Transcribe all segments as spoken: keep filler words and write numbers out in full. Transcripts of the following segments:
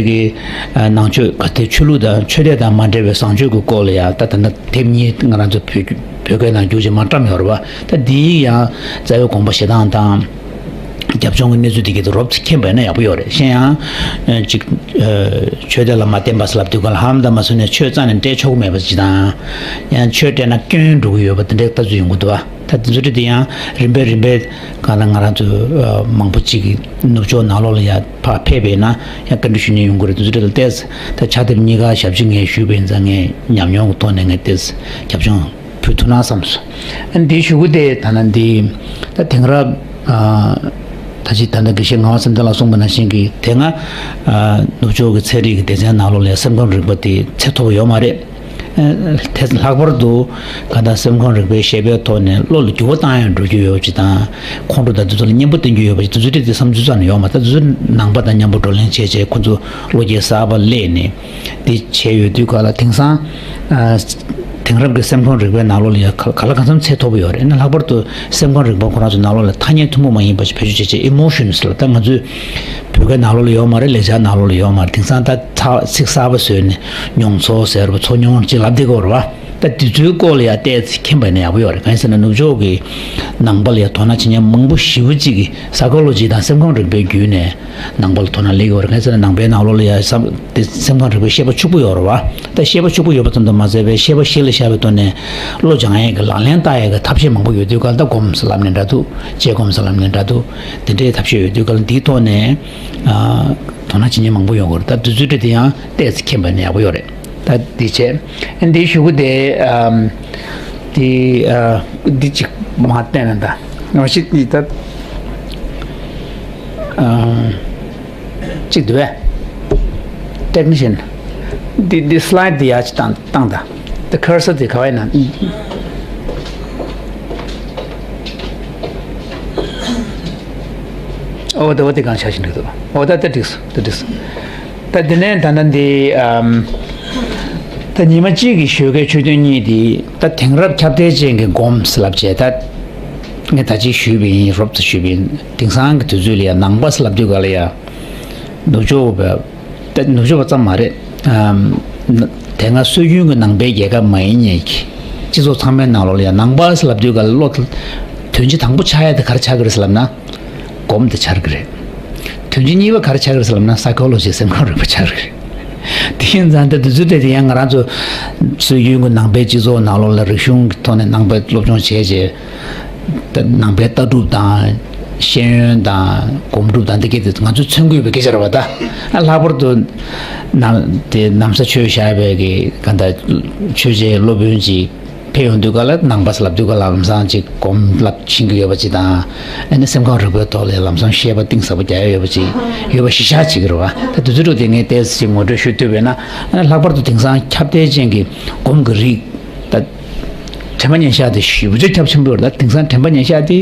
གི་ནང་ཆོས་ག་དེ་ཆོས་ལུགས་དང་ཆོས་དད་དང་མ་འབྲེལ་བའི་བཟང་སྤྱོད་ཀྱི་སྐོར་ལ་ཡང་ད་ད་ལྟ་དེབ་གཉིས་ང་རང་ཚོ་བོད་བོད་སྐད་ནང་བསྒྱུར་བྱས་མར་བཀྲམ་ཡོད་རེད་བ། ད་འདིའི་ཡང་རྩ་བའི་དགོངས་པ་བཞེས་སྟངས་དང་། རྒྱབ་ལྗོངས་ཀྱི་གནས་ཚུལ་དེ་གའི་ཐོག་རོབ་ཙམ་མཁྱེན་པ་ཡིན་ན་ཡག་པོ་ཡོད་རེད། གཞན་ཡང་ཅིག་ཆོས་དད་ལ་མ་བརྟེན་པ་ཟེར་ལབ་དུས་ག་ལ་ཧམ་ད་མ་བཟོས་ནས་ཆོས་རྩ་ནས་སྤྲད་ཆོག་གི་མེད་པ་ཅིག་དང་། ཡང་ཆོས་སྤྲད་ན་སྐྱོན་འགྲོ་གི་ཡོད་པ་དེ་འདྲའི་ལྟ་ཚུལ་ཡོང་གི་འདུག་བ། ད་དེ་ཚོ་དེ་ཡང་རིམ་པས་རིམ་པས་གང་ལྟར་ང་རང་ཚོ་མང་པོ་ཅིག་གིས་ནུབ་ཕྱོགས་ནང་ལོགས་ལ་ཡང་ཕར་ཕེབས་པས་ན་ཡང་བཀའ་འདྲི་ཞུ་མཁན་ཡོང་གི་རེད། དེ་ཚོ་དེ་ལ་བལྟས་ད་ཕྱག་དེབ་གཉིས་ཀ་ཞབས་ཕྱི་ངས་ཞུས་པ་ཡིན་ཙང་ངས་ཉམས་མྱོང་གི་ཐོག་ནས་ངས་བལྟས་རྒྱབ་ལྗོངས་ཕུལ་ཐུབ་ན་བསམ་སོང་། ཨ་ནི་འདིའི་གཞུག་གུ་དེ་ད་ན་འདི་ད་དེང་རབས་ད་ཅི་ད་ལྟ་དགེ་བཤེས་ངག་དབང་བསམ་གཏན་ལགས་གསུངས་པ་ནང་བཞིན་གྱི་དེ་སྔ་ནུབ་ཕྱོགས་ཀྱི་ཚན་རིག་གི་སྡེ་ཚན་ནང་ལོགས་ལ་སེམས་ཁམས་རིག་པ་དེ་ཚད་མཐོ་པོ་ཡོད་མ་རེད། དེ་ལྷག་པར་དུ་གང་ལྟར་སེམས་ཁམས་རིག་པའི་ཤེས་པའི་ཐོག་ནས་བློ་ལ་འགྱུར་བ་བཏང་ཡང་འགྲོ་རྒྱུ་ཡོད་པ་ཅིག་དང་། ཁོང་ཁྲོ་དང་དེ་ཚོ་ལ་གཉེན་པོ་བསྟེན་རྒྱུ་ཡོད་པ་ཅིག་དེ་ཚོ་དེ་དེ་བསམ་ཚུལ་རྩ་ནས་ཡོད་མ་རེད། ད་དེ་ཚོ་ནང་པ་དང་མཉམ་པོ་བགྲོ་གླེང་བྱས་བྱས་ཁོ་ཚོ་བློ་སྐྱེད་གསར་པ་སླེབས་ནས་དེ་བྱས་ཡོད་དུས་ག་ལ་དེང་སང་དེང་རབས་ཀྱི་སེམས་ཁམས་རིག་པའི་ནང་ལོགས་ལ་ཡང་ག་ལ་གང་འཚམ་ཚད་མཐོ་པོ་ཡོད་རེད། ན་ལྷག་པར་དུ་སེམས་ཁམས་རིག་པ་ཁོ་རང་ཚོ་ནང་ལོགས་ལ་ཐ་སྙད་ཐུན་མོང་མ་ཡིན་པ་ཞིག་བེད་སྤྱོད་བྱས་བྱས་emotions་ལ་ད་ང་ཚོས་བོད་སྐད་ནང་ལོགས་ལ་ཡོད་མ་རེད། ལེགས་སྦྱར་ནང་ལོགས་ལ་ཡོད་མ་རེད། དེང་སང་ད། ཚ་ཚིག་གསར་པ་བཟོས་ནས་མྱོང་ཚོར་ཟེར་བ་ཚོར་མྱོང་ཅིག་ལབ་བསྡད་ཀྱི་ཡོད་རེད་བ། ད་དེ་ཚོའི་སྐོར་ལ་ཡང་བལྟས་ཚེ་མཁྱེན་པ་ཡིན་ན་ཡག་པོ་ཡོད་རེད། གང་ཡིན་ཟེར་ན་ནུབ་ཕྱོགས་ཀྱི་ནང་པ་ལ་ཡང་དོ་སྣང་བྱེད་མཁན་མང་པོ་ཞེ་པོ་ཅིག་གིས་psychology་དང་སེམས་ཁམས་རིག་པའི་བརྒྱུད་ནས་ནང་པ་ལ་དོ་སྣང་སླེབས་ཀྱི་ཡོད་རེད། གང་ཡིན་ཟེར་ན་ནང་པའི་ནང་ལོགས་ལ་ཡང་བསམ་དེ་སེམས་ཁམས་རིག་པའི་ཤེས་པ་ཕྱུག་པོ་ཡོད་རེད་བ། ད་ཤེས་པ་ཕྱུག་པོ་ཡོད་པ་ཙམ་དུ་མ་ཟད་པའི་ཤེས་པ་གཞི་ལ་བཞག་པའི་ཐོག་ནས་བློ་སྦྱང་ཡས་ཀྱི་ལག་ལེན་བསྟར་ཡས་ཀྱི་ཐབས་ཤེས་མང་པོ་ཡོད་དུས་ག་ལ་ད་སྒོམ་ཟེར་ལབ་ནས་འདྲ་འདུག་དཔྱད་སྒོམ་ཟེར་ལབ་ནས་འདྲ་འདུག་དེ་འདྲའི་ཐབས་ཤེས་ཡོད་དུས་ག་ལ་འདིའི་ཐོག་ནས་ཨ། དོ་སྣང་བྱེད་མཁན་མང་པོ་ཡོང་གི་རེད། ད་དུས་ཚོད་དེ་ཡང་ཏོག་ཙམ་མཁྱེན་པ་ནི་ཡག་པོ་ཡོད་རེད། ད་འདི་བྱས། འདིའི་གཞུག་གུ་དེ་ཨམ། འདི་ཨ། འདི་གཅིག་མར་བསྟན་ན་ད། ང་ཞིག་འདི་ད་ཨམ། གཅིག་འདུག་པས། Technician། འདི་འདི་slide་འདི་ཡར་ཅིག་བཏང་བཏང་ད། འདི་cursor་འདི་ག་བ་ཡིན་ན། ཨོ་ད་འོ་དེ་གང་ཆ་ཞིག་འགྲིག་འདུག་ཨོ་ད་ད་འགྲིག་སོང་ད་འགྲིག་སོང་། ད་དེ་ནས་ད་ལྟ་འདི་ཨམ། ད་ཉི་མ་གཅིག་གི་ཞོགས་ཀའི་ཆོས་ཐུན་གཉིས་འདི་ད་དེང་རབས་ཁྱབ་གདལ་ཅན་གྱི་སྒོམ་ལབ་བྱས་ད། ངས་ད་ཅི་ཞུས་པ་ཡིན། རོབ་ཙམ་ཞུས་པ་ཡིན། དེང་སང་གི་དུས་ཚོད་ལ་ཡང་ནང་པ་ལབ་དུས་ག་ལ་ཡང་ནུབ་ཕྱོགས་པ། ད་ནུབ་ཕྱོགས་པ་ཙམ་མ་རེད། ཨམ། དེ་སྔ་སྲོལ་རྒྱུན་གྱི་ནང་པའི་རྒྱལ་ཁབ་མ་ཡིན་མཁན་གྱི་སྤྱི་ཚོགས་ཚང་མའི་ནང་ལོགས་ལ་ཡང་ནང་པ་ལབ་དུས་ག་ལ་བློ་དོན་སྤྱི་དང་པོ་ཆགས་ཡ་དེ་ག་རེ་ཆགས་ཀྱི་རེད་ལབ་ན། སྒོམ་དེ་ཆགས་ཀྱི་རེད། དོན་སྤྱི་གཉིས་པ་ག་རེ་ཆགས་ཀྱི་རེད་ལབ་ན་psychology་སེམས་ཁམས་རིག་པ་ཆགས་ཀྱི་རེད། དེ་ཡིན་ཙང་ད་དུས་ཚོད་དེ་དེ་ཡང་ང་རང་ཚོ་སྲོལ་རྒྱུན་གྱི་ནང་པའི་སྤྱི་ཚོགས་ནང་ལོགས་ལ་རིག་གཞུང་གི་ཐོག་ནས་ནང་པའི་སློབ་སྦྱོང་བྱས་རྗེས། ད་ནང་པའི་ལྟ་གྲུབ་དང་ཤེས་ཡོན་དང་སྒོམ་སྒྲུབ་དང་འདི་གས་དེ་ང་ཚོས་མཚོན་དགོས་པའི་སྐད་ཆ་རེད་བ་ད། ལྷག་པར་དུ་ན་དེ་ན་བཟའ་ཆོས་བཞག་པའི་གི་ག་ད་ཆོས་བྱེད་སློབ་དཔོན་གྱིས་ཕེབས་ཡོང་དུས་ག་ལ་ནང་པ་ལབ་དུས་ག་ལ་ལམ་སང་ཅིག་སྒོམ་ལབ་ཕྱིན་གི་ཡོད་པ་ཅིག་དང་། ཨ་ནི་སེམས་ཁམས་རིག་པའི་ཐོག་ལ་ལམ་སང་བཤད་པ་གཏིང་ཟབ་པོ་རྒྱག་ཡ་ཡོད་པ་ཅིག་ཡོད་པ་གཞི་བཞག་བྱེད་ཀྱི་རེད་བ། ད་དུས་ཚོད་དེ་ངས་ཏོག་ཙམ་ངོ་སྤྲོད་ཞུ་ཐུབ་པས་ན། ཨ་ནི་ལྷག་པར་དུ་དེང་སང་ཁྱབ་གདལ་ཅན་གྱི་སྒོམ་གྱི་རིགས་ད། དྲན་པ་ཉམས་ཆག་དེ་ཞེ་པོ་ཅིག་ཁྱབ་ཆེན་པོ་ཡོད་རེད། ད་དེང་སང་དྲན་པ་ཉམས་ཆག་དེ་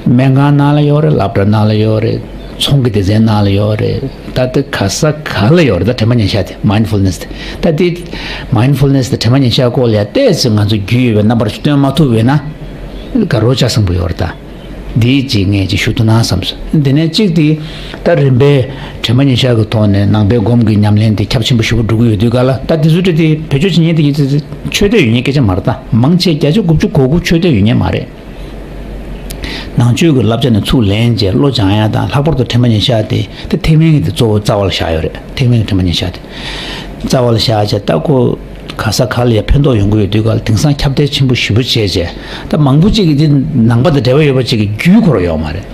སྨན་ཁང་ནང་ལ་ཡོད་རེད། སློབ་གྲྭ་ནང་ལ་ཡོད་རེད། ཚོང་གི་སྡེ་ཚན་ནང་ལ་ཡོད་རེད། ད་དེ་ག་ས་ག་ལ་ཡོད་རེད། ད་དྲན་པ་ཉམས་ཆག་དེ་mindfulness་དེ་ད་དེ་mindfulness་དེ་དྲན་པ་ཉམས་ཆག་སྐོར་ལ་ཡ་ཏོག་ཙམ་ང་ཚོ་རྒྱུས་ཡོད་པའི་རྣམ་པར་སྟོན་མ་ཐུབ་པས་ན་དགའ་རབ་ཆགས་སོང་པོ་ཡོད་རེད་ད། འདིའི་རྗེས་ངས་ཅིག་ཞུ་ཐུབ་ན་བསམ་སོང་། འདི་ནས་གཅིག་དེ་ད་རིམ་པས་དྲན་པ་ཉམས་ཆག་གི་ཐོག་ནས་ནང་པའི་སྒོམ་གྱི་ཉམས་ལེན་དེ་ཁྱབ་ཆེན་པོ་ཞེ་པོ་འགྲོ་གི་ཡོད་དུས་ག་ལ་ད་དེ་ཚོ་དེ་དེ་བེད་སྤྱོད་བྱེད་མཁན་དེ་ཡིན་ཚེ་ཆོས་དད་ཡོད་མཁན་སྐད་ཆ་མ་རེད། ད་མང་ཆེ་བརྒྱ་ཆ་དགུ་བཅུ་གོ་དགུ་ཆོས་དད་ཡོད་མཁན་མ་རེད། ནང་ཆོས་ཀྱི་བསླབ་བྱ་ནས་ཚུར་ལེན་བྱས་བློ་སྦྱང་ཡ་དང་ལྷག་པར་དུ་དྲན་པ་ཉམས་ཆག་དེ་དེ་ཐེག་དམན་གྱི་དེ་གཙོ་བོ་རྩ་བ་ལ་བཞག་ཡོད་རེད། ཐེག་དམན་གྱི་དྲན་པ་ཉམས་ཆག་དེ་རྩ་བ་ལ་བཞག་བྱས་ད་ཁོ། ག་ས་ག་ལ་ཡང་ཕན་ཐོགས་ཡོང་གི་ཡོད་དུས་ག་ལ་དེང་སང་ཁྱབ་གདལ་ཆེན་པོ་ཞེ་པོ་བྱས་རྗེས་ད་མང་པོ་ཅིག་གིས་འདི་ནང་པ་དང་འབྲེལ་བ་ཡོད་པ་ཅིག་གི་རྒྱུས་ཁོ་རང་ཡོད་མ་རེད།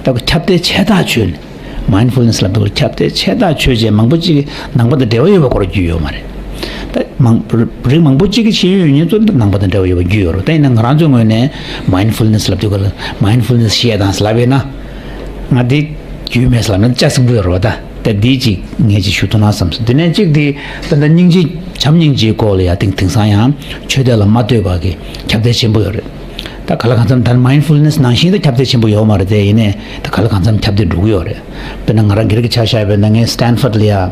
ད་ཁྱབ་གདལ་ཆེ་ཐག་ཆོད་ནས་mindfulness་ལབ་དུས་ཁྱབ་གདལ་ཆེ་ཐག་ཆོད་རྗེས་མང་པོ་ཅིག་གིས་ནང་པ་དང་འབྲེལ་བ་ཡོད་པ་ཁོ་རང་རྒྱུས་ཡོད་མ་རེད། ད་མང་རིགས་མང་པོ་ཅིག་གིས་ཤེས་ཡོན་ཡོད་མཁན་ཚོ་ནང་པ་དང་འབྲེལ་བ་ཡོད་པ་རྒྱུས་ཡོད་རེད། ད་ཡིན་ན་ང་རང་ཚོའི་ངོས་ནས་mindfulness་ལབ་དུས་ག་ལ་mindfulness་བཤད་དང་ལབ་ཡིན་ན་ང་འདི་རྒྱུས་མེད་ལབ་ན་ཅ་སྲིན་པོ་ཡོད་རེད་བ་ད། ད་འདི་གཅིག་ངས་ཅིག་ཞུ་ཐུབ་ན་བསམ་སོང་། དེ་ནས་གཅིག་དེ་ད་ལྟ་སྙིང་རྗེ་བྱམས་སྙིང་རྗེའི་སྐོར་ལ་ཡང་དེང་དེང་སང་ཡང་ཆོས་དད་ལ་མ་ལྟོས་པ་གི་ཁྱབ་གདལ་ཆེན་པོ་ཡོད་རེད། ད་ག་ལ་གང་འཚམ་ད་mindfulness་ནང་བཞིན་དུ་ཁྱབ་གདལ་ཆེན་པོ་ཡོད་མ་རེད་དེ། ཡིན་ནའི་ད་ག་ལ་གང་འཚམ་ཁྱབ་གདལ་འགྲོ་གི་ཡོད་རེད། དཔེར་ན་ང་རང་སྒེར་གྱི་ཆ་བཞག་པ་ཡིན་ན་ངས་Stanford་ལ་ཡང་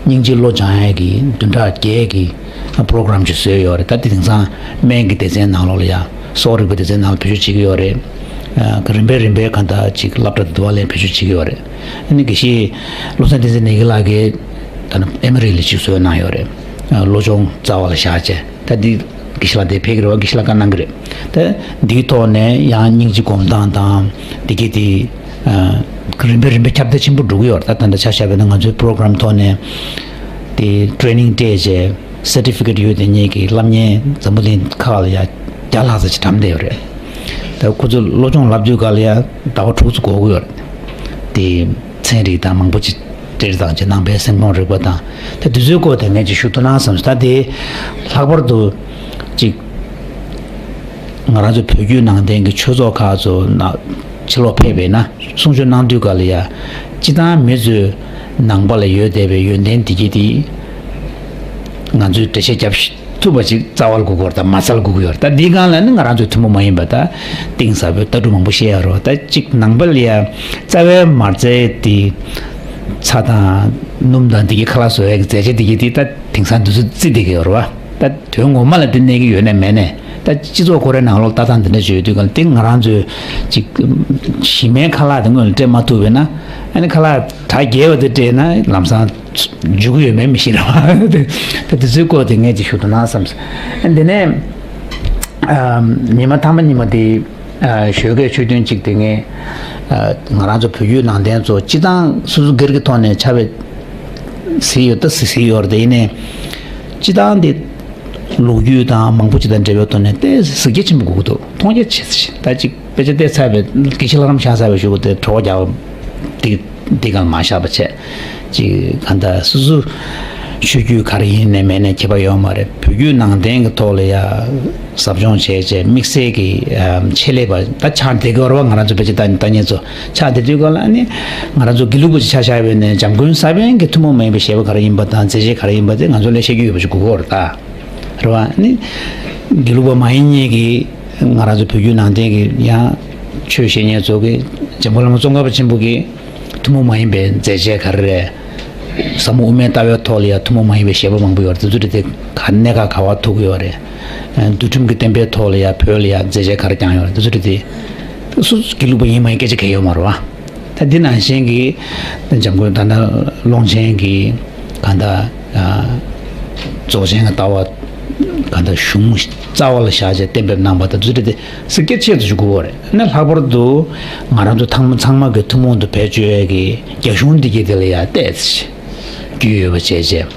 སྙིང་རྗེ་བློ་སྦྱང་ཡས་ཀྱི་བདུན་ཕྲག་བརྒྱད་ཀྱི་program་ཅིག་བཟོས་ཡོད་རེད། ད་དེ་དེང་སང་སྨན་གྱི་སྡེ་ཚན་ནང་ལོགས་ལ་ཡང་གསོ་བ་རིག་པའི་སྡེ་ཚན་ནང་ལ་བེད་སྤྱོད་བྱེད་ཀྱི་ཡོད་རེད། ཨ་རིམ་པས་རིམ་པས་གང་ལྟར་ཅིག་སློབ་གྲྭ་དུ་བ་ལེན་བེད་སྤྱོད་བྱེད་ཀྱི་ཡོད་རེད། ཨ་ནི་དགེ་བཤེས་བློ་བཟང་བསྟན་འཛིན་ནགས་ཀྱི་ལགས་ཀྱིས་ད་ནི་ཨེ་མ་རི་ལི་ཅིག་བཟོས་གནང་ཡོད་རེད། ཨ་བློ་སྦྱོང་རྩ་བ་ལ་བཞག་བྱས། ད་འདི་དགེ་བཤེས་ལགས་དེ་ཕེབས་ཀྱི་རེད་བ། དགེ་བཤེས་ལགས་བཀའ་གནང་གི་རེད། ད་འདིའི་ཐོག་ནས་ཡང་སྙིང་རྗེ་སྒོམ་སྟངས་དང་འདི་གས་དེ་ཨ་རིམ་པས་རིམ་པས་ཁྱབ་གདལ་ཆེན་པོ་འགྲོ་གི་ཡོད་རེད། ད་ད་ལྟ་ཆ་བཞག་པ་ཡིན་ན་ང་ཚོའི་པོ་རོ་གྷ་རམ་ཐོག་ནས་དེ་ཊེ་རེ་ནིང་སྤྲད་བྱས། སར་ཊི་ཕི་ཀེཊ་ཡོད་དེ་ཉིད་ཀྱི་སློབ་གཉེར་འཛམ་བུ་གླིང་ཁག་ལ་ཡ་བརྒྱ་ལྷག་ཙམ་ཞིག་བཀྲམ་བསྡད་ཡོད་རེད། ད་ཁོ་ཚོ་སློབ་སྦྱོང་ལབ་དུས་ག་ལ་ཡ་ཟླ་བ་དྲུག་ཙམ་འགོར་གི་ཡོད་རེད། དེ་ཚན་རིག་དང་མང་པོ་ཅིག་སྤྲད་དང་ཅིག་ནང་པའི་སེམས་ཁམས་རིག་པ་དང་། ད་དུས་ཚོད་སྐོར་དེ་ངས་ཅིག་ཞུ་ཐུབ་ན་བསམ་སོང་། ད་དེ་ལྷག་པར་དུ་ཅིག་ང་རང་ཚོ་བོད་བརྒྱུད་ནང་བསྟན་གྱི་ཆོས་ཚོགས་ཁག་ཚོ་ན་ཕྱི་ལོགས་ཕེབས་པས་ན། གསུང་ཆོས་གནང་དུས་ག་ལ་ཡ། སྤྱི་བཏང་མི་ཚོས་ནང་པ་ལ་ཡོད་བསྡད་པའི་ཡོན་ཏན་འདི་གྱིས་དེ་ང་ཚོས་འགྲེལ་བཤད་རྒྱབ་ཐུབ་པ་ཅིག་རྩ་བ་ལ་དགོས་ཀྱི་ཡོད་རེད། ད་མ་རྩ་ལ་དགོས་ཀྱི་ཡོད་རེད། ད་འདི་སྒང་ལ་ནི་ང་རང་ཚོའི་ཐུན་མོང་མ་ཡིན་པ་ད་གཏིང་ཟབ་པོའི་ལྟ་གྲུབ་མང་པོ་བཤད་ཡ་རོ། ད་ཅིག་ནང་པ་ལ་ཡ་རྩ་བའི་མ་རྩའི་དེ་ཚྭ་དང་སྣུམ་དང་འདི་གྱི་ཁ་ལག་བཟོ་ཡ་གི་རྫས་ཆས་འདི་གྱིས་དེ་ད་དེང་སང་འདི་ཚོ་བརྩི་བསྡད་ཀྱི་ཡོད་རེད་བ། ད་དོན་ངོ་མ་ལ་དེ་གནས་ཀྱི་ཡོད་ནས་མེད་ནས། ད་སྤྱི་ཚོགས་ཁོ་རའི་ནང་ལོགས་ལྟ་སྟངས་འདི་འདྲ་བྱོས་དུས་ག་ལ་དེ་ང་རང་ཚོས་ཅིག་གཞི་མའི་ཁ་ལག་དེ་སྔོན་ལ་སྤྲད་མ་ཐུབ་པས་ན། ཨ་ནི་ཁ་ལག་གྲ་རྒྱས་པ་དེ་སྤྲད་ན་ལམ་སང་འཇུག་གི་ཡོད་མེད་མི་ཤེས་རེད་བ། ད་དེ་ཚོའི་སྐོར་དེ་ངས་ཅིག་ཞུ་ཐུབ་ན་བསམ་སོང་། ཨ་འདི་ནས་ཨ་ཉི་མ་མཐའ་མ་ཉི་མ་དེ་ཨ་ཞོགས་ཀས་ཆོས་ཐུན་གཅིག་དེ་ངས་ཨ་ང་རང་ཚོ་བོད་བརྒྱུད་ནང་བསྟན་ཚོ་སྤྱི་བཏང་སོ་སོ་སྒེར་གྱི་ཐོག་ནས་ཆ་བའི་ཟིན་ཡོད་ད་ཟིན་ཟིན་ཡོད་རེད། དེ་ཡིན་ནའི་སྤྱི་བཏང་དེ་ལོ་རྒྱུས་དང་མང་པོ་ཅིག་དང་འབྲེལ་བའི་ཐོག་ནས་དེ་གཟི་བརྗིད་ཆེན་པོ་དགོས་ཀྱི་འདུག་མཐོང་རྒྱ་ཆེ་ས་ཞིག་ད་ཅིག་དཔེ་ཆ་བལྟས་ཚར་བའི་དགེ་བཤེས་ལྷ་རམས་ཤག་ཚར་བའི་གཞུག་གུ་དེ་བྲོ་བ་རྒྱག་འདི་འདི་གང་མ་བཞག་པ་བྱས། ཅིག་གང་ལྟར་སོ་སོ་ཆོས་བརྒྱུད་ག་རེ་ཡིན་ནས་མེད་ནས་ཁྱད་པར་ཡོད་མ་རེད། བོད་བརྒྱུད་ནང་བསྟན་གྱི་ཐོག་ལ་ཡ་ཟབ་སྦྱོང་བྱས་བྱས་དམིགས་བསལ་གྱི་ཨམ་ཆེད་ལས་པ་ད་ཆགས་བསྡད་ཀྱི་ཡོད་རེད་བ། ང་རང་ཚོ་ཕལ་ཆེར་ལྟ་ལྟ་མཁན་ཚོ་ཆགས་བསྡད་དུས་སྒང་ལ་ནི་ང་རང་ཚོ་དགེ་ལུགས་པ་ཅིག་ཆ་བཞག་པ་ཡིན་ནའི་འཇམ་མགོན་ས་པཎ་གྱི་ཐུན་མོང་མ་ཡིན་པའི་བཞེད་པ་ག་རེ་ཡིན་པ་དང་མཛད་རྗེས་ག་རེ་ཡིན་པ་དེ་ང་ཚོ་ལ་བཤད་རྒྱུ་ཡོད་པ་ཅིག་དགོས་ཀྱི་ཡོད་རེད་ད། རེད་བ། ནི་དགེ་ལུགས་པ་མ་ཡིན་མཁན་གྱི་ང་རང་ཚོ་བོད་བརྒྱུད་ནང་བསྟན་གྱི་ཡང་ཆོས་བཤད་མཁན་ཚོ་གི་འཇམ་མགོན་བླ་མ་ཙོང་ཁ་པ་ཆེན་པོ་གི་ཐུན་མོང་མ་ཡིན་པའི་མཛད་རྗེས་ག་རེ་རེད། ཟབ་མོ་དབུ་མའི་ལྟ་བའི་ཐོག་ལ་ཡང་ཐུན་མོང་མ་ཡིན་པའི་བཞེད་པ་མང་པོ་ཡོད་རེད། དེ་ཚོ་རེད་དེ་ག་གནད་འགག་ག་བ་ཐུག་གི་ཡོད་རེད། འདུལ་ཁྲིམས་ཀྱི་བསྟན་པའི་ཐོག་ལ་ཡང་བོད་ལ་ཡང་མཛད་རྗེས་ག་རེ་བསྐྱངས་ཡོད་རེད། དེ་ཚོ་རེད་དེ་སུ་དགེ་ལུགས་པ་ཡིན་མ་ཡིན་སྐད་ཆ་གང་ཡང་ཡོད་མ་རེད་བ། ད་འདི་ནང་བཞིན་གྱི་འཇམ་མགོན་ད་ལྟ་ཀློང་ཆེན་གྱི་གང་ལྟར་རྫོགས་ཆེན་གྱི་ལྟ་བ་གང་ལྟར་གཞུང་རྩ་བ་ལ་བཞག་བྱས་གཏན་འབེབས་གནང་པ་དང་དེ་ཚོ་རེད་དེ། ཟེར་སྐད་ཆེད་དུ་ཞུ་དགོས་པ་རེད། ནི་ལྷག་པར་དུ་ང་རང་ཚོ་ཚང་མ་ཚང་མ་གི་ཐུན་མོང་དུ་བེད་སྤྱོད་ཡས་ཀྱི་རྒྱ་གཞུང་འདི་གྱད་དེ་ལ་ཡང་བལྟས་ཚེ་རྒྱུས་ཡོད་པ་བྱས་བྱས།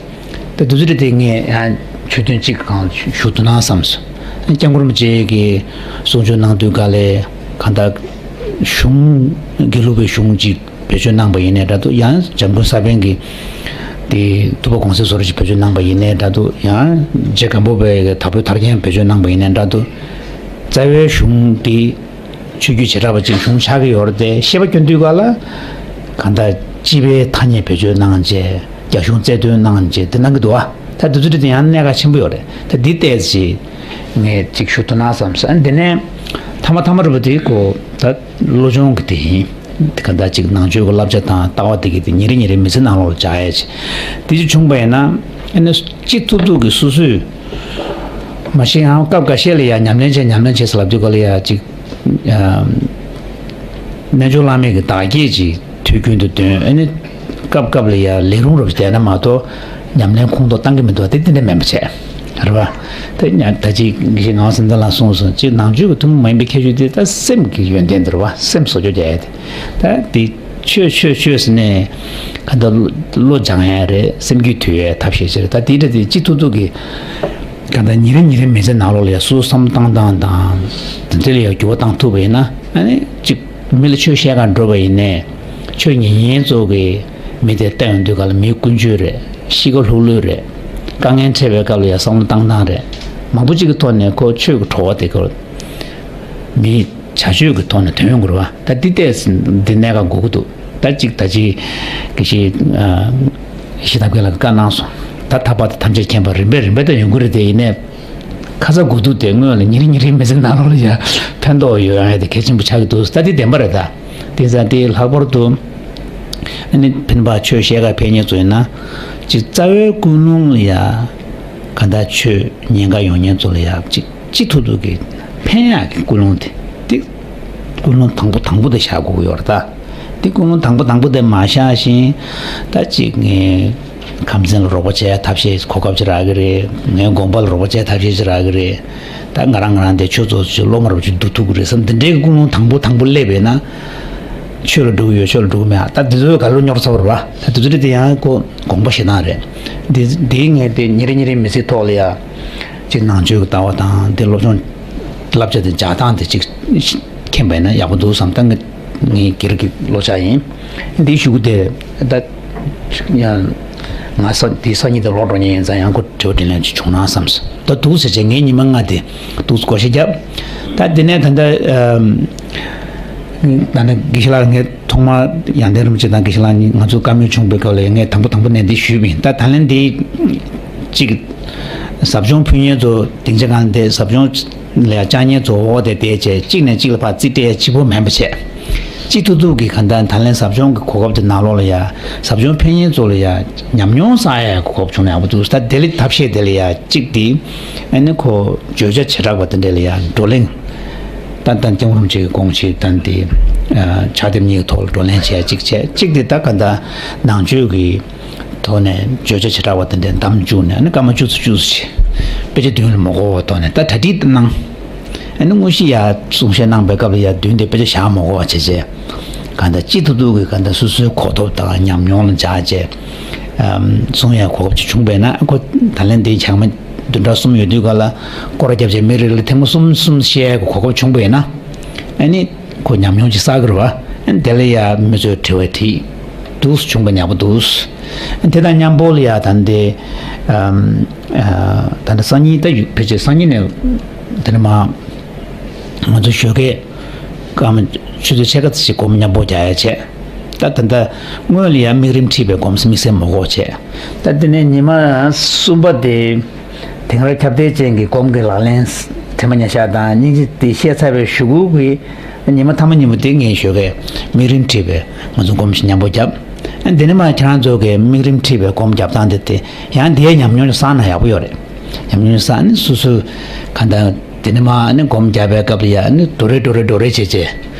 ད་དུས་ཚོད་དེ་ངས་ཡང་ཆོས་ཐུན་གཅིག་གང་ཞུ་ཐུབ་ན་བསམ་སོང་། སྐྱབས་མགོན་རིན་པོ་ཆེ་གིས་གསུང་ཆོས་གནང་དུས་ག་ལས་གང་ལྟར་གཞུང་དགེ་ལུགས་པའི་གཞུང་གཅིག་བེད་སྤྱོད་གནང་པ་ཡིན་ནའི་འདྲ་འདུག་ཡང་འཇམ་མགོན་ས་པཎ་གྱིས་དེ་ཐུབ་པ་གོང་གསལ་བཟོ་འདྲ་ཞིག་བེད་སྤྱོད་གནང་པ་ཡིན་ནའི་འདྲ་འདུག་ཡང་རྗེ་སྒམ་པོ་པའི་དྭགས་པོའི་ཐར་རྒྱན་བེད་སྤྱོད་གནང་པ་ཡིན་ནའི་འདྲ་འདུག་རྩ་བའི་གཞུང་དེ་ཆོས་བརྒྱུད་བྱེ་བྲག་པ་ཅིག་གཞུང་ཆགས་ཀྱི་ཡོད་རེད་དེ། བཤད་པ་སྐྱོན་དུས་ག་ལ་གང་ལྟར་སྤྱི་པའི་ཐ་སྙད་བེད་སྤྱོད་གནང་བྱས་རྒྱ་གཞུང་རྩལ་འདོན་གནང་བྱས་དེ་གནང་གི་འདུག་ཨ། ད་དེ་ཚོ་དེ་ཡང་གནད་འགག་ཆེན་པོ་ཡོད་རེད། ད་འདི་ལྟས་ཅིག་ངས་ཅིག་ཞུ་ཐུབ་ན་བསམ་སོང་། ཨ་འདི་ནས་ཐ་མ་ཐ་མ་རུ་བ་དེ་གོ་ད་བློ་སྦྱོང་གི་དེ་ཡིན། དེ་ག་འདྲ་ཅིག་ནང་ཆོས་ཀྱི་བསླབ་བྱ་དང་ལྟ་བ་དེ་གི་དེ་ཉིན་རེ་ཉིན་རེ་མི་ཚེ་ནང་ལོགས་ལ་སྦྱར་ཡས་ཅིག་དེ་ཅིག་བྱུང་པ་ཡིན་ན། ཨ་ནི་ཅི་ཐུབ་ཐུབ་ཀྱི་སོ་སོས་མ་གཞི་ཡང་སྐབས་འགའ་ཤས་ལ་ཡང་ཉམས་ལེན་བྱས་ཉམས་ལེན་བྱས་ཟེར་ལབ་དུས་ག་ལ་ཡང་ཅིག་ཨ་རྣལ་འབྱོར་བླ་མེད་ཀྱི་བདག་བསྐྱེད་ཅིག་དུས་རྒྱུན་དུ་འདོན། ཨ་ནི་སྐབས་སྐབས་ལ་ཡང་ལས་རུང་རུ་བསྡད་ན་མ་གཏོགས་ཉམས་ལེན་ཁོང་དུ་བཏང་གི་མི་འདུག་དེ་དེ་འདྲ་མིན་པ་བྱས། རེད་བ། ད་ཉ་ད་ཅིག་ངེད་ཀྱི་ངག་དབང་སེང་གེ་ལགས་གསུངས་སོང་། ཅིག་ནང་ཆོས་ཀྱི་ཐུན་མོང་མ་ཡིན་པའི་ཁྱད་ཆོས་དེ་ད་སེམས་ཀྱི་ཡོན་ཏན་དེ་རེད་བ། སེམས་བཟོ་བཅོས་རྒྱག་ཡ་དེ། ད་དེ་ཆོས་ཆོས་ཆོས་ཟེར་ནས་ག་འདྲ་བློ་སྦྱང་ཡ་རེད། སེམས་རྒྱུད་དུལ་ཡའི་ཐབས་ཤེས་བྱེད་རེད། ད་དེ་འདྲ་དེ་ཅི་ཐུབ་ཐུབ་ཀྱི་ག་འདྲ་ཉིན་རེ་ཉིན་རེ་མི་ཚེ་ནང་ལོགས་ལ་ཡ་སོ་སོ་བསམ་བློ་བཏང་སྟངས་དང་དེ་འདྲ་ལ་ཡ་འགྱུར་བ་བཏང་ཐུབ་པ་ཡིན་ན། ཨ་ནི་ཅིག་མི་ལ་ཆོས་བཤད་གར་འགྲོ་བ་ཡིན་ནའི་ཆོས་ཉན་མཁན་ཚོ་གི་མི་དེ་ལྟ་ཡོང་དུས་ག་ལ་མི་ཀུན་སྤྱོད་རེད། གཤིས་ཀ་ལྷུག་ལྷུག་རེད། དཀའ་ངལ་འཕྲད་པའི་སྐབས་ལ་ཡ་བསམ་བློ་བཏང་སྟངས་རེད། མང་པོ་ཅིག་གི་ཐོག་ནས་ཁོ་ཆོས་ཀྱི་བྲོ་བ་དེ་ཁོ་མི་བྱ་སྤྱོད་ཀྱི་ཐོག་ནས་ཐོན་ཡོང་གི་རེད་བ། ད་འདི་ལྟས་འདི་གནད་འགག་དགོས་ཀྱི་འདུག་ད་ཅིག་ད་ཅིག་གི་ཞིག་ཨ་ཞི་ཐབས་མཁས་ལགས་ཀྱིས་བཀའ་གནང་སོང་། ད་ཐར་པ་དང་ཐམས་ཅད་མཁྱེན་པ་རིམ་པས་རིམ་པས་ད་ཡོང་གི་རེད་དེ། ཡིན་ནའི་ཁ་ཚ་དགོས་གཏུགས་དེ་སྔོན་ལ་ཉིན་རེ་ཉིན་རེ་མི་ཚེ་ནང་ལོགས་ལ་ཡ་ཕན་ཐོགས་ཡོང་ཡ་དེ་གལ་ཆེན་པོ་ཆགས་ཀྱི་འདུག་ད་འདི་བདེན་པ་རེད་ད། དེ་ཙང་དེ་ལྷག་པར་དུ་ཨ་ནི་ཕན་པ་ཆོས་བཤད་གར་ཕེབས་མཁན་ཚོ་ཡིན་ན་ཅིག་རྩ་བའི་ཀུན་སློང་ལ་ཡ་ག་འདྲ་ཆོས་ཉན་གར་ཡོང་མཁན་ཚོ་ལ་ཡ་ཅིག་ཅི་ཐུབ་ཐུབ་ཀྱི་ཕན་ཡག་གི་ཀུན་སློང་དེ་དེ་ ཀུན་སློང་དང་པོ་དང་པོ་དེ་བཞག་དགོས་ཀྱི་ཡོད་རེད་ད། དེ་ཀུན་སློང་དང་པོ་དང་པོ་དེ་མ་བཞག་བཞིན། ད་ཅིག་ངས་ཁམས་ཚན་ལ་རོགས་པ་བྱས་ཐབས་ཤེས་གོ་སྐབས་ཅིག་རག་གི་རེད། ངའི་དགོན་པ་ལ་རོགས་པ་བྱས་ཐབས་ཤེས་ཅིག་རག་གི་རེད། ད་ང་རང་ང་རང་དེ་ཆོས་ཚོགས་ཆུང་སློབ་མ་རོགས་ཅིག་བསྡུ་ཐུབ་ཀྱི་རེད་བསམ། དེ་འདྲའི་ཀུན་སློང་དང་པོ་དང་པོ་སླེབས་པས་ན། ཆོས་ལ་འགྲོ་གི་ཡོད་ཆོས་ལ་འགྲོ་གི་མེད། ད་དེ་ཚོའི་ག་ལོ་རྙོག་ཚ་བ་རེད་བ། ད་དེ་ཚོ་དེ་ཡང་ཁོ་དགོངས་པ་བཞེས་སྟངས་རེད། དེ་དེའི་ངས་དེ་ཉིན་རེ་ཉིན་རེ་མི་ཚེའི་ཐོག་ལ་ཡ། ཅིག་ནང་ཆོས་ཀྱི་ལྟ་བ་དང་དེ་སློབ་སྦྱོང་བསླབ་བྱ་དེ་སྦྱང་སྟངས་དེ་ཅིག་མཁྱེན་པས་ན་ཡག་པོ་འདུག་བསམ། ད་ངས་ངའི་སྒེར་གྱི་བློ་འཆར་ཡིན། འདིའི་གཞུག་གུ་དེ་ད་ཡང་ང་ས་དེའི་སང་ཉིན་དེ་ལོག་འགྲོ་མཁན་ཡིན་ཙང་ཡང་ཁོ་དྲི་བ་དྲིས་ལན་ཅིག་བྱུང་ན་བསམས། ད་འདུག་ཟེར་བྱས་ངས་ཉི་མ་ལྔ་དེ་འདུག་བགོ་བཤའ་བརྒྱབ། ད་དེ་ནས་ད་ལྟ་ཨམ། ད་ནི་དགེ་བཤེས་ལགས་ངས་ཐོག་མར་ཡང་ལྡན་རིན་པོ་ཆེ་དང་དགེ་བཤེས་ལགས་གཉིས་ང་ཚོ་བཀའ་མོལ་བྱུང་བའི་སྐབས་ལ་ངས་དང་པོ་དང་པོ་ནས་འདི་ཞུས་པ་ཡིན། ད་ད་ལན་འདི་གཅིག་ཟབ་སྦྱོང་ཕུལ་མཁན་ཚོ་སྡིངས་ཆ་སྒང་དེ་ཟབ་སྦྱོང་ལ་ཡང་བཅར་མཁན་ཚོ་འོག་དེ་བསྡད་བྱས་གཅིག་ནས་གཅིག་ལ་ཕར་རྩིས་སྤྲད་གཅིག་པོ་མིན་པ་བྱས། གཅིག་ཐུབ་ཐུབ་ཀྱི་གང་ལྟར་ད་ལན་ཟབ་སྦྱོང་གི་གོ་སྐབས་དེ་ནང་ལོགས་ལ་ཡ་ཟབ་སྦྱོང་ཕུལ་མཁན་ཚོ་ལ་ཡ་ཉམས་མྱོང་བསགས་ཡ་གོ་སྐབས་བྱུང་ན་ཡག་པོ་འདུག་ད་དེ་ལས་ཐབས་ཤེས་དེ་ལ་ཡ་གཅིག་དེ། ཨ་ནི་ཁོ་བརྗོད་བྱ་བྱེ་བྲག་པ་དེ་འདྲ་ལ་ཡང་བགྲོ་གླེང་། ད་ལྟ་སྐྱབས་མགོན་རིན་པོ་ཆེ་གི་དགོངས་གཞི་དང་དེ་ཕྱག་དེབ་གཉིས་ཀྱི་ཐོག་ལ་བགྲོ་གླེང་བྱས་གཅིག་བྱས། གཅིག་དེ་ད་ག་ད་ནང་ཆོས་ཀྱི་ཐོག་ནས་བརྗོད་བྱ་བྱེ་བྲག་པ་དེ་འདྲ་འདམ་བཅུག་ནས། ཨ་ནི་སྐར་མ་བཅུ་ཙམ་བཅུ་ཙམ་བྱས། དཔེ་ཆ་མདུན་ལ་མ་འགོར་བ་ཐོག་ནས་ད་གྲ་སྒྲིག་གནང་། ཨ་ནི་དངོས་གཞི་ཡ་གསུང་བཤད་གནང་པའི་སྐབས་ལ་ཡ་མདུན་དེ་དཔེ་ཆ་བཞག་མ་དགོས་པ་བྱས་བྱས། གང་ལྟར་གཅིག་ཐུབ་ཐུབ་ཀྱི་གང་ལྟར་སོ་སོའི་གོ་རྟོགས་དང་ཉམས་མྱོང་ལ་སྦྱར་བྱས། ཨམ། གསུང་ཡ་གོ་སྐབས་ཅིག་བྱུང་བས་ན་ཁོ་ད་ལན་འདི་ཆག་མ་བདུན་ཕྲག་གསུམ་ཡོད་དུས་ག་ལ་སྐོར་ར་བརྒྱབ་བྱས་མི་རེ་རེ་ལ་ཐེངས་མ་གསུམ་གསུམ་བཤད་གོ་སྐབས་བྱུང་བས་ན། ཨ་ནི་ཁོ་ཉམས་མྱོང་ཅིག་བསགས་ཀྱི་རེད་བ། ཨ་ནི་དེ་ལ་ཡ་མི་ཚོས་དྲི་བ་དྲིས་འདུག་བྱུང་བ་ཡག་པོ་འདུག་དེ་དང་མཉམ་པོ་ལ་ཡ་ད་འདི་ཨམ། ཨ། ད་འདི་སང་ཉིན་ད་ཡུ་ཕལ་ཆེར་སང་ཉིན་ནས་དེ་ནས་མ་ང་ཚོ་ཞོགས་ཀས་སྐར་མ་ཆུ་ཚོད་ཕྱེད་ཀ་ཙམ་ཞིག་སྒོམ་མཉམ་པོ་རྒྱག་ཡ་བྱས། ད་ད་ལྟ་སྔོན་ལ་ཡང་དམིགས་རིམ་ཁྲིད་པའི་སྒོམ་དམིགས་བསལ་མ་དགོས་བྱས། ད་དེ་ནས་ཉི་མ་གསུམ་པ་དེ་དེང་རབས་ཁྱབ་གདལ་ཅན་གྱི་སྒོམ་གྱི་ལག་ལེན་དྲི་མ་ཉེར་བཞག་དང་སྙིང་རྗེ་དེ་བཤད་ཚར་བའི་གཞུག་གུ་གི་ཉི་མ་མཐའ་མ་ཉིན་མོ་དེ་ངས་ཞོགས་ཀས་དམིགས་རིམ་ཁྲིད་པའི་ང་ཚོ་སྒོམ་ཞིག་མཉམ་པོ་བརྒྱབ། དེ་ནས་མ་ཁྱེད་རང་ཚོ་གི་དམིགས་རིམ་ཁྲིད་པའི་སྒོམ་བརྒྱབ་སྟངས་དེ་དེ་ཡང་དེའི་ཉམས་མྱོང་བསགས་ན་ཡག་པོ་ཡོད་རེད། ཉམས་མྱོང་བསགས་ནས་སོ་སོའི་གང་ལྟར་དེ་ནས་མ་ནི་སྒོམ་བརྒྱབ་པའི་སྐབས་ལ་ཡ་ནི་འགྲོ་རེ་འགྲོ་རེ་འགྲོ་རེ་བྱས་བྱས།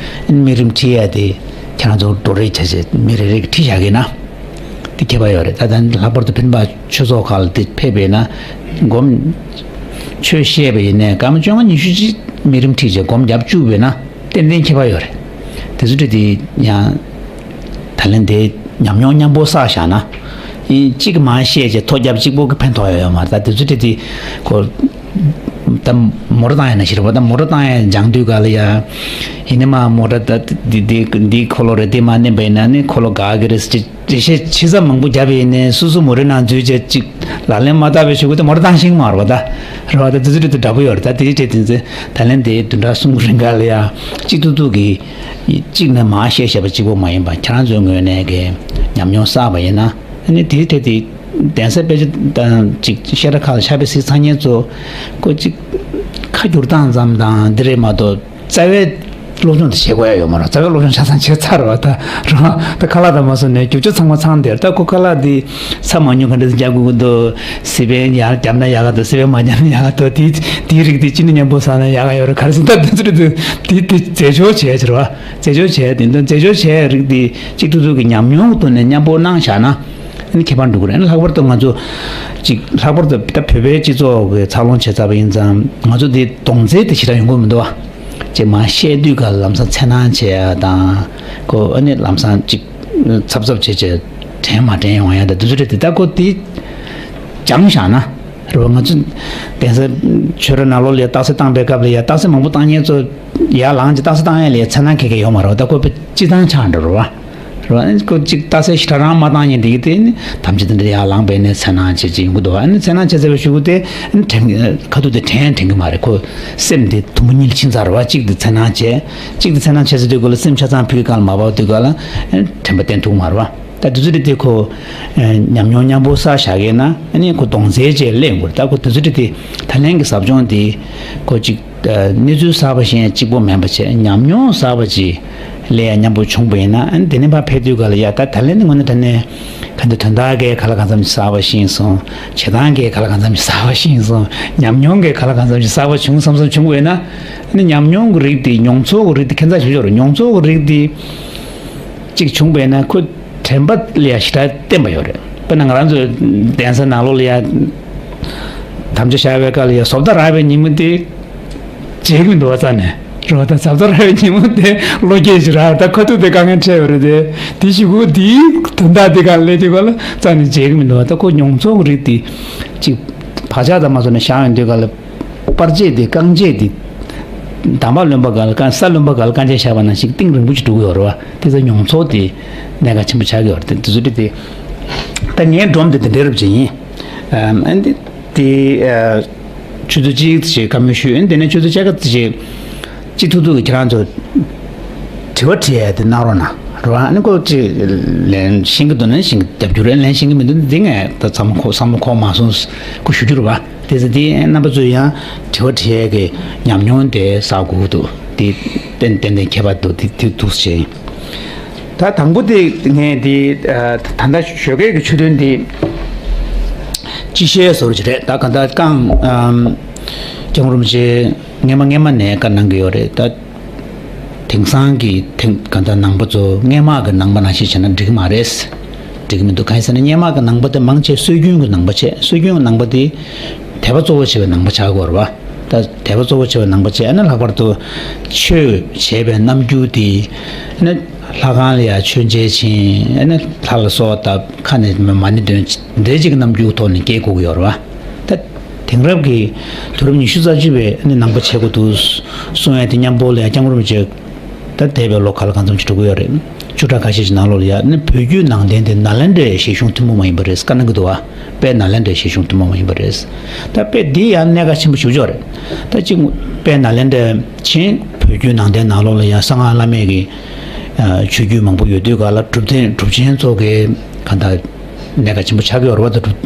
དམིགས་རིམ་ཁྲིད་ཡ་དེ་ཁྱེད་རང་ཚོ་འགྲོ་རེ་བྱས་བྱས་མི་རེ་རེ་གིས་ཁྲིད་བཞག་གི་ན། དེ་ཁྱད་པར་ཡོད་རེད། ད་ལྟ་ལྷག་པར་དུ་འཕན་པ་ཆོས་ཚོགས་ཁག་ལ་དེ་ཕེབས་པས་ན། སྒོམ་ཆོས་བཤད་པ་ཡིན་ནའི་སྐར་མ་བཅོ་ལྔ་ཉི་ཤུ་ཅིག་དམིགས་རིམ་ཁྲིད་བྱས་སྒོམ་བརྒྱབ་བཅུག་པས་ན་ཏན་ཏན་ཁྱད་པར་ཡོད་རེད། དེ་ཚོ་ཁྲིད་དེ་ཡང་ད་ལན་དེ་ཉམས་མྱོང་མཉམ་པོ་བསགས་བཞག་ན། ཡིན་གཅིག་མ་བཤད་བྱས་ཐོ་རྒྱབ་གཅིག་པོ་གི་ཕན་ཐོགས་ཡོད་ཡོད་མ་རེད། ད་དེ་ཚོ་ཁྲིད་དེ་ཁོ། ད་མོ་ཊ་བཏང་ཡ་ན་ཞིག་རེད་པ། ད་མོ་ཊ་བཏང་ཡ་སྦྱང་དུས་ག་ལ་ཡ། ཡིན་ནི་མ་མོ་ཊ་ད་འདི་འདི་འདི་འཁོར་ལོ་རེད། འདི་མ་མནན་པ་ཡིན་ན་ནི་འཁོར་ལོ་འགག་གི་རེད་ཟེར་འགྲེལ་བཤད་ཇི་ཙམ་མང་པོ་བརྒྱབ་པ་ཡིན་ནའི་སོ་སོ་མོ་ཊའི་ནང་འཛུལ་བྱས་ཅིག་ལག་ལེན་མ་བསྟར་བའི་གཞུག་གུ་དེ་མོ་ཊ་བཏང་ཤེས་ཀྱི་མ་རེད་པ། ད་རེད་པ། ད་དེ་ཚོ་དེ་ཚོ་འདྲ་པོ་ཡོད་རེད། ད་དེ་འདྲའི་གྲས་དེ་ཚོ་ད་ལན་དེ་བདུན་ཕྲག་གསུམ་གྱི་རིང་ག་ལ་ཡ་གཅིག་ཏུ་ཏུ་གི་གཅིག་ནས་མར་བཤད་བཤད་པ་གཅིག་པོ་མ་ཡིན་པ་ཁྱེད་རང་ཚོའི་ངོས་ནས་གི་ཉམས་མྱོང་བསགས་པ་ཡིན་ན། ཨ་ནི་དེའི་ཐད་དེ་གདན་ས་དཔེ་ཆ་དང་ཅིག་བཤད་གྲྭ་ཁག་ལ་ཕྱག་དཔེ་གཟིགས་ཚར་མཁན་ཚོ་ཁོ་ཅིག་ཁ་བསྒྱུར་སྟངས་ཙམ་དང་འདི་རེད་མ་གཏོགས་རྩ་བའི་སློབ་སྦྱོང་དེ་བྱེད་དགོས་ཡ་ཡོད་མ་རེད། རྩ་བའི་སློབ་སྦྱོང་ཆ་ཚང་བྱས་ཚར་བ་ད་རེད་པ། ད་ཁ་ལག་དང་མ་སོང་ནས་རྒྱུ་ཆ་ཚང་མ་ཚང་དེར་ད་ཁོ་ཁ་ལག་འདི་ཚྭ་མ་ཉུང་ག་འདྲ་ཞིག་རྒྱག་དགོས་ཀྱི་འདུག་སི་པན་ཡར་བརྒྱབ་ན་ཡག་ག་འདུག་སི་པན་མ་བརྒྱབ་ན་ཡག་ག་འདུག་དེའི་དེའི་རིགས་དེ་ཅི་ནས་མཉམ་པོ་ཟ་ན་ཡག་ག་ཡོད་རེད། ག་རེ་ཟེར་ན་ད་དེ་ཚོ་རེད་འདུག་དེ་དེ་རྫས་སྦྱོར་བྱས་ཟེར་བ། རྫས་སྦྱོར་བྱས་དེ་འདྲ་རྫས་སྦྱོར་བྱས་རིགས་དེ་གཅིག་ཏུ་ཏུ་གི་ཉམས་མྱོང་ཐོག་ནས་མཉམ་པོ་གནང་བཞག་ན། ཨ་ནི་ཁྱད་པར་འགྲོ་གི་རེད། ཨ་ནི་ལྷག་པར་དུ་ང་ཚོ་ཅིག་ལྷག་པར་དུ་ད་བོད་པའི་སྤྱི་ཚོགས་ཀྱི་འཚར་ལོངས་བྱས་ཚར་བ་ཡིན་ཙང་ང་ཚོ་འདི་གདོང་རྩེ་དེ་ཞེ་དྲག་ཡོང་གི་མི་འདུག་བ། ཅིག་མར་བཤད་དུས་ག་ལ་ལམ་སང་འཚེར་སྣང་བྱེད་ཡ་དང་། ཁོ་ཨ་ནི་ལམ་སང་ཅིག་འཚབ་འཚབ་བྱེད་བྱེད་དྲན་མ་དྲན་ཡོང་ཡ་དང་དེ་ཚོ་རེད་དེ། ད་ཁོ་དེ་སྦྱངས་བཞག་ན་རེད་བ། ང་ཚོ་གདན་ས་ཆོས་ར་ནང་ལོགས་ལ་ཡ་རྟགས་གསལ་བཏང་པའི་སྐབས་ལ་ཡ་རྟགས་གསལ་མང་པོ་བཏང་མཁན་ཚོ་ཡར་ལངས་ཀྱི་རྟགས་གསལ་བཏང་ཡ་ལ་ཡ་འཚེར་སྣང་ག་གེ་ཡོད་མ་རེད་བ། ད་ཁོ་དཔེ་སྤྱི་བཏང་ཆགས་འགྲོ་རེད་བ། རེད་བ། ཁོ་གཅིག་རྟགས་གསལ་ཞེ་དྲག་རང་མ་བཏང་མཁན་དེ་གི་དེ་ནི་ཐམས་ཅད་དེ་འདྲ་ཡར་ལངས་པས་ནས་འཚེར་སྣང་བྱེད་ཀྱི་ཡོང་གི་འདུག་ཨ་ནི་འཚེར་སྣང་བྱེད་ཚར་བའི་གཞུག་གུ་དེ་ཨ་ནི་དྲན་ཁ་ཐུག་དེ་དྲན་དྲན་གི་མ་རེད། ཁོ་སེམས་དེ་དུམ་བུ་གཉིས་ཕྱིན་ཚར་བ། གཅིག་དེ་འཚེར་སྣང་བྱས། གཅིག་དེ་འཚེར་སྣང་བྱས་ཚར་དུས་ག་ལ་སེམས་ཆ་ཚང་ཕུད་གང་ལ་མ་བབས་དུས་ག་ལ་ཨ་ནི་དྲན་པ་བརྟན་ཐུབ་མ་རེད་བ། ད་དེ་ཚོ་དེ་དེ་ཁོ་ཉམས་མྱོང་མཉམ་པོ་བསགས་བཞག་གི་ན་ཨ་ནི་ཁོ་གདོང་རྩེ་བྱས་སླེབས་དགོས་རེད། ད་ཁོ་དེ་ཚོ་དེ་དེ་ད་ལན་གྱི་ཟབ་སྦྱོང་དེ་ཁོ་གཅིག་གནས་ཚུལ་གསར་པ་ཤེས་ཡ་གཅིག་པོ་མིན་པ་བྱས་ཉམས་མྱོང་གསར་པ་ཅིག་ ལས་ཡང་མཉམ་པོ་བྱུང་པ་ཡིན་ན། ཨ་ནི་དེ་ནས་ཕར་ཕེབས་དུས་ག་ལ་ཡ། ད་ད་ལན་ནི་དངོས་གནས་དྲང་གནས་ག་འདྲ། དོན་དག་གིས་ག་ལ་གང་འཚམ་ཞིག་གསར་པ་ཤེས་སོང་། བྱེད་སྟངས་ཀྱིས་ག་ལ་གང་འཚམ་ཞིག་གསར་པ་ཤེས་སོང་། ཉམས་མྱོང་གིས་ག་ལ་གང་འཚམ་ཞིག་གསར་པ་བྱུང་བསམ་བསམ་བྱུང་བས་ན། ཨ་ནི་ཉམས་མྱོང་གི་རིགས་དེ། མྱོང་ཚོར་གྱི་རིགས་དེ་ཁྱད་མཚར་ཞིག་ཡོད་རེད། མྱོང་ཚོར་གྱི་རིགས་དེ་གཅིག་བྱུང་བས་ན། ཁོ་དྲན་པ་ལ་ཡ་ཞེ་དྲག་བརྟེན་པ་ཡོད་རེད། དཔེར་ན་ང་རང་ཚོའི་གདན་ས་ནང་ལོགས་ལ་ཡ། དམ་བཅའ་བཞག་པའི་སྐབས་ལ་ཡ། བཟོ་ལྟ་རག་པའི་ཉིན་མོ་དེ་བརྗེད་ཀྱི་མི་འདུག་བ། རྩ་ནས་རེད་བ། ད་བཟོ་ལྟ་རག་པའི་ཉིན་མོ་དེ་བློ་སྐྱེད་ཅིག་རག་ད་ཁ་ཐུག་དེ་དཀའ་ངལ་འཕྲད་ཡོད་རེད་དེ། དེ་གཞུག་གུ་དེའི་དོན་དག་དེ་ག་ལ་སླེབས་དུས་ག་ལ་རྩ་ནས་བརྗེད་ཀྱི་མི་འདུག་བ། ད་ཁོ་མྱོང་ཚོར་གྱི་རིགས་དེ་གཅིག་བག་ཆགས་དང་མ་བཟོ་ནས་བཞག་ཡོང་དུས་ག་ལ། པར་ཆས་དེ། རྐང་རྗེས་དེ། འདམ་བག་རློན་པ་ག་ལ། རྐང་། ས་རློན་པ་ག་ལ། རྐང་རྗེས་བཞག་པ་ནང་བཞིན་གཏིང་རིང་པོ་ཅིག་འགྲོ་གི་ཡོད་རེད་བ། དེ་ཚོ་མྱོང་ཚོར་དེ་གནད་འགག་ཆེན་པོ་ཆགས་ཀྱི་ཡོད་རེད། དེ་དེ་ཚོ་དེ་དེ། ད་ངའི་སྒྲོམ་དེ་དེ་འདྲ་རབ་ཅིག་ཡིན། ཨམ། ཨ་ནི་དེ། ཨ། ཆུ་ཚོད་གཅིག་ཙམ་ཞིག་བཀའ་མོལ་ཞུས། ཨ་ནི་དེ་ནས་ཆུ་ཚོད་ཕྱེད་ཀ་ཙམ་ཞིག་གཅིག་ཐུག་ཐུག་གི་ཁྱེད་རང་ཚོ་དྲི་བ་དྲི་ཡ་དེ་གནང་རོགས་གནང་། རེད་བ། ཨ་ནི་ཁོ་ཅིག་ལན་ཤེས་ཀྱི་འདུག་ན་ཤེས་ཀྱི། རྒྱབ་སྐྱོར་རེད། ལན་ཤེས་ཀྱི་མི་འདུག་ན། འདི་ངས་ད་བསམ་བློ་འཁོར། བསམ་བློ་འཁོར་མ་སོང་། ཁོ་ཞུ་རྒྱུ་རེད་བ། དེ་ཚོ་དེ་རྣམ་པ་ཚོས་ཡང་དྲི་བ་དྲི་ཡས་ཀྱི་ཉམས་མྱོང་དེ་བསགས་དགོས་ཀྱི་འདུག་དེ་ཏན་ཏན་ཏན་ཁྱད་པར་འདུག་དེ་དེ་འདུག་ཟེར། ད་དང་པོ་དེ་ངས་དེ། ཨ། ད་ལྟ་ཞོགས་ཀས་ཀྱི་ཆུ་ཐོན་དེ་སྤྱི་བཤད་བཟོ་འདྲ་ཅིག་རེད། ད་ག་ད་རྐང་། ཨམ། སྐྱབས་མགོན་རིན་པོ་ཆེ་སྔས་མ་སྔས་མ་ནས་བཀའ་གནང་གི་ཡོད་རེད། ད་དེང་སང་གི་དེང་ག་ད་ནང་པ་ཚོ་སྔས་མ་གི་ནང་པ་ནང་བཞིན་བྱས་ན་འགྲིག་གི་མ་རེད། འགྲིག་གི་མི་འདུག་གང་ཡིན་ཟེར་ན། སྔས་མ་གི་ནང་པ་དེ་མང་ཆེ་སྲོལ་རྒྱུན་གྱི་ནང་པ་བྱས། སྲོལ་རྒྱུན་གྱི་ནང་པ་དེ་དད་པ་གཙོ་བོ་བྱས་པའི་ནང་པ་ཆགས་ཀྱི་ཡོད་རེད་བ། ད་དད་པ་གཙོ་བོ་བྱས་པའི་ནང་པ་བྱས། ཨ་ནི་ལྷག་པར་དུ་ཆོས་བྱས་པའི་རྣམ་འགྱུར་དེ། ཨ་ནི་ལྷ་ཁང་ལ་ཡ་མཆོད་མཇལ་ཕྱིན། ཨ་ནི་ལྷ་ལ་གསོལ་བ་བཏབ། ཁ་ནས་མ་ཎི་འདོན། འདྲ་ཅིག་གི་རྣམ་འགྱུར་ཐོག་ནས་སྐྱེལ་དགོས་ཀྱི་ཡོད་རེད་བ། ད་དེང་རབས་ཀྱི་དུས་རབས་ཉི་ཤུ་རྩ་གཅིག་པའི་ཨ་ནི་ནང་པ་བྱེད་དགོས་འདུག་གསུང་ཡ་དེ་མཉམ་པོ་ལ་ཡ། སྐྱབས་མགོན་རིན་པོ་ཆེ་ད་འདས་པའི་ལོ་ག་ལ་གང་འཚམ་ཅིག་འགྲོ་གི་ཡོད་རེད། བཅུ་ཕྲག་ཁ་ཤས་ཤིག་ནང་ལོགས་ལ་ཡ། ཨ་ནི་བོད་བརྒྱུད་ནང་བསྟན་དེ་ནཱ་ལེནྡྲའི་བཞེད་གཞུང་ཐུན་མོང་མ་ཡིན་པ་རེད་བཀའ་གནང་གི་འདུག་བ། དཔལ་ནཱ་ལེནྡྲའི་བཞེད་གཞུང་ཐུན་མོང་མ་ཡིན་པ་རེད། ད་དཔེ་འདི་ཡང་གནད་འགག་ཆེན་པོ་ཞེ་པོ་ཅིག་རེད། ད་གཅིག་དཔལ་ནཱ་ལེནྡྲ་ཕྱིན། བོད་བརྒྱུད་ནང་བསྟན་ནང་ལོགས་ལ་ཡང་གསང་སྔགས་བླ་མེད་ཀྱི་ཨ་ཆོས་བརྒྱུད་མང་པོ་ཡོད་དུས་ག་ལ། གྲུབ་ཆེན། གྲུབ་ཆེན་ཚོ་གི་ག་ད་གནད་འགག་ཆེན་པོ་ཆགས་ཀྱི་ཡོད་རེད་བ། ད་གྲུབ།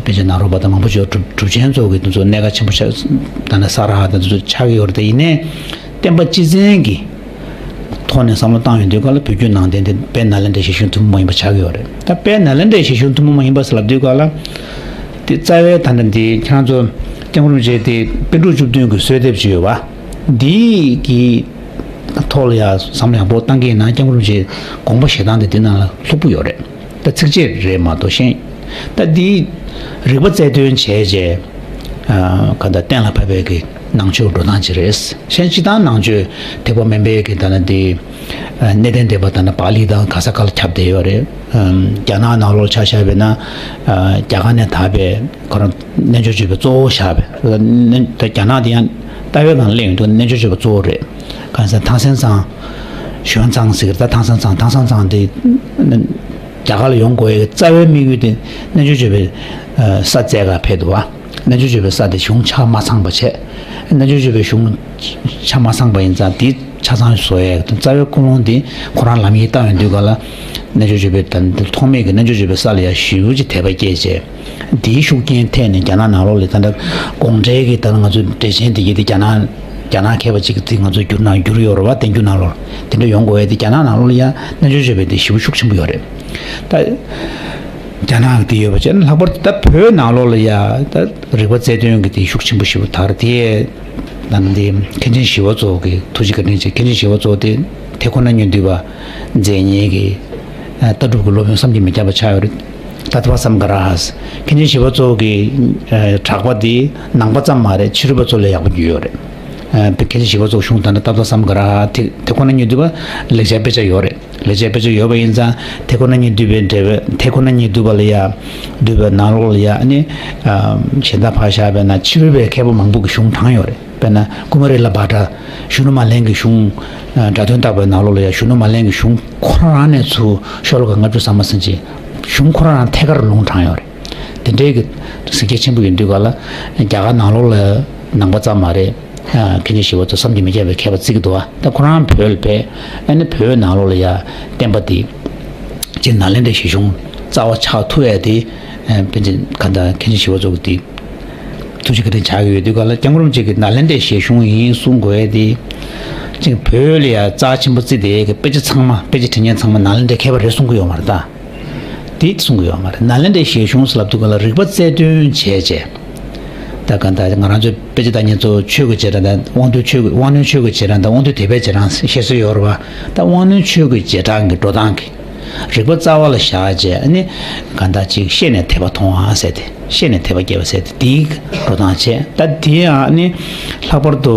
དཔེ་ཆ་ནཱ་རོ་པ་དང་མང་པོ་ཅིག་ཡོད། གྲུབ། གྲུབ་ཆེན་ཚོ་གི་དེ་ཚོ་གནད་འགག་ཆེན་པོ་ཆགས། ད་ནི་ས་ར་ཧ་དང་དེ་ཚོ་ཆགས་ཀྱི་ཡོད་རེད། དེ་ཡིན་ནའི་བསྟན་པ་སྤྱི་བཙན་གྱི་ཐོག་ནས་བསམ་བློ་བཏང་ཡོང་དུས་ག་ལ། བོད་བརྒྱུད་ནང་བསྟན་དེ་དཔལ་ནཱ་ལེནྡྲའི་བཞེད་གཞུང་ཐུན་མོང་མ་ཡིན་པ་ཆགས་ཀྱི་ཡོད་རེད། ད་དཔལ་ནཱ་ལེནྡྲའི་བཞེད་གཞུང་ཐུན་མོང་མ་ཡིན་པ་ཟེར་ལབ་དུས་ག་ལ། དེ་རྩ་བའི་ད་ལྟ་འདི་ཁྱེད་རང་ཚོ་སྐྱབས་མགོན་རིན་པོ་ཆེ་དེ་པཎ་གྲུབ་བཅུ་བདུན་གྱི་གསོལ་འདེབས་ཅིག་ཡོད་པ། འདི་གི་ཐོག་ལ་ཡ་བསམ་བློ་ཡག་པོ་བཏང་གི་ཡིན་ན། སྐྱབས་མགོན་རིན་པོ་ཆེའི་དགོངས་པ་བཞེས་སྟངས་དེ་འདི་ནང་ལ་ལྷུག་པོ་ཡོད་རེད། ད་ཚིགས་བཅད་རེད་མ་གཏོགས་གཞན། ད་འདི་རིག་པ་རྩལ་འདོན་བྱས་རྗེས། ཨ། ག་ད་གཏན་ལ་ཕབ་པའི་གི་ནང་ཆོས་འགྲོ་སྟངས་ཅིག་རེད། གཞན་སྤྱིར་བཏང་ནང་ཆོས་ཐེག་པ་དམན་པའི་གི་ད་ནི་འདི། ཨ། གནས་བརྟན་སྡེ་པ་ད་ནི་པཱ་ལི་དང་ག་ས་ག་ལ་ཁྱབ་བསྡད་ཡོད་རེད། ཨམ། རྒྱ་ནག་ནང་ལོགས་ཆ་བཞག་པ་ཡིན་ན། ཨ། རྒྱ་གར་ནས་དར་བའི་ཁོ་རང་རྣལ་འབྱོར་སྤྱོད་པའི་གཙོ་བོ་བཞག་པའི། ཨ། ནི་ད་རྒྱ་ནག་དེ་ཡང་ལྟ་བའི་སྒང་སླེབས་ཡོང་དུས་རྣལ་འབྱོར་སྤྱོད་པ་གཙོ་བོ་རེད། གང་ཟེར་ཐང་སན་ཙང་། ཞུན་ཙང་ཟེར་གི་རེད། ད་ཐང་སན་ཙང་། ཐང་སན་ཙང་དེ་རྒྱ་གར་ལ་ཡོང་དགོས་ཡའི་རྩ་བའི་དམིགས་ཡུལ་དེ་རྣལ་འབྱོར་སྤྱོད་པའི་ས་བཙལ་ག་ཕེབས་འདུག་བ། རྣལ་འབྱོར་སྤྱོད་པའི་ས་དེ་གཞུང་ཆ་མ་ཚང་བ་བྱས། རྣལ་འབྱོར་སྤྱོད་པའི་གཞུང་ཆ་མ་ཚང་བ་ཡིན་ཙང་དེ་ཆ་ཚང་བཟོ་ཡས་རྩ་བའི་ཀུན་སློང་དེ་ཁོ་རང་ལམ་ཡིག་བཏང་ཡོང་དུས་ག་ལ། རྣལ་འབྱོར་སྤྱོད་པའི་ད་ཐོག་མེད་ཀྱི་རྣལ་འབྱོར་སྤྱོད་པའི་ས་ལ་ཡ་ཞེ་པོ་ཅིག་དད་པ་སྐྱེས་བྱས། དེའི་ཤུགས་རྐྱེན་ཐེབས་ནས་རྒྱ་ནག་ནང་ལོགས་ལ་ད་ལྟ་དགོངས་འགྲེལ་གྱི་ད་ང་ཚོ་འགྲེལ་ཆེན་དེ་གྱད་དེ་རྒྱ་ནག་རྒྱ་ནག་མཁས་པ་ཅིག་གིས་དེ་ང་ཚོ་བསྒྱུར་ན་བསྒྱུར་ཡོད་རེད་བ། བསྟན་འགྱུར་ནང་ལོགས་དེ་འདྲ་ཡོང་དགོས་ཡས་དེ། རྒྱ་ནག་ནང་ལོགས་ལ་ཡ་རྣལ་འབྱོར་སྤྱོད་པའི་དེ་ཞེ་པོ་ཤུགས་ཆེན་པོ་ཡོད་རེད། ད་རྒྱ་ནག་གི་དེ་ཡོད་པ་བྱས་ན། ལྷག་པར་དུ་ད་བོད་ནང་ལོགས་ལ་ཡ་ད་རིག་པ་རྩལ་འདོན་གྱི་དེ་ཤུགས་ཆེན་པོ་ཞེ་པོ་དར། དེ་ད་ནི་དེ་མཁན་ཆེན་ཞི་བ་འཚོ་གི་ཐུགས་རྗེ་བཀའ་དྲིན་ཆེ། མཁན་ཆེན་ཞི་བ་འཚོ་དེ་དེ་ཁོ་ན་སྙིང་འདུས་པ་མཛད་མཁན་གྱི་ལྟ་གྲུབ་ཀྱི་སློབ་དཔོན་བསམ་གྱིས་མི་ཁྱབ་པ་ཆགས་ཡོད་རེད། ཏ་ཏི་བ་སམ་ག་ར་ཧས། མཁན་ཆེན་ཞི་བ་འཚོ་གི་གྲགས་པ་འདི་ནང་པ་ཙམ་མ་རེད། ཕྱི་རོལ་པ་ཚོ་ལ་ཡག་པོ་རྒྱུས་ཡོད་རེད། ཨ། མཁན་ཆེན་ཞི་བ་འཚོ་གི་གཞུང་ད་ནི་ཏ་ཏི་བ་སམ་ག་ར་ཧ་དེ་དེ་ཁོ་ན་སྙིང་འདུས་པ་ལེགས་སྦྱར་དཔེ་ཆ་ཡོད་རེད། ལེགས་སྦྱར་དཔེ་ཆ་ཡོད་པ་ཡིན་ཙང་དེ་ཁོ་ན་སྙིང་འདུས་པའི་འགྲེལ་པ། དེ་ཁོ་ན་སྙིང་འདུས་པ་ལ་ཡ་འདུས་པའི་ནང་ལོགས་ལ་ཡ་ཨ་ནི། ཨ། གཞན་དག་ཕར་བཞག་པས་ན་ཕྱི་རོལ་པའི་མཁས་པ་མང་པོ་གི་གཞུང་དྲངས་ཡོད་རེད། དཔེར་ན་ཀུ་མ་རི་ལ་བྷ་དྲ་གཞོན་ནུ་མ་ལན་གྱི་གཞུང་། ཨ། སྒྲ་དོན་བརྟག་པའི་ནང་ལོགས་ལ་ཡ་གཞོན་ནུ་མ་ལན་གྱི་གཞུང་ཁོ་རང་ནས་ཚུར་ཤོ་ལོ་ཀ་ལྔ་བཅུ་ཙམ་མ་ཟིན་ཅིག་གཞུང་ཁོ་རང་རང་ཐད་ཀར་ལུང་དྲངས་ཡོད་རེད། དེ་འདྲའི་གི་གཟིགས་རྒྱ་ཆེན་པོ་ཡོད་དུས་ག་ལ་རྒྱ་གར་ནང་ལོགས་ལ་ནང་པ་ཙམ་མ་རེད། ཨ། མཁན་ཆེན་ཞི་བ་འཚོ་བསམ་གྱིས་མི་ཁྱབ་པའི་མཁས་པ་བརྩི་གི་འདུག་བ། ད་ཁོ་རང་བོད་ལ་ཕེབས། ཨ་ནི་བོད་ནང་ལོགས་ལ་ཡ་བསྟན་པ་འདི་སྤྱིར་ནཱ་ལེནྡྲའི་བཞེད་གཞུང་རྩ་བ་ཆགས་ཐུབ་ཡ་དེ། ཨ། པཎ་ཆེན་ག་ད་མཁན་ཆེན་ཞི་བ་འཚོ་གི་དེ་ཐུགས་རྗེ་བཀའ་དྲིན་ཆགས་ཀྱི་ཡོད་དུས་ག་ལ། སྐྱབས་མགོན་རིན་པོ་ཆེ་གིས་ནཱ་ལེནྡྲའི་བཞེད་གཞུང་ཡིན་གསུང་དགོས་ཡ་དེ། ཅིག་བོད་ལ་ཡ་རྩ་ཆེན་པོ་བརྩི་དེ་གི་དཔེ་ཆ་ཚང་མ། དཔེ་ཆ་འབྲི་མཁན་ཚང་མ་ནཱ་ལེནྡྲའི་མཁས་པ་རེད་གསུང་གི་ཡོད་མ་རེད་ད། དེ་གསུང་གི་ཡོད་མ་རེད། ནཱ་ལེནྡྲའི་བཞེད་གཞུང་ཟེར་ལབ་དུས་སྒང་ལ་རིག་པ་རྩལ་འདོན་བྱས་བྱས། ད་ག་ད་ང་རང་ཚོའི་དཔེ་ཆ་ལྟ་མཁན་ཚོ་ཆོས་ཀྱི་རྗེས་འབྲང་དང་དབང་རྟུལ་ཆོས་ཀྱི། དབང་རྣོན་ཆོས་ཀྱི་རྗེས་འབྲང་དང་དབང་རྟུལ་དད་པའི་རྗེས་འབྲང་བཤད་སྲོལ་ཡོད་རེད་བ། ད་དབང་རྣོན་ཆོས་ཀྱི་རྗེས་འབྲང་གི་འགྲོ་སྟངས་ཀྱི་རིག་པ་རྩ་བ་ལ་བཞག་བྱས། ཨ་ནི་གང་ལྟར་ཅིག་ཤེས་ནས་དད་པ་མཐོང་བ་ཟེར་ཏེ། ཤེས་ནས་དད་པ་སྐྱེ་བ་ཟེར་ཏེ། དེའི་འགྲོ་སྟངས་བྱས། ད་དེ་ཡང་ཨ་ནི་ལྷག་པར་དུ་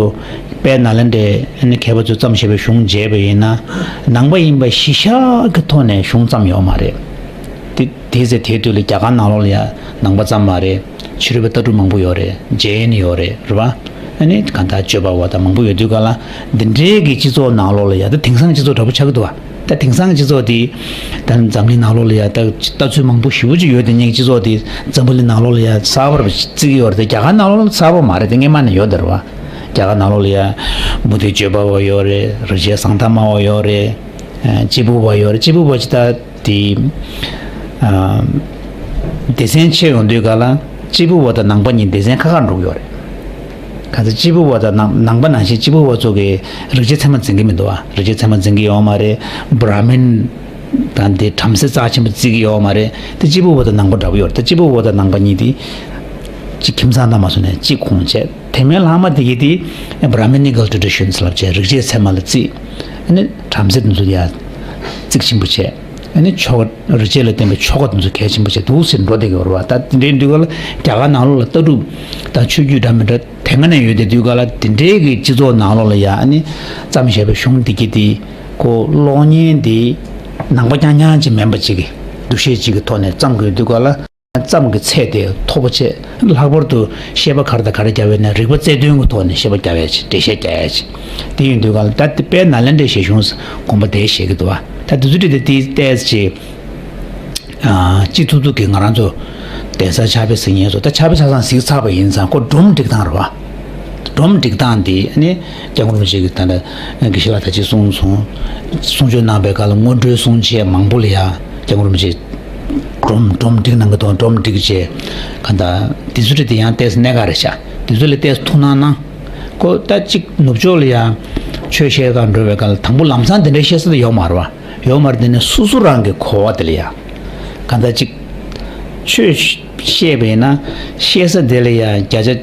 དཔལ་ནཱ་ལེནྡྲའི་ཨ་ནི་མཁས་པ་ཚོས་བརྩམས་བཞག་པའི་གཞུང་མཇལ་བ་ཡིན་ན། ནང་པ་ཡིན་པ་གཞི་བཞག་གི་ཐོག་ནས་གཞུང་བརྩམས་ཡོད་མ་རེད། དེ་དེ་ཟེར་དེའི་དུས་ལ་རྒྱ་གར་ནང་ལོགས་ལ་ཡང་ནང་པ་ཙམ་མ་རེད། ཕྱི་རོལ་པའི་ལྟ་གྲུབ་མང་པོ་ཡོད་རེད། ཇེན་ཡོད་རེད། རེད་བ། ཨ་ནི་གང་ལྟར་སྤྱོད་པ་བ་དང་མང་པོ་ཡོད་དུས་སྒང་ལ། འདི་འདྲའི་གི་སྤྱི་ཚོགས་ནང་ལོགས་ལ་ཡ། ད་དེང་སང་སྤྱི་ཚོགས་འདྲ་པོ་ཆགས་ཀྱི་འདུག་བ། ད་དེང་སང་སྤྱི་ཚོགས་འདི་ད་འཛམ་གླིང་ནང་ལོགས་ལ་ཡ་ད་ལྟ་ཚུལ་མང་པོ་ཞེ་པོ་ཅིག་ཡོད། དེ་ཉིད་སྤྱི་ཚོགས་འདི་འཛམ་བུ་གླིང་ནང་ལོགས་ལ་ཡ་གསར་པ་རུ་བརྩི་གི་ཡོད་རེད་དེ། རྒྱ་གར་ནང་ལོགས་ལ་གསར་པ་མ་རེད་དེ། སྔོན་མ་ནས་ཡོད་དེ། རེད་བ། རྒྱ་གར་ནང་ལོགས་ལ་ཡ་མུ་སྟེགས་སྤྱོད་པ་བ་ཡོད་རེད། རིག་བྱེད་བཟང་ཐ་མ་བ་ཡོད་རེད། ཨ། སྐྱེས་བུ་བ་ཡོད་རེད། སྐྱེས་བུ་བ་ཅིག་ད། དེ། ཨ། སྡེ་ཚན་ཕྱེ་ཡོང་དུས་སྒང་ལ་སྐྱེས་བུ་བ་དང་ནང་པ་གཉིས་སྡེ་ཚན་ཁ་ཁར་འགྲོ་གི་ཡོད་རེད། གང་ལྟར་སྐྱེས་བུ་བ་དང་ནང་ནང་པ་ནང་བཞིན་སྐྱེས་བུ་བ་ཚོ་གིས་རིག་བྱེད་ཚད་མ་འཛིན་གྱི་མི་འདུག་བ། རིག་བྱེད་ཚད་མ་འཛིན་གྱི་ཡོད་མ་རེད། བྷ་ར་མིན་དང་དེ་བྲམ་ཟེ་རྩ་ཆེན་པོ་བརྩི་གི་ཡོད་མ་རེད། དེ་སྐྱེས་བུ་བ་དང་ནང་པ་འདྲ་པོ་ཡོད་རེད། ད་སྐྱེས་བུ་བ་དང་ནང་པ་གཉིས་དེ་གཅིག་ཁྱིམ་ཚང་དང་མ་སོང་ནས་གཅིག་ཁོངས་བྱས། དེ་མིན་ལྷག་མ་དེ་གི་དེ་བྷ་ར་མི་ནི་ཀལ་ཊི་རེ་ཌི་ཤན་ཟེར་ལབ་བྱས། རིག་བྱེད་ཚད་མ་ལ་བརྩི། ཨ་ནི་བྲམ་ཟེ་དེ་ཚོ་ཡ་བརྩི་ཆེན་པོ་བྱས། ཨ་ནི་ཆོ་ག་རིག་བྱེད་ལ་བརྟེན་པའི་ཆོ་ག་དེ་ཚོ་གལ་ཆེན་པོ་བྱས་འདུག་ཟེར་འགྲོ་བསྡད་ཀྱི་ཡོད་རེད་བ། ད་དེ་འདྲའི་དུས་སྐབས་ལ་རྒྱ་གར་ནང་ལོགས་ལ་ལྟ་གྲུབ་དང་ཆོས་བརྒྱུད་འདྲ་མི་འདྲ་དེ་སྔ་ནས་ཡོད་དེ། དུས་སྐབས་ལ་དེ་འདྲའི་གི་སྤྱི་ཚོགས་ནང་ལོགས་ལ་ཡ། ཨ་ནི་བརྩམས་བཞག་པའི་གཞུང་འདི་གི་དེ་ཁོ་ཀློག་མཁན་དེ་ནང་པ་རྐྱང་རྐྱང་ཅིག་མིན་པ་ཅིག་གི་འདུ་ཤེས་ཅིག་གི་ཐོག་ནས་བརྩམས་དགོས་དུས་སྐབས་ལ། བརྩམས་ཀྱི་ཚད་དེ་མཐོ་པོ་བྱས། ལྷག་པར་དུ་བཤད་པ་ག་རེ་དང་ག་རེ་རྒྱབ་ཡོད་ན་རིག་པ་རྩལ་འདོན་གྱི་ཐོག་ནས་བཤད་པ་རྒྱབ་ཡ་ཅིག་འགྲེལ་བཤད་རྒྱག་ཡ་ཅིག་དེ་ཡིན་དུས་སྒང་ལ་ད་དེ་དཔལ་ནཱ་ལེནྡྲའི་བཞེད་གཞུང་དགོངས་པ་དེ་བཞེས་ཀྱི་འདུག་བ། ད་དེ་ཚོ་འདྲ་དེ་དེ་ཏོག་ཙམ་ཅིག་ཨ། སྤྱི་ཐུབ་ཐུབ་ཀྱི་ང་རང་ཚོ་གདན་ས་ཕྱག་དཔེ་གཟིགས་མཁན་ཚོ། ད་ཕྱག་དཔེ་ཆ་ཚང་གཟིགས་ཚར་བ་ཡིན་ཙང་། ཁོ་སྒྲོམ་སྒྲིག་སྟངས་རེད་བ། སྒྲོམ་སྒྲིག་སྟངས་འདི་ནི་སྐྱབས་མགོན་རིན་པོ་ཆེ་གིས་ད་ལྟ་དགེ་བཤེས་ལགས་ད་ཅི་གསུངས་སོང་། གསུང་ཆོས་གནང་བའི་སྐབས་ལ་སྔོན་འགྲོའི་གསུང་ཆོས་མང་པོ་ལ་ཡ་སྐྱབས་མགོན་རིན་པོ་ཆེ་སྒྲོམ་སྒྲོམ་སྒྲིག་གནང་གི་འདུག་སྒྲོམ་སྒྲིག་བྱས། གང་ལྟར་འདི་ཚོ་འདྲ་དེ་ཡང་ཏོག་ཙམ་གནད་འགག་རེད་ཤག་འདི་ཚོ་ལ་ཏོག་ཙམ་ཐུགས་སྣང་གནང་། ཁོ་ད་ཅིག་ནུབ་ཕྱོགས་ལ་ཡ་ཆོས་བཤད་གར་འགྲོ་བའི་སྐབས་ལ་དང་པོ་ལམ་སང་དེ་འདྲའི་བཤད་ས་དེ་ཡོད་མ་རེད་བ། ཡོད་མ་རེད། དེ་ནས་སོ་སོ་རང་གི་གོ་བ་དེ་ལ་ཡ། གང་ལྟར་ཅིག་ཆོས་བཤད་པ་ཡིན་ན་བཤད་ས་དེ་ལ་ཡ་བརྒྱ་ཆ་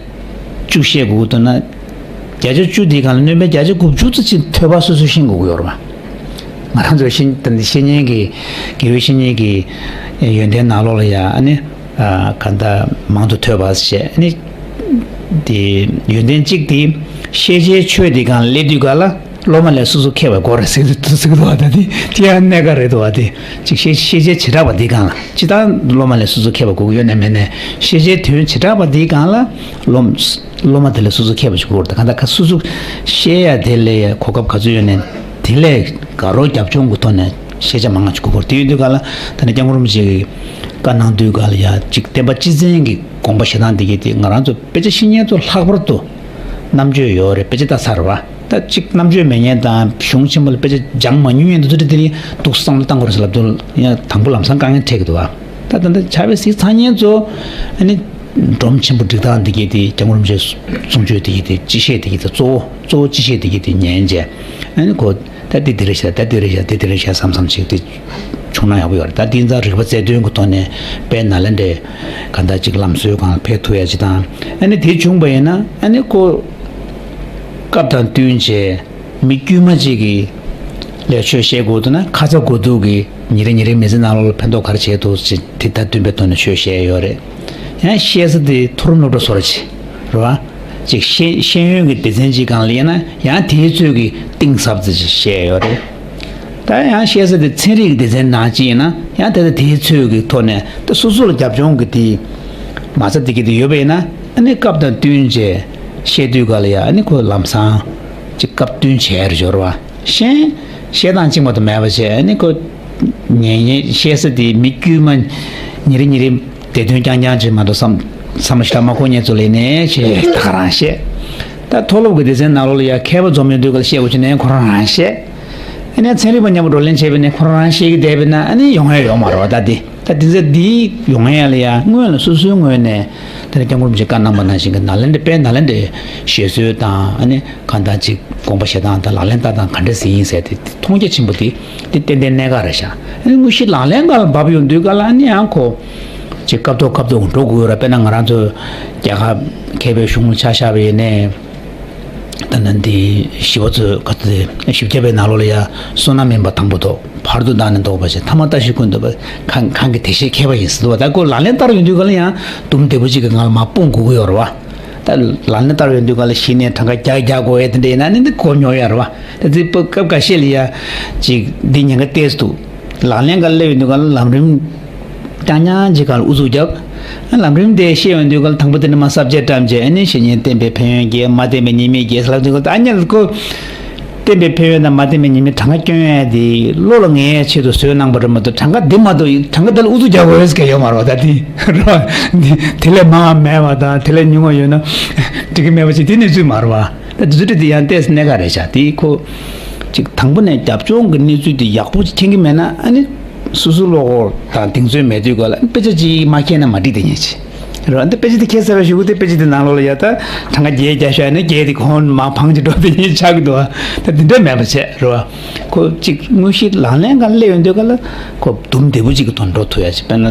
བཅུ་བཤད་དགོས་འདུག་ན། བརྒྱ་ཆ་བཅུ་དེའི་སྒང་ལ་སྣོན་པའི་བརྒྱ་ཆ་དགུ་བཅུ་ཙམ་ཅིག་ཐོས་པ་སོ་སོས་ཤེས་དགོས་ཀྱི་ཡོད་རེད་བ། ང་རང་ཚོ་ཤེས་ད་ནི་ཤེས་མཁན་གྱི་དགེ་བའི་བཤེས་གཉེན་གྱི་ཡོན་ཏན་ནང་ལོགས་ལ་ཡ། ཨ་ནི་ཨ། གང་ལྟར་མང་དུ་ཐོས་པ་བྱས། ཨ་ནི་དེ་ཡོན་ཏན་གཅིག་དེ་ཤེས་བྱའི་ཆོས་དེའི་སྒང་ལ་སླེབས་དུས་སྒང་ལ་སློབ་མ་ལས་སོ་སོ་མཁས་པ་དགོས་རེད་ཟེར་གྱི་འདུག་ཟེར་གྱི་འདུག་བ། ད་དེ་དེ་ཡང་གནད་འགག་རེད་འདུག་བ། དེ་ཅིག་ཤེས་ཤེས་བྱའི་བྱེ་བྲག་པ་དེའི་སྒང་ལ་སྤྱིར་བཏང་སློབ་མ་ལས་སོ་སོ་མཁས་པ་དགོས་ཀྱི་ཡོད་ན་མེད་ན། ཤེས་བྱའི་དོན་བྱེ་བྲག་པ་དེའི་སྒང་ལ་སློབ་སློབ་མ་དེ་ལས་སོ་སོ་མཁས་པ་ཞིག་དགོས་རེད། ད་གང་ལྟར་ཁ་སོ་སོ་བཤད་ཡ་དེ་ལས་གོ་སྐབས་ག་ཚོད་ཡོད་ནའི་དེ་ལས་དགའ་རོགས་རྒྱབ་ལྗོངས་ཀྱི་ཐོག་ནས་ཤེས་བྱ་མང་ང་ཅིག་དགོས་ཀྱི་རེད། དེ་ཡིན་དུས་སྒང་ལ་ད་ནི་སྐྱབས་མགོན་རིན་པོ་ཆེ་གིས་བཀའ་གནང་དུས་སྒང་ལ་ཡ་ཅིག་བསྟན་པ་སྤྱི་བཙན་གྱི་དགོངས་པ་བཞེས་སྟངས་འདི་གས་དེ་ང་རང་ཚོ་དཔེ་ཆ་ཤེས་མཁན་ཚོ་ལྷག་པར་དུ་རྣམ་དཔྱོད་ཡོད་རེད། དཔེ་ཆ་ལྟ་ཚར་བ། ད་ཅིག་རྣམ་དཔྱོད་མེད་མཁན་དང་གཞུང་ཆེན་པོ་ལ་དཔེ་ཆ་སྦྱངས་མ་མྱོང་མཁན་དེ་ཚོ་འདྲ་དེ་རིང་འདུག་བསམ་བློ་བཏང་དགོས་རེད་ཟེར་ལབ་དུས་ཡང་དང་པོ་ལམ་སང་དཀའ་ངལ་འཕྲད་ཀྱི་འདུག་བ། ད་ད་ལྟ་ཕྱག་དཔེ་གཟིགས་ཚར་མཁན་ཚོ་ཨ་ནི་སྒྲོམ་ཆེན་པོ་སྒྲིག་སྟངས་འདི་གས་དེ། སྐྱབས་མགོན་རིན་པོ་ཆེའི་གསུང་ཆོས་འདི་གས་དེ། སྤྱི་བཤད་འདི་གས་དེ། གཙོ་བོ་གཙོ་བོ་སྤྱི་བཤད་འདི་གས་དེ་ཉན་བྱས། ཨ་ནི་ཁོ་ད་འདི་འདི་རེད་ཤག་ད་འདི་རེད་ཤག་འདི་འདི་རེད་ཤག་བསམ་བསམ་ཅིག་དེ་བྱུང་ན་ཡག་པོ་ཡོད་རེད། ད་དེང་སང་རིག་པ་རྩལ་འདོན་གྱི་ཐོག་ནས་དཔལ་ནཱ་ལེནྡྲའི་གང་ལྟར་ཅིག་ལམ་སྲོལ་སྒང་ལ་ཕེབས་ཐུབ་ཡ་ཅིག་དང་། ཨ་ནི་དེ་བྱུང་བ་ཡིན་ན་ཨ་ནི་ཁོ་སྐབས་དང་བསྟུན་བྱས། མི་དཀྱུས་མ་གཅིག་གིས་ལས་ཆོས་བཤད་དགོས་འདུག་ན། ཁ་ཚ་དགོས་གཏུགས་ཀྱིས་ཉིན་རེ་ཉིན་རེའི་མི་ཚེ་ནང་ལོགས་ལ་ཕན་ཐོགས་ག་རེ་བྱས་འདུག་ཅེས་དེ་ལྟར་བསྟུན་པའི་ཐོག་ནས་ཆོས་བཤད་ཡོད་རེད། ཡང་བཤད་ས་དེ་མཐོ་རིམ་སློབ་གྲྭ་བཟོ་འདྲ་ཅིག་རེད་བ། ཅིག་ཤེས་ཤེས་ཡོན་གྱི་སྡེ་ཚན་གཅིག་སྒང་ལ་ཡིན་ན་ཡང་དེའི་ཚོད་ཀྱིས་གཏིང་ཟབ་ཙམ་ཅིག་བཤད་ཡོད་རེད། ད་ཡང་བཤད་ས་དེ་ཚན་རིག་གི་སྡེ་ཚན་ནང་གཅིག་ཡིན་ན་ཡང་དེ་ལྟར་དེའི་ཚོད་ཀྱི་ཐོག་ནས། ད་སོ་སོ་ལ་རྒྱབ་ལྗོངས་ཀྱི་དེ་མ་རྩ་དེ་གི་དེ་ཡོད་པ་ཡིན་ན། ཨ་ནི་སྐབས་དང་བསྟུན་བྱས་བཤད་དུས་སྒང་ལ་ཡ། ཨ་ནི་ཁོ་ལམ་སང་ཅིག་སྐབས་བསྟུན་བྱས་རེད་འབྱོར་བ། གཞན་བཤད་སྟངས་གཅིག་མ་གཏོགས་མེད་པ་བྱས། ཨ་ནི་ཁོ་ཉན་ཉན་བཤད་ས་དེ་མི་དཀྱུས་མ་ཉིན་རེ་ཉིན་རེ་བདེ་དོན་རྐྱང་རྐྱང་ཅིག་མ་གཏོགས་བསམ་བསམ་བློ་ཞེ་དྲག་མ་འཁོར་མཁན་ཚོ་ལ་ནས་བཤད། ད་ག་རང་བཤད། ད་མཐོ་སློབ་ཀྱི་སྡེ་ཚན་ནང་ལོགས་ལ་ཡ་མཁས་པ་འཛོམས་ཡོང་དུས་སྒང་ལ་བཤད་དགོས་ཀྱི་ནས་ཁོ་རང་རང་བཤད། ཨ་ནི་ཚན་རིག་པ་མཉམ་པོ་བགྲོ་གླེང་བྱས་པ་ཡིན་ན་ཁོ་རང་རང་བཤད་ཀྱི་བསྡད་པ་ཡིན་ན་ཨ་ནི་ཡོང་ཡ་ཡོད་མ་རེད་བ། ད་དེ་ད་དེ་ཚོ་འདི་ཡོང་ཡ་ལ་ཡ་སྔོན་ལ་སོ་སོའི་ངོས་ནས་ དེ་ནས་སྐྱབས་མགོན་རིན་པོ་ཆེས་བཀའ་གནང་པ་ནང་བཞིན་གྱི་ནཱ་ལེནྡྲ། དཔལ་ནཱ་ལེནྡྲའི་བཞེད་སྲོལ་དང་། ཨ་ནི་གང་ལྟར་ཅིག་དགོངས་པ་བཞེས་སྟངས་དང་ལག་ལེན་བསྟར་སྟངས་ག་འདྲ་ཞིག་ཡིན་ཟེར་དེ་མཐོང་རྒྱ་ཆེན་པོ་དེ་དེ་ཏན་ཏན་གནད་འགག་རེད་ཤག་ཨ་ནི་དངོས་གཞི་ལག་ལེན་སྒང་ལ་བབས་ཡོང་དུས་སྒང་ལ། ཨ་ནི་ཡང་ཁོ་ཅིག་སྐབས་ཐོག་སྐབས་ཐོག་འགྲོ་དགོས་ཡོད་རེད། དཔེར་ན་ང་རང་ཚོ་རྒྱལ་ཁབ་མཁས་པའི་གཞུང་ལ་ཆ་བཞག་པ་ཡིན་ནའི། ད་ནི་འདི་ཞི་བ་འཚོ་ག་ཚོད་དེ་བཞི་བརྒྱ་པའི་ནང་ལོགས་ལ་ཡ། བསོད་ནམས་མིན་པ་དང་པོ་ཐོབ། བར་དུ་བདག་ནི་བཟློག་པར་བྱ། ཐ་མ་ལྟ་ཞིག་ཀུན་འདུས་པ། གང་གང་གི་དེ་བཞིན་མཁས་པ་ཡིན་ཟེར་འདུག་བ། ད་ཁོ་ལག་ལེན་བསྟར་ཡོང་དུས་སྒང་ལ་ཡང་དུམ་བདེ་པོ་ཅིག་གི་ངང་ལ་མར་སྤུངས་དགོས་ཀྱི་ཡོད་རེད་བ། ད་ལག་ལེན་བསྟར་ཡོང་དུས་སྒང་ལ་གཞི་ནས་གྲངས་ཀ་བརྒྱ་བརྒྱ་དགོས་ཡ་དེ་འདྲ་ཡིན་ན་ནི་འདི་གོ་མྱོང་ཡོད་རེད་བ། ད་འདི་སྐབས་འགའ་ཤས་ལ་ཡ་ཅིག་འདི་ཉེན་ཁ་ཏོག་ཙམ་འདུག་ལག་ལེན་སྒང་ལ་སླེབས་ཡོང་དུས་སྒང་ལ་ལམ་རིམ་རྐྱང་རྐྱང་ཅིག་སྒང་ལ་ཨུ་ཚུགས་རྒྱབ། ལམ་རིམ་དེ་ཤེས་ཡོང་དུས་སྒང་ལ་དང་པོ་དེ་ནས་མར་ས་བཅད་བཀྲམ་བྱས། ཨ་ནི་བཤེས་གཉེན་བསྟེན་པའི་ཕན་ཡོན་བརྒྱད། མ་བསྟེན་པའི་ཉེས་དམིགས་བརྒྱད་ཟེར་ལབ་དུས་སྒང་ལ། ཨ་ནི་ཁོ་བསྟེན་པའི་ཕན་ཡོན་དང་མ་བསྟེན་པའི་ཉེས་དམིགས་གྲངས་ཀ་སྐྱོན་ཡ་དེ་བློ་ལ་ངེས་ཡ་ཆེད་དུ་བཟོས་གནང་པ་རེད་མ་གཏོགས། གྲངས་ཀ་འདི་མ་གཏོགས་གྲངས་ཀ་དེ་ལ་ཨུ་ཚུགས་རྒྱག་དགོས་ཡ་ཟེར་མཁན་ཡོད་མ་རེད་བ། ད་དེ་རོ། འདི་དེ་ལས་མང་བ་མེད་པ་དང་། དེ་ལས་ཉུང་བ་ཡོད་ན་འགྲིག་གི་མེད་པ་ཅིག་དེ་གནས་ཚུལ་མ་རེད་བ། ད་དེ་ཚོ་དེ་ཡང་ཏོག་ཙམ་གནད་འགག་རེད་ཤག་དེ་ཁོ་ཅིག་དང་པོ་ནས་རྒྱབ་ལྗོངས་ཀྱི་གནས་ཚུལ་དེ་ཡག་པོ་ཅིག་མཁྱེན་གྱི་མེད་ན། ཨ་ནི་སོ་སོ་བློ་ཁོག་དང་གདེང་ཚོད་མེད་དུས་སྒང་ལ་དཔེ་ཆ་ཅིག་མ་མཁྱེན་ན་མ་འགྲིག་དེ་ཉིད་ཅིག་རེད་བ། འདི་དཔེ་ཆ་དེ་མཁྱེན་ཚར་བའི་གཞུག་གུ་དེ་དཔེ་ཆ་དེ་ནང་ལོགས་ལ་ཡ། ད་གྲངས་ཀ་བརྒྱད་བརྒྱ་ཤོད་ཡ་ནི་བརྒྱད་དེ་གོང་མར་འཕང་ཅིག་འགྲོ་དེ་ཉིད་ཆགས་ཀྱི་འདུག་བ། ད་དེ་འདྲ་མེད་པ་བྱས་རེད་བ། ཁོ་ཅིག་དངོས་གཞི་ལག་ལེན་སྒང་སླེབས་ཡོང་དུས་སྒང་ལ་ཁོ་དུམ་བདེ་པོ་ཅིག་གི་ཐོག་འགྲོ་ཐུབ་ཡ་ཅིག་དཔེར་ན་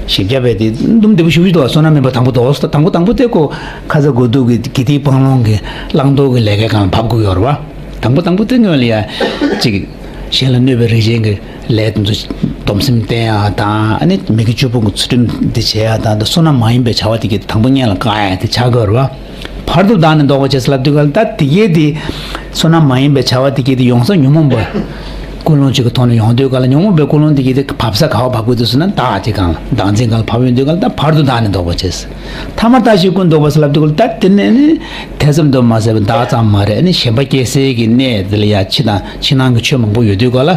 བཞི་བརྒྱ་པའི་དེ་དུམ་བདེ་པོ་ཞེ་པོ་ཅིག་འདུག་བ། བསོད་ནམས་མིན་པ་དང་པོ་འདུག་བ། དང་པོ་དང་པོ་དེ་ཁོ་ཁ་ཚ་དགོས་གཏུགས་ཀྱི་དགེ་སྡིག་སྤང་བླང་གི་བླང་དོར་གྱི་ལས་ཀའི་སྒང་ལ་བབས་དགོས་ཡོད་རེད་བ། དང་པོ་དང་པོ་དེ་སྔོན་ལ་ཡ་ཅིག་གཞན་ལ་གནོད་པའི་རིགས་ཅན་གྱི་ལས་དེ་ཚོ་སྡོམ་སེམས་བསྟེན་ཡ་དང་། ཨ་ནི་མི་དགེ་བཅུ་སྤོང་གི་ཚུལ་ཁྲིམས་དེ་བྱེད་ཡ་དང་། ད་བསོད་ནམས་མ་ཡིན་པའི་བྱ་བ་དེ་གྱད་དང་པོ་སྔོན་ལ་བཀག་ཡ་དེ་ཆགས་ཀྱི་ཡོད་རེད་བ། བར་དུ་བདག་ནི་བཟློག་པར་བྱ་ཟེར་ལབ་དུས་སྒང་ལ། ད་དེ་གྱད་དེ་བསོད་ནམས་མ་ཡིན་པའི་བྱ་བ་དེ་གྱད་དེ་ཡོང་ས་ཉོན་མོངས་པའི་ཀུན་སློང་ཅིག་གི་ཐོག་ནས་ཡོང་དུས་སྒང་ལ། ཉོན་མོངས་པའི་ཀུན་སློང་དེ་གྱད་དེ་བབས་ས་ག་པར་བབས་དགོས་འདུག་ཟེར་ན། བདག་ཅིག་སྒང་ལ། བདག་འཛིན་སྒང་ལ་བབས་ཡོང་དུས་སྒང་ལ། ད་བར་དུ་བདག་ནི་བཟློག་པར་བྱ་ཟེར། ཐ་མ་ལྟ་ཞིག་ཀུན་འདུས་པར་བྱ་ལབ་དུས་སྒང་ལ། ད་དེ་ནས་ནི་དེ་ཙམ་དུ་མ་ཟད་པའི་བདག་ཙམ་མ་རེད། ཨ་ནི་ཞེན་པ་སྐྱེ་སའི་གི་གནས་དེ་ལ་ཡ་ཕྱི་དང་ཕྱི་ནང་གི་ཆོས་མང་པོ་ཡོད་དུས་སྒང་ལ།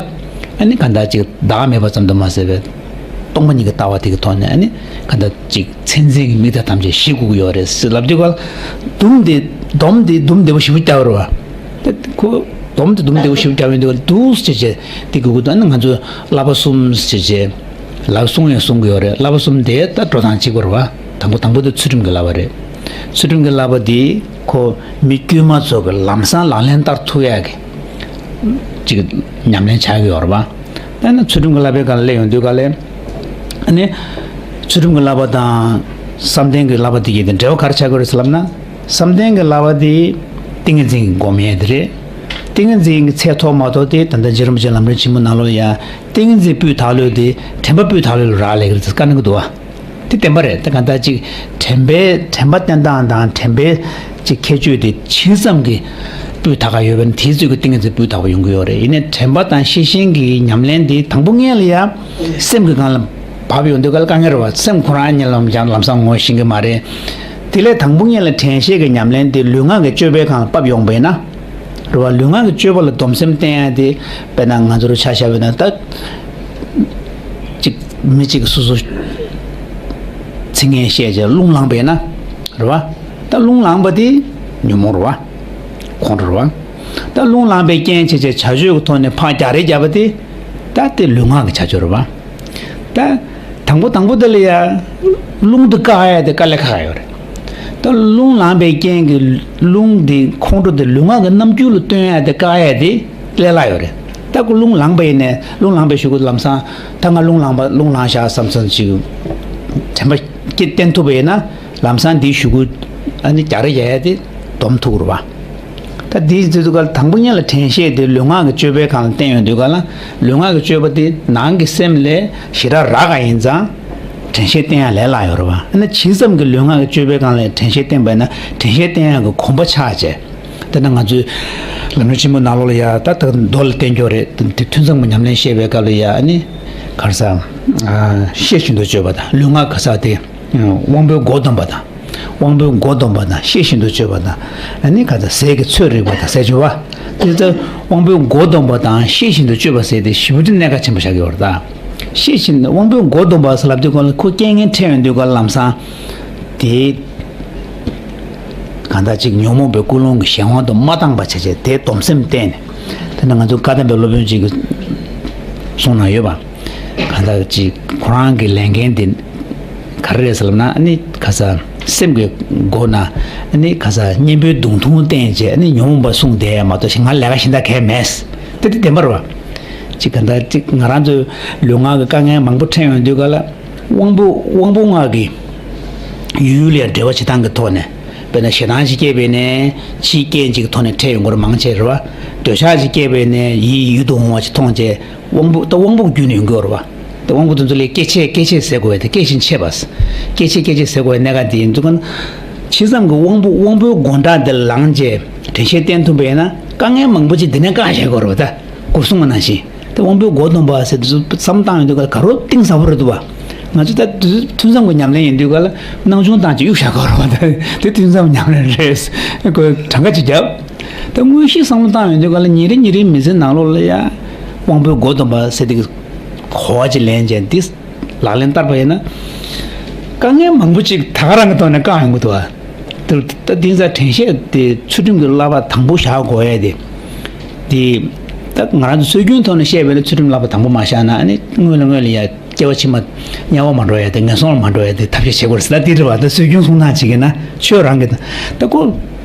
ཨ་ནི་གང་ལྟར་ཅིག་བདག་མེད་པ་ཙམ་དུ་མ་ཟད་པའི་སྟོང་པ་ཉིད་ཀྱི་ལྟ་བ་དེ་གི་ཐོག་ནས། ཨ་ནི་གང་ལྟར་ཅིག་མཚན་འཛིན་གྱི་མིག་དང་ཐམས་ཅད་ཞི་དགོས་ཀྱི་ཡོད་རེད་ཟེར་ལབ་དུས་སྒང་ལ། དུམ་དེ་སྡོམ་དེ་དུམ་བདེ་པོ་ཞེ་པོ་རྒྱབ་རེད་བ། ད་ཁོ་སྡོམ་དེ་དུམ་བདེ་པོ་ཞེ་པོ་རྒྱབ་ཡོང་དུས་སྒང་ལ། འདུག་སེ་བྱས་བྱས་དེ་དགོས་ཀྱི་འདུག་ཨ་ནི་ང་ཚོས་བསླབ་པ་གསུམ་ཟེར་བྱས་ལབ་གསུང་ཡང་གསུང་གི་ཡོད་རེད། བསླབ་པ་གསུམ་དེ་ད་འགྲོ་སྟངས་གཅིག་པ་རེད་བ། དང་པོ་དང་པོ་དེ་ཚུལ་ཁྲིམས་ཀྱི་བསླབ་པ་རེད། ཚུལ་ཁྲིམས་ཀྱི་བསླབ་པ་དེ་ཁོ་མི་དཀྱུས་མ་ཚོ་གིས་ལམ་སང་ལག་ལེན་བསྟར་ཐུབ་ཡག་གི་ཅིག་ཉམས་ལེན་ཆགས་ཀྱི་ཡོད་རེད་བ། ད་ནི་ཚུལ་ཁྲིམས་ཀྱི་བསླབ་པའི་སྒང་ལ་སླེབས་ཡོང་དུས་སྒང་ལ། ཨ་ནི་ཚུལ་ཁྲིམས་ཀྱི་བསླབ་པ་དང་བསམ་གཏན་གྱི་བསླབ་པ་དེ་གྱད་དེ་འབྲེལ་བ་ག་རེ་ཆགས་ཀྱི་ཡོད་རེད་ཟེར་ལབ་ན། བསམ་གཏན་གྱི་བསླབ་པ་དེ་ཏིང་ངེ་འཛིན་གྱི་སྒོམ་ཡས་དེ་རེད། ཏིང་ངེ་འཛིན་གྱི་ཚད་མཐོ་མ་མཐོ་དེ་ད་ལྟ་རྗེ་རིན་པོ་ཆེ་ལམ་རིམ་ཆེན་མོ་ནང་ལོགས་ལ་ཡ། ཏིང་ངེ་འཛིན་སྤུས་དག་ལོས་དེ་དྲན་པ་སྤུས་དག་ལོས་ལ་རག་ལས་ཀྱི་རེད་ཟེར་བཀའ་གནང་གི་འདུག་བ། དེ་བདེན་པ་རེད། ད་གང་ལྟར་ཅིག་དྲན་པའི་དྲན་པ་བསྟེན་སྟངས་དང་དྲན་པའི་ཅིག་ཁྱད་ཆོས་དེ་ཇི་ཙམ་གྱིས་སྤུས་དག་ག་ཡོད་པ་ན། དེའི་ཚོད་ཀྱི་ཏིང་ངེ་འཛིན་སྤུས་དག་པ་ཡོང་གི་ཡོད་རེད། ཡིན་ནའི་དྲན་པ་དང་ཤེས་བཞིན་གྱི་ཉམས་ལེན་དེ་དང་པོ་སྔོན་ལ་ཡ་སེམས་ཀྱི་སྒང་ལ་བབས་ཡོང་དུས་སྒང་ལ་དཀའ་ངལ་རེད་བ། སེམས་ཁོ་རང་ཉིད་ལམ་ལམ་སང་ངོ་ཤེས་ཀྱི་མ་རེད། དེ་ལས་དང་པོ་སྔོན་ལ་དྲན་ཤེས་ཀྱི་ཉམས་ལེན་དེ་ལུས་ངག་གི་སྤྱོད་པའི་སྒང་ལ་བབས་ཡོང་པ་ཡིན་ན། རེད་བ། ལུས་ངག་གི་སྤྱོད་པ་ལ་སྡོམ་སེམས་བསྟེན་ཡ་དེ། དཔེར་ན་ང་ཚོར་ཆ་བཞག་པ་ཡིན་ན། ད་ཅིག་མི་གཅིག་གིས་སོ་སོ་ཚིག་ངན་བཤད་བྱས་རླུང་ལངས་པ་ཡིན་ན། རེད་བ། ད་རླུང་ལངས་པ་དེ་ཉོན་མོངས་རེད་བ། ཁོང་ཁྲོ་རེད་བ། ད་རླུང་ལངས་པའི་རྐྱེན་བྱས་བྱས་བྱ་སྤྱོད་ཀྱི་ཐོག་ནས་ཕར་རྒྱག་རེས་བརྒྱབ་པ་དེ། ད་དེ་ལུས་ངག་གི་བྱ་སྤྱོད་རེད་བ། ད་དང་པོ་དང་པོ་དེ་ལ་ཡ་རླུང་དེ་བཀག་ཡ་དེ་དཀའ་ལས་ཁག་ཡོད་རེད། ད་རླུང་ལངས་པའི་རྐྱེན་གྱིས་རླུང་དེ་ཁོང་ཁྲོ་དེ་ལུས་ངག་གི་རྣམ་འགྱུར་ལ་སྟོན་ཡ་དེ་བཀག་ཡ་དེ་ལས་སླ་ཡོད་རེད། ད་ཁོ་རླུང་ལངས་པ་ཡིན་ནའི། རླུང་ལངས་པའི་གཞུག་གུ་ལམ་སང་ད་ང་རླུང་ལངས་པ་རླུང་ལངས་ཤག་བསམ་བསམ་ཅིག་དྲན་པ་སྐྱེ་བསྟེན་ཐུབ་པ་ཡིན་ན། ལམ་སང་དེའི་གཞུག་གུ་ཨ་ནི་རྒྱག་རེས་རྒྱག་ཡ་དེ་སྡོམ་ཐུབ་རེད་བ། ད་དེའི་ཚེ་དུས་སྐབས་དང་པོ་སྔོན་ལ་དྲན་ཤེས་དེ་ལུས་ངག་གི་སྤྱོད་པའི་སྒང་ལ་བསྟེན་ཡོང་དུས་སྒང་ལ། ལུས་ངག་གི་སྤྱོད་པ་དེ་ནང་གི་སེམས་ལས་ཞེ་དྲག་རག་ག་ཡིན་ཙང་། དྲན་ཤེས་བསྟེན་ཡ་ལས་སླ་ཡོད་རེད་བ། ཨ་ནི་ཇི་ཙམ་གྱིས་ལུས་ངག་གི་སྤྱོད་པའི་སྒང་ལ་དྲན་ཤེས་བསྟེན་པ་ཡིན་ན། དྲན་ཤེས་བསྟེན་ཡ་གི་གོམས་པ་ཆགས་བྱས། དེ་ནས་ང་ཚོས་ལམ་རིམ་ཆེན་མོ་ནང་ལོགས་ལ་ཡ། ད་ད་མདོ་ལ་བསྟན་ཀྱོག་རེད། དེ་ཐུན་མཚམས་ཀྱི་ཉམས་ལེན་བཤད་པའི་སྐབས་ལ་ཡ། ཨ་ནི་ག་རེ་ཟ། ཨ། ཤེས་བཞིན་དུ་སྤྱོད་པ་དང་། ལུས་ངག་ག་ས་དེ་དབང་པོའི་སྒོ་སྡོམ་པ་དང་། དབང་པོའི་སྒོ་སྡོམ་པ་དང་ཤེས་བཞིན་དུ་སྤྱོད་པ་དང་། ཨ་ནི་ག་ད་ཟས་ཀྱི་ཚོད་རིག་པ་དང་ཟས་སྤྱོད་པ། དེ་ལྟར་དབང་པོའི་སྒོ་སྡོམ་པ་དང་ཤེས་བཞིན་དུ་སྤྱོད་པ་ཟེར་དེ་ཞེ་པོ་ཅིག་གནད་འགག་ཆེན་པོ་ཆགས་ཀྱི་ཡོད་རེད་ད། ཤེས་བཞིན་དབང་པོའི་སྒོ་སྡོམ་པ་ཟེར་ལབ་དུས་སྒང་ལ་ཁོ་རྐྱེན་ངན་འཕྲད་ཡོང་དུས་སྒང་ལ་ལམ་སང་དེ་གང་ལྟར་ཅིག་ཉོན་མོངས་པའི་ཀུན་སློང་གི་གཞན་དབང་དུ་མ་བཏང་པ་བྱས་བྱས་དེ་སྡོམ་སེམས་བསྟེན་ནས། དེ་ནས་ང་ཚོ་བཀའ་གདམས་པའི་སློབ་དཔོན་ཅིག་གིས་གསུངས་གནང་ཡོད་པ། གང་ལྟར་ཅིག་ཁོ་རང་གི་ལས་འགན་དེ་ག་རེ་རེད་ཟེར་ལབ་ན། ཨ་ནི་ག་ས། སེམས་ཀྱི་སྒོ་ན་ནི་ག་ས་གཉེན་པོའི་མདུང་ཐུང་བསྟན་བྱས་ནི་ཉོན་མོངས་པ་བསྲུང་བསྡད་མ་གཏོགས་ང་ལས་ཀ་གཞན་དག་གས་མེད། དེ་དེ་བདེན་པ་རེད་བ། ཅིག་ག་འདྲ་ཅིག་ང་རང་ཚོའི་ལུས་ངག་གི་དཀའ་ངལ་མང་པོ་འཕྲད་ཡོང་དུས་ག་ལ་དབང་པོ་དབང་པོ་ལྔ་གི་ཡུལ་ལ་འབྲེལ་བ་བྱེད་སྟངས་ཀྱི་ཐོག་ནས་དཔེར་ན་ཞེ་སྡང་ཞིག་སྐྱེས་པས་ནས་ཕྱིའི་རྐྱེན་ཅིག་གི་ཐོག་ནས་འཕྲད་ཡོང་གི་རེད་མང་ཆེ་རེད་བ། འདོད་ཆགས་ཅིག་སྐྱེས་པས་ནས་ཡིད་ཡུལ་དུ་འོང་བ་ཅིག་མཐོང་བྱས། དབང་པོ་ད་དབང་པོ་བརྒྱུད་ནས་ཡོང་གི་ཡོད་རེད་བ། ད་དབང་པོ་དེ་ཚོ་ལས་སྐྱེ་མཆེད་སྐྱེ་མཆེད་ཟེར་དགོས་ཡ་དེ་སྐྱེ་ཞིང་མཆེད་པ། སྐྱེ་མཆེད་སྐྱེ་མཆེད་ཟེར་དགོས་ཡ་གནད་འགག་དེ་ཡིན་དུས་ཀ་ན། ཕྱི་མཚམས་ཀྱི་དབང་པོ་དབང་པོའི་སྒོ་འགྲམ་དེ་ལ་ལངས་རྗེས་དྲན་ཤེས་བསྟེན་ཐུབ་པ་ཡིན་ན་དཀའ་ངལ་མང་པོ་ཅིག་འདི་ནས་བཀག་བཞག་དགོས་རེད་བ། ད་སྒོ་སྲུང་བ་ནང་བཞིན་ད་དབང་པོའི་སྒོ་སྡོམ་པ་ཟེར་དུས་ཚོ་བསམ་བཏང་ཡོང་དུས་ཀ་ལ་ག་རོ་གཏིང་ཟབ་པོ་རེད་འདུག་བ། ང་ཚོ་ད་དུས་ཐུན་མཚམས་ཀྱི་ཉམས་ལེན་ཡིན་དུས་ཀ་ལ་སྣང་ཆུང་བཏང་ཅིག་གཡུག་བཞག་དགོས་རེད་བ། ད་དེ་ཐུན་མཚམས་ཉམས་ལེན་རེད། ཁོས་གྲངས་ཀ་ཅིག་བརྒྱབ། ད་དངོས་གཞི་བསམ་བློ་བཏང་ཡོང་དུས་ག་ལ་ཉིན་རེ་ཉིན་རེའི་མི་ཚེ་ནང་ལོགས་ལ་ཡ་དབང་པོའི་སྒོ་སྡོམ་པ་ཟེར་དེ་གི་གོ་བ་ཅིག་ལེན་བྱས་འདི་ལག་ལེན་བསྟར་བ་ཡིན་ན། དཀའ་ངལ་མང་པོ་ཅིག་ད་ག་རང་གི་ཐོག་ནས་བཀག་ཡོང་གི་འདུག་བ། དེ་ད་འདི་ཚ་དྲན་ཤེས་དེ་ཚུལ་ཁྲིམས་ཀྱི་བསླབ་པ་དང་པོ་བཞག་དགོས་ཡ་དེ། དེ་ད་ང་རང་ཚོ་སྲོལ་རྒྱུན་ཐོག་ནས་བཤད་པ་ཡིན་ན་ཚུལ་ཁྲིམས་བསླབ་པ་དང་པོ་མ་བཞག་ན་ཨ་ནི་སྔོན་ལ་སྔོན་ལ་ཡ། སྐྱེ་བ་ཕྱི་མ་དམྱལ་བ་མ་འགྲོ་ཡ་དེ་ངན་སོང་ལ་མ་འགྲོ་ཡ་དེ་ཐབས་ཤེས་བྱེད་དགོས་རེད་ཟེར། ད་འདི་རེད་བ། ད་སྲོལ་རྒྱུན་གསུང་སྟངས་བྱེད་ཀྱི་ན་ཆོས་རང་གི་ད་ད་ཁོ་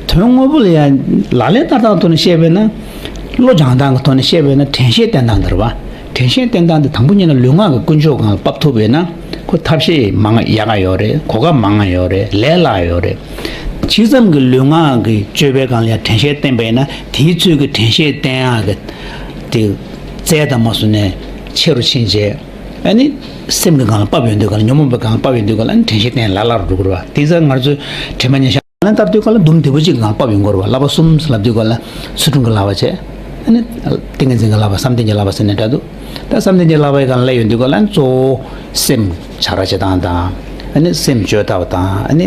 དོན་དངོས་པོ་ལ་ཡང་ལག་ལེན་བསྟར་སྟངས་ཐོག་ནས་བཤད་པས་ན། བློ་སྦྱང་སྟངས་ཀྱི་ཐོག་ནས་བཤད་པས་ན་དྲན་ཤེས་བསྟེན་སྟངས་འདི་རེད་བ། དྲན་ཤེས་བསྟེན་སྟངས་འདི་དང་པོ་ཉིད་ནས་ལུས་ངག་གི་ཀུན་སྤྱོད་སྒང་ལ་ཕབ་ཐུབ་པས་ན་ཁོ་ཐབས་ཤེས་མང་ཡག་ག་ཡོད་རེད། གོ་སྐབས་མང་ང་ཡོད་རེད། ལས་སླ་ཡོད་རེད། ཇི་ཙམ་གྱི་ལུས་ངག་གི་སྤྱོད་པའི་སྒང་ལ་ཡང་དྲན་ཤེས་བསྟེན་པས་ན་དེའི་ཚོད་ཀྱི་དྲན་ཤེས་བསྟེན་ཡག་གི་དེ་རྩལ་དང་མ་སུ་ནས་ཆེ་རུ་ཕྱིན་རྗེས། ཨ་ནི་སེམས་ཀྱི་སྒང་ལ་ཕབ་ཡོང་དུས་ག་ལ་ཉོན་མོངས་པའི་སྒང་ལ་ཕབ་ཡོང་དུས་ག་ལ་ཨ་ནི་དྲན་ཤེས་བསྟེན་ལ་སླ་རུ་འགྲོ་གི་རེད་བ། དེ་ཚོ་ང་ཚོས་དྲན་པ་ཉེར་བཞག་ལ་བསྟར་དུས་ག་ལ་འདུམ་བདེ་པོ་གཅིག་གི་སྒང་ལ་ཕབ་ཡོང་གི་རེད་བ། བསླབ་པ་གསུམ་ལབ་དུས་ག་ལ་ཚུལ་ཁྲིམས་ཀྱི་བསླབ་པ་བྱས། ཨ་ནི་ཏིང་ངེ་འཛིན་གྱི་བསླབ་པ་བསམ་གཏན་གྱི་བསླབ་པ་ཟེར་ནས་འདྲ་འདུག་ད་བསམ་གཏན་གྱི་བསླབ་པའི་སྒང་ལ་སླེབས་ཡོང་དུས་ག་ལ་གཙོ་བོ་སེམས་བྱ་ར་བྱེད་སྟངས་དང་། ཨ་ནི་སེམས་བཅོས་ཐབས་དང་། ཨ་ནི་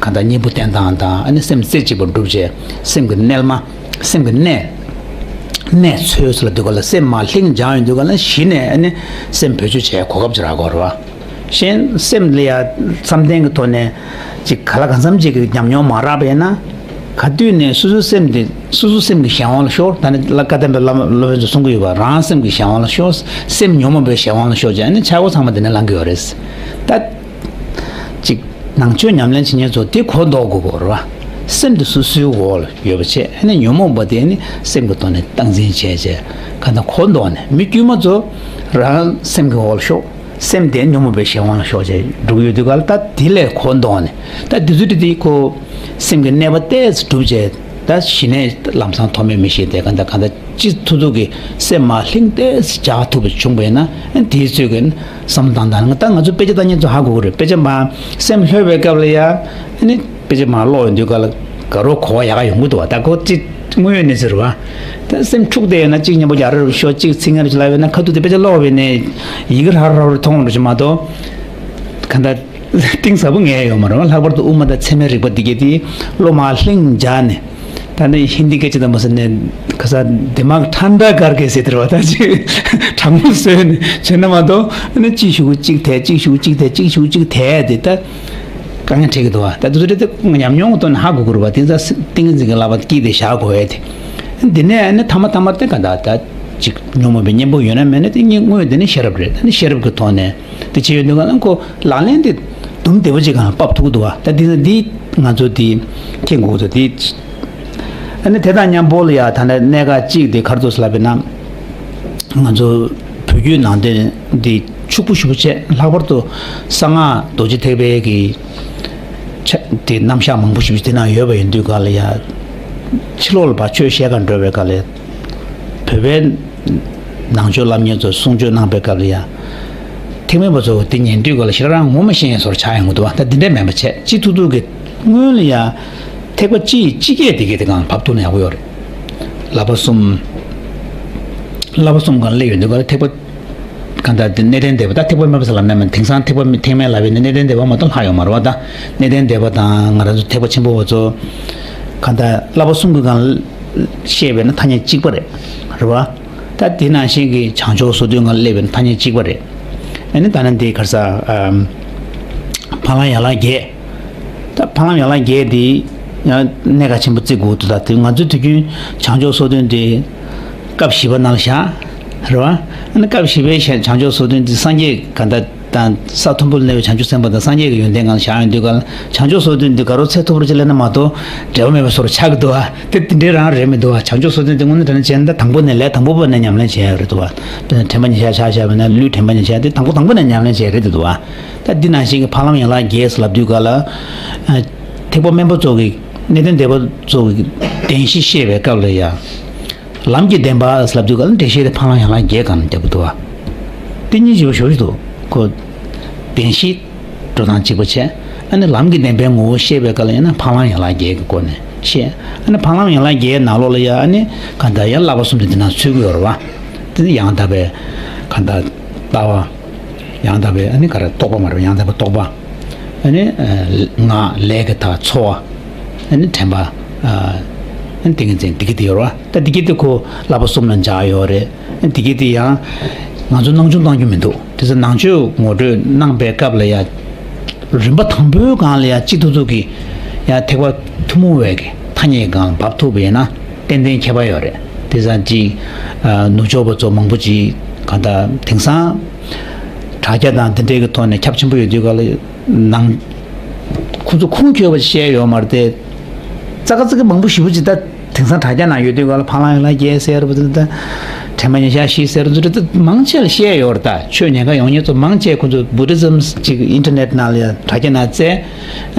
གང་ལྟར་གཉེན་པོ་བསྟེན་སྟངས་དང་། ཨ་ནི་སེམས་རྩེ་གཅིག་པར་སྒྲུབ་བྱས་སེམས་ཀྱི་གནས་མ། སེམས་ཀྱི་གནས། གནས་ཚུལ་ཟེར་ལབ་དུས་ག་ལ་སེམས་མར་ལྷིང་འཇགས་ཡོང་དུས་ག་ལ་གཞི་ནས་ཨ་ནི་སེམས་བེད་སྤྱོད་བྱས་གོ་སྐབས་ཅིག་རག་གི་རེད་བ། གཞན་སེམས་ལ་ཡ་བསམ་གཏན་གྱི་ཐོག་ནས་ཅིག་ག་ལ་གང་འཚམ་ཅིག་གི་ཉམས་མྱོང་མ་རག་པས་ན། ག་དུས་ནས་སོ་སོའི་སེམས་དེ་སོ་སོའི་སེམས་ཀྱི་གཞན་དབང་ལ་ཤོར། ད་ནི་བཀའ་གདམས་པའི་བླ་མ་སློབ་དཔོན་ཚོས་གསུང་གི་ཡོད་པ། རང་སེམས་ཀྱི་གཞན་དབང་ལ་ཤོར། སེམས་ཉོན་མོངས་པའི་གཞན་དབང་ལ་ཤོར་བྱས་ནས་ཆག་སྒོ་ཚང་མ་དེ་ནས་ལངས་ཀྱི་ཡོད་རེད། ད་ཅིག་ནང་ཆོས་ཉམས་ལེན་བྱེད་མཁན་ཚོ་དེ་གོ་ལྡོག་དགོས་ཀྱི་རེད་བ། སེམས་དེ་སོ་སོའི་འོག་ལ་ཡོད་པ་བྱས། ཨ་ནི་ཉོན་མོངས་པ་དེ་ནི་སེམས་ཀྱི་ཐོག་ནས་སྟངས་འཛིན་བྱས་བྱས་གང་ལྟར་གོ་ལྡོག་ནས། མི་དཀྱུས་མ་ཚོ་རང་སེམས་ཀྱི་འོག་ལ་ཤོག་སེམས་དེ་ཉོན་མོངས་པའི་གཞན་དབང་ལ་ཤོར་བྱས་འགྲོ་གི་ཡོད་དུས་ག་ལ་ད་དེ་ལས་གོ་ལྡོག་ནས། ད་དེ་ཚོ་དེ་དེ་ཁོ་སེམས་ཀྱི་གནས་པ་ཏོག་ཙམ་གྲུབ་བྱས། ད་གཞི་ནས་ལམ་སང་ཐོགས་མེད་མི་ཤེས་ཏེ་གང་ལྟར་གང་ལྟར་ཅི་ཐུབ་ཐུབ་ཀྱིས་སེམས་མར་ལྷིང་ཏོག་ཙམ་འཇགས་ཐུབ་པ་བྱུང་བས་ན། ཨ་དེའི་ཚོད་ཀྱིས་བསམ་བློ་བཏང་དང་། ད་ང་ཚོ་དཔེ་ཆ་ལྟ་མཁན་ཚོ་ཧ་གོ་གི་རེད། དཔེ་ཆ་མར་སེམས་ལྷོད་པའི་སྐབས་ལ་ཡ་ཨ་ནི་དཔེ་ཆ་མར་ཀློག་ཡོང་དུས་ག་ལ་དགའ་རབ་གོ་བ་ཡག་ག་ཡོང་གི་འདུག་བ། ད་ཁོ་ཅི་དངོས་ཡོད་གནས་ཚུལ་རེད་བ། ད་སེམས་འཁྲུག་བསྡད་ཡོད་ན་གཅིག་མཉམ་པོ་རྒྱག་རེ་རུ་ཤོག་གཅིག་ཚིག་ངན་རེ་ལབ་ཡོད་ན་ཁ་ཐུག་དེ་དཔེ་ཆ་ཀློག་བས་ནས་ཡི་གེ་ར་ར་རུ་མཐོང་རུ་ཞིག་མ་གཏོགས་ག་འདྲ་གཏིང་ཟབ་པོ་ངས་ཡོད་མ་རེད་བ། ལྷག་པར་དུ་དབུ་མ་དང་ཚད་མའི་རིག་པ་འདི་གས་དེ་བློ་མར་ལྷིང་འཇགས་ནས། ད་ནི་ཧིན་དི་སྐད་ཆ་དང་མ་ཟེར་ནས་ག་ས་དི་མག་ཐན་ད་གར་གེ་ཟེར་དེ་རེད་བ། ད་ཅིག་གྲང་མོ་བཟོས་ནས་བྱས་ན་མ་གཏོགས་ཨ་ནི་གཅིག་གཞུག་གཅིག་དེད་གཅིག་གཞུག་གཅིག་དེད་གཅིག་གཞུག་གཅིག་དེད་དེ་ད། དཀའ་ངལ་འཕྲད་ཀྱི་འདུག་བ། ད་དེ་ཚོ་དེ་ཉམས་མྱོང་གི་ཐོག་ནས་ཧ་གོ་དགོས་རེད་བ། དེ་ཚོ་ཏིང་ངེ་འཛིན་གྱི་བསླབ་པ་དཀྱིལ་དེ་བཞག་དགོས་ཡ་དེ། འདི་ནས་ཨ་ནི་ཐ་མ་ཐ་མ་དེ་ག་འདྲ་ད་ཅིག་ཉོན་མོངས་པའི་གཉེན་པོ་ཡོད་ན་མེད་ན་དེ་དངོས་དངོས་དེ་ནི་ཤེས་རབ་རེད། ད་ནི་ཤེས་རབ་ཀྱི་ཐོག་ནས་དེ་བྱེད་ཡོང་དུས་ག་ལ་ཁོ་ལག་ལེན་དེ་དུམ་བདེ་པོ་ཅིག་གང་ཕབ་ཐུབ་ཀྱི་འདུག་བ། ད་དེ་ཚོ་འདི་ང་ཚོ་དེ་མཁྱེན་དགོས་ཀྱི་འདུག་དེ། ཨ་ནི་དེ་དང་མཉམ་པོ་ལ་ཡ་ད་ནི་གནད་འགག་ཅིག་དེ་ག་རེ་འདུག་ཟེར་ལབ་པ་ཡིན་ན། ང་ཚོ་བོད་བརྒྱུད་ནང་བསྟན་འདི་ཕྱུག་པོ་ཞེ་པོ་བྱས། ལྷག་པར་དུ་གསང་སྔགས་རྡོ་རྗེ་ཐེག་པའི་གི་ཆ་དེ་རྣམ་གཞག་མང་པོ་ཞེ་པོ་དེ་ནང་ཡོད་པ་ཡིན་དུས་ག་ལ་ཡ། ཕྱི་ལོགས་ལ་ཕར་ཆོས་བཤད་གར་འགྲོ་བའི་སྐབས་ལ་བོད་པའི་ནང་ཆོས་བསླབ་མཁན་ཚོས་གསུང་ཆོས་གནང་པའི་སྐབས་ལ་ཡ། ཐེག་དམན་པ་ཚོ་དེ་ཉན་དུས་ག་ལ་ཞེ་དྲག་ངོ་མ་ཤེས་ཡ་བཟོ་འདྲ་ཆགས་ཡོང་གི་འདུག་བ། ད་དེ་འདྲ་མིན་པ་བྱས། སྤྱི་ཐུབ་ཐུབ་ཀྱི་སྔོན་ལ་ཡ་ཐེག་པ་སྤྱི་ཡི་སྤྱི་སྐད་དེ་གའི་དེ་གང་ཕབ་ཐུབ་ན་ཡག་པོ་ཡོད་རེད། བསླབ་པ་གསུམ། བསླབ་པ་གསུམ་སྒང་སླེབས་ཡོང་དུས་ག་ལ་ཐེག་པ་གང་ལྟར་དེ་གནས་བརྟན་སྡེ་པ། ད་ཐེག་པ་དམན་པ་ཟེར་ལབ་ན་མིན། དེང་སང་ཐེག་པ་ཐེག་དམན་ལབ་པས་ནི་གནས་བརྟན་སྡེ་པ་མ་གཏོགས་ལྷག་ཡོད་མ་རེད་བ། ད་གནས་བརྟན་སྡེ་པ་དང་ང་རང་ཚོ་ཐེག་པ་ཆེན་པོ་བ་ཚོ་གང་ལྟར་བསླབ་པ་གསུམ་གྱི་སྒང་བཤད་པས་ན་ཐ་སྙད་གཅིག་པ་རེད། རེད་བ། ད་དེ་ནང་བཞིན་གྱི་བྱང་ཆུབ་སོ་བདུན་སྒང་སླེབས་པས་ན་ཐ་སྙད་གཅིག་པ་རེད། ཨ་ནི་ད་ནི་འདི་ག་རེ་ཟ། ཨམ། འཕགས་ལམ་ཡན་ལག་བརྒྱད། ད་འཕགས་ལམ་ཡན་ལག་བརྒྱད་འདི་ཡང་གནད་འགག་ཆེན་པོ་བརྩི་དགོས་འདུག་ད་དེ་ང་ཚོའི་དུས་རྒྱུན་བྱང་ཆུབ་སོ་བདུན་འདི་སྐབས་བཞི་པ་ནང་ལ་བཞག་རེད་བ། ཨ་ནི་སྐབས་བཞི་པའི་བྱང་ཆུབ་སོ་བདུན་འདི་སངས་རྒྱས་ག་འདྲ་ དང་ས་མཐོན་པོ་ལ་གནས་པའི་བྱང་ཆུབ་སེམས་དཔའ་དང་སངས་རྒྱས་ཀྱི་ཡོན་ཏན་སྒང་ལ་བཞག་ཡོང་དུས་ག་ལ། བྱང་ཆུབ་སོ་བདུན་འདི་དགའ་རབ་ཚད་མཐོ་པོར་ཅིག་སླེབས་ན་མ་གཏོགས་འབྲས་བུ་མེད་པའི་བཟོ་འདྲ་ཆགས་ཀྱི་འདུག་བ། དེ་དེ་འདྲའི་རང་རེད་མི་འདུག་བ། བྱང་ཆུབ་སོ་བདུན་དེ་དངོས་གནས་དྲང་གནས་བྱས་ན་ད་དང་པོ་ནས་ལས་དང་པོ་པ་ནས་ཉམས་ལེན་བྱས་ཡག་རེད་འདུག་བ། དྲན་པ་ཉེར་བཞག་ཆ་བཞག་པ་ན་ལུས་དྲན་པ་ཉེར་བཞག་དེ་དང་པོ་དང་པོ་ནས་ཉམས་ལེན་བྱས་རེད་འདུག་བ། ད་འདི་ནང་བཞིན་གྱི་འཕགས་ལམ་ཡན་ལག་བརྒྱད་ལབ་དུས་ག་ལ། ཐེག་པ་དམན་པ་ཚོ་གི་གནས་བརྟན་སྡེ་པ་ཚོ་གི་བདེན་བཞི་བཤད་པའི་སྐབས་ལ་ཡང་། ལམ་གྱི་བདེན་པ་ལབ་དུས་ག་ལ་འགྲེལ་བཤད་དེ་འཕགས་ལམ་ཡན་ལག་བརྒྱད་སྒང་ལ་རྒྱབ་ཀྱི་འདུག་བ། དེ་གཉིས་ཀྱི་ཞོར་ཞོར་དུ་ཁོ་བདེན་བཞི་འགྲོ་སྟངས་གཅིག་པ་བྱས། ཨ་ནི་ལམ་གྱི་བདེན་པའི་ངོ་བོ་བཤད་པའི་སྐབས་ལ་ཡང་ན་འཕགས་ལམ་ཡན་ལག་བརྒྱད་ཀྱི་སྒོ་ནས་བཤད། ཨ་ནི་འཕགས་ལམ་ཡན་ལག་བརྒྱད་ནང་ལོགས་ལ་ཡང་ཨ་ནི་གང་ལྟར་ཡང་བསླབ་པ་གསུམ་དེ་འདི་ནང་ཚུད་ཀྱི་ཡོད་རེད་བ། དེ་ནི་ཡང་དག་པའི་གང་ལྟར་ལྟ་བ། ཡང་དག་པའི་ཨ་ནི་ག་རེ་རྟོག་པ་མ་རེད་བ། ཡང་དག་པའི་རྟོག་པ། ཨ་ནི་ངག་ལས་ཀྱི་མཐའ་འཚོ་བ། ཨ་ནི་དྲན་པ། ཨ་ནི་ཏིང་ངེ་འཛིན་འདི་གི་དེ་ཡོད་རེད་བ། ད་འདི་གི་དེ་ཁོ་བསླབ་པ་གསུམ་ལ་འཇགས་ཡོད་རེད། ཨ་འདི་གི་དེ་ཡང་ང་ཚོ་སྣང་ཆུང་བཏང་རྒྱུ་མི་འདུག་དེ་ཚོ་ནང་ཆོས་ངོ་སྤྲོད་གནང་པའི་སྐབས་ལ་ཡ། རིམ་པ་དང་པོའི་སྒང་ལ་ཡ་གཅིག་ཐུབ་ཐུབ་ཀྱི་ཡ་ཐེག་པ་ཐུན་མོང་བའི་གི་ཐ་སྙད་སྒང་ལ་འབབ་ཐུབ་པ་ཡིན་ན་ཏན་ཏན་ཁྱད་པར་ཡོད་རེད། དེ་ཙང་གཅིག་ཨ་ནུབ་ཕྱོགས་པ་ཚོ་མང་པོ་ཅིག་གང་ལྟར་དེང་སང་དྲ་རྒྱ་དང་དེ་འདྲའི་གི་ཐོག་ནས་ཁྱབ་ཆེན་པོ་ཡོད་དུས་ག་ལ། ནང་ཁོ་ཚོ་ཁུངས་འཁྱོལ་བ་བཤད་ཡོད་མ་རེད་དེ། ཙག་ཙག་མང་པོ་ཞེ་པོ་ཅིག་ད་དེང་སང་དྲ་རྒྱ་ནང་ཡོད་དུས་ག་ལ་འཕགས་ལམ་ཡན་ལག་བརྒྱད་ཟེར་བ་ད། དྲན་པ་ཉེར་བཞག་བཞི་ཟེར་བ་ད་མང་ཆེ་ལ་བཤད་ཡོད་རེད། ད་ཆོས་ཉན་མཁན་ཡོང་མཁན་ཚོ་མང་ཆེ་ཁོ་ཚོ་བུ་དྷི་ཛམ་ཅིག་ཨིན་ཊར་ནེཊ་ནང་ལ་ཡ་དྲ་རྒྱ་ནང་བཙལ།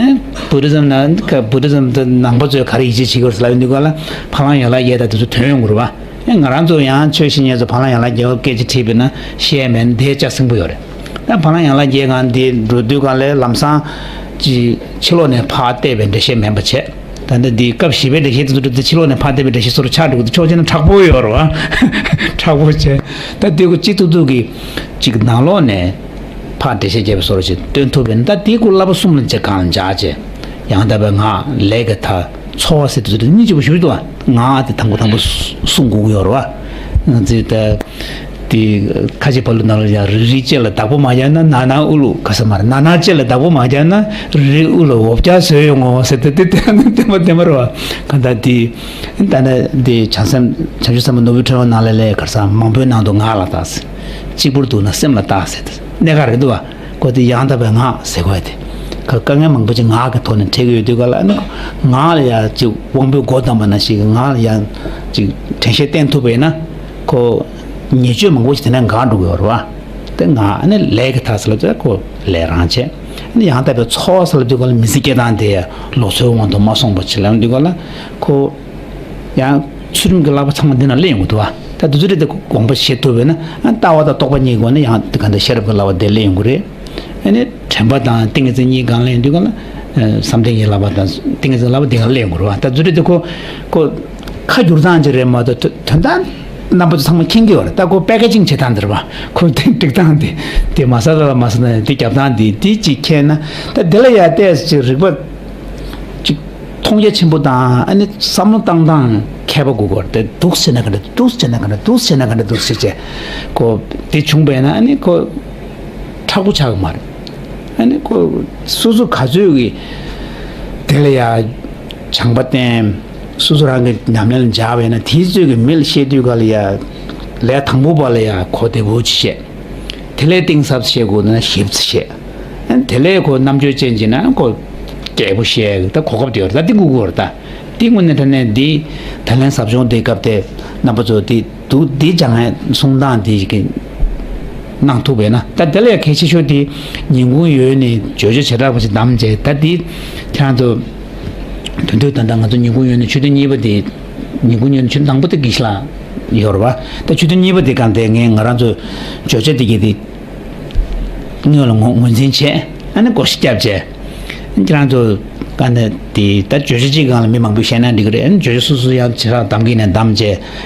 ཨེ་བུ་དྷི་ཛམ་ནང་བུ་དྷི་ཛམ་དེ་ནང་པ་ཚོས་ག་རེ་ཡིད་ཆེས་བྱེད་ཀྱི་ཡོད་རེད་ལབ་ཡོང་དུས་ག་ལ་འཕགས་ལམ་ཡན་ལག་བརྒྱད་ད་དེ་ཚོ་ཐོན་ཡོང་གི་རེད་བ། ཨེ་ང་རང་ཚོ་ཡང་ཆོས་ཤེས་མཁན་ཚོ་འཕགས་ལམ་ཡན་ལག་བརྒྱད་པ་སྐད་ཆ་དྲིས་པས་ན་བཤད་མེད་ན་དེ་ལྕགས་སྲིན་པོ་ཡོད་རེད། ད་འཕགས་ལམ་ཡན་ལག་བརྒྱད་སྒང་འདི་འགྲོ་དུས་སྒང་ལ་ལམ་སང་ཅི་ཕྱི་ལོགས་ནས་ཕར་བལྟས་པའི་འགྲེལ་བཤད་མིན་པ་བྱས། ད་ལྟ་འདི་སྐབས་བཞི་པའི་འགྲེལ་བཤད་དེ་ཚོ་འགྲོ་དུས་ཕྱི་ལོགས་ནས་ཕར་བལྟས་པའི་འགྲེལ་བཤད་བཟོ་འདྲ་ཆགས་འགྲོ་གི་འདུག་ཆོག་བྱས་ན་མཁྲེགས་པོ་ཡོད་རེད་བ། མཁྲེགས་པོ་བྱས། ད་འདི་ཁོ་གཅིག་ཐུབ་ཐུབ་ཀྱི་ཅིག་ནང་ལོགས་ནས་ཕར་འགྲེལ་བཤད་རྒྱབ་པའི་བཟོ་འདྲ་ཅིག་སྟོན་ཐུབ་པས་ན། ད་འདི་ཁོ་བསླབ་པ་གསུམ་ལ་ཅིག་སྒང་ལ་འཇགས་བྱས། ཡང་དག་པའི་ངག་ལས་ཀྱི་མཐའ་འཚོ་བ་ཟེར་དུས་ཚོད་གཉིས་གཅིག་པོ་ཞུ་འདུག་ངག་དེ་དང་པོ་དང་པོ་གསུང་དགོས་ཀྱི་ཡོད་རེད་བ། ང་ཚོས་ད་དེ་ཁ་ཆེ་ཕ་ལུ་ནང་ལ་ཡང་རིག་རིག་ལྕེ་ལ་བདག་པོ་མ་རྒྱག་ན་ནག་ནག་དབུ་ལུ་ག་ས་མ་རེད། ནག་ནག་ལྕེ་ལ་བདག་པོ་མ་རྒྱག་ན་རིག་རིག་དབུ་ལ་འོ་བརྒྱལ་བཟོས་ཡོང་ངོ་ཟེར་ཏེ་དེ་ལྟ་ན་བདེན་པ་བདེན་པ་རེད་བ། གང་ལྟར་དེ་ད་ནི་དེ་བྱང་སེམས་བྱང་ཆུབ་སེམས་དཔའ་ནོར་བུའི་ཕྲེང་བ་ནང་ལ་ལས་ག་ས་མང་པོའི་ནང་དུ་ངག་ལ་བལྟ་ཟེར། གཅིག་པུར་འདུག་ན་སེམས་ལ་བལྟ་ཟེར་ཏེ་གནད་འགག་རེད་འདུག་བ། ཁོ་དེ་ཡང་དག་པའི་ངག་ཟེར་དགོས་དེ། ཁ་དཀའ་ངལ་མང་པོ་ཅིག་ངག་གི་ཐོག་ནས་འཕྲད་ཀྱི་ཡོད་དུས་ག་ལ་ཨ་ནི་ངག་ལ་ཡང་ཅིག་དབང་པོའི་སྒོ་བསྡམས་པ་ནང་བཞིན་ངག་ལ་ཡང་ཅིག་དྲན་ཤེས་བསྟེན་ཐུབ་པ་ཡིན་ན་ཁོ་ཉེས་སྤྱོད་མང་པོ་ཅིག་དེ་ནས་འགག་འགྲོ་གི་ཡོད་རེད་བ། དེ་ངག་ཨ་ནི་ལས་ཀྱི་མཐའ་ཟེར་ལབ་དུས་ཁོ་ལས་རང་བྱས། ཨ་ནི་ཡང་དག་པའི་འཚོ་བ་ཟེར་ལབ་དུས་ག་ལ་མི་ཚེ་སྐྱེལ་སྟངས་དེ་ལོག་འཚོའི་དབང་དུ་མ་སོང་བ་ཅིག་ལབ་དུས་ག་ལ་ཁོ། ཡང་ཚུལ་ཁྲིམས་ཀྱི་བསླབ་པ་ཚང་མ་འདི་ན་སླེབས་ཡོང་གི་འདུག་བ། ད་དེ་ཚོ་རེད་དེ་དགོངས་པ་བཞེས་ཐུབ་པས་ན་ཨ་ལྟ་བ་དང་རྟོག་པ་གཉིས་སྒོ་ནས་ཡང་དེ་ག་འདྲ་ཤེས་རབ་ཀྱི་བསླབ་པ་དེ་སླེབས་ཡོང་གི་རེད། ཨ་ནི་དྲན་པ་དང་ཏིང་ངེ་འཛིན་གཉིས་སྒང་སླེབས་ཡོང་དུས་ག་ལ་བསམ་གཏན་གྱི་བསླབ་པ་དང་ཏིང་ངེ་འཛིན་བསླབ་པ་འདི་ག་སླེབས་ཡོང་གི་རེད་བ། ད་དེ་ཚོ་རེད་དེ་ཁོ་ཁོ་ཁ་བསྒྱུར་སྟངས་ཅིག་རེད་མ་གཏོགས་དོན་དག་རྣམ་པ་ཚོ་ཚང་མ་མཁྱེན་གྱི་ཡོད་རེད། ད་ཁོ་པེ་ཀེ་ཇིང་བྱེད་སྟངས་འདི་རེད་བ། ཁོ་དེ་སྒྲིག་སྟངས་འདི་དེ་མ་ཟ་ད་ལ་མ་ཟ་ན་དེ་རྒྱབ་སྟངས་འདི་དེ་ཅིག་མཁྱེན་ན་ད་དེ་ལ་ཡ་ཏོག་ཙམ་ཅིག་རིག་པ། ཅིག་མཐོང་རྒྱ་ཆེན་པོ་དང་ཨ་ནི་བསམ་བློ་བཏང་སྟངས་མཁས་པ་དགོས་ཀྱི་ཡོད་རེད། འདུག་སེ་བྱས་ན་ག་འདྲ་འདུག་སེ་བྱས་ན་ག་འདྲ་འདུག་སེ་བྱས་ན་ག་འདྲ་འདུག་སེ་བྱས་ཁོ་དེ་བྱུང་བས་ན་ཨ་ནི་ཁོ་མཁྲེགས་པོ་ཆགས་ཀྱི་མ་རེད། ཨ་ནི་ཁོ་སོ་སོ་ག་ཚོད་ཀྱི་དེ་ལ་ཡ་བྱང་པ་བསྟེན། སོ་སོ་རང་གི་ཉམས་ལེན་ལ་འཇགས་པས་ན་དེའི་ཚོད་ཀྱི་མི་ལ་བཤད་དུས་ག་ལ་ཡ་ལས་དང་པོ་པ་ལ་ཡ་གོ་བདེ་པོ་ཅིག་བཤད། དེ་ལས་གཏིང་ཟབ་བཤད་དགོས་ན་ཞིབ་ཚགས་བཤད། དེ་ལས་ཁོ་རྣམ་དཔྱོད་ཅན་གྱི་ན་ཁོ་རྒྱས་པོ་བཤད་ད་གོ་སྐབས་དེ་ཡོད་རེད། ད་འདི་དགོས་ཀྱི་ཡོད་རེད། ད་འདི་དངོས་གནས་དྲང་གནས་འདི་ད་ལན་ཟབ་སྦྱོང་དེ་སྐབས་དེ་རྣམ་པ་ཚོ་འདི་འདུག་འདི་སྦྱང་ཡས་གསུང་སྟངས་འདི་གི་གནང་ཐུབ་པས་ན་ད་དེ་ལས་གལ་ཆེ་ཤོས་དེ་ཉིན་གུང་ཡོལ་ནས་བརྗོད་བྱ་བྱེ་བྲག་པ་ཞིག་བདམས་བྱས། ད་འདི་ཁྱེད་རང་ཚོ་དོན་དུ་ད་ལྟ་ང་ཚོ་ཉིན་གུང་ཡོལ་ནས་ཆོས་ཐུན་གཉིས་པ་དེ་ཉིན་གུང་ཡོལ་ནས་ཆོས་ཐུན་དང་པོ་དེ་དགེ་བཤེས་ལགས་ཡོད་རེད་བ། ད་ཆོས་ཐུན་གཉིས་པ་དེ་གང་དེ་ངས་ང་རང་ཚོ་བརྗོད་བྱ་དེ་གི་དེ་སྔོན་ལ་ངོས་ངོས་འཛིན་བྱས། ཨ་ནི་བགོ་བཤའ་བརྒྱབ་བྱས། ཁྱེད་རང་ཚོ་ག་ནས་དེ་ད་བརྗོད་བྱ་གཅིག་སྒང་ལ་མི་མང་པོས་བཤད་ན་འགྲིག་གི་རེད། ཨ་ནི་བརྗོད་བྱ་སོ་སོ་ཡང་བྱེ་བྲག་གདམ་གྱི་ནས་གདམ་བྱས།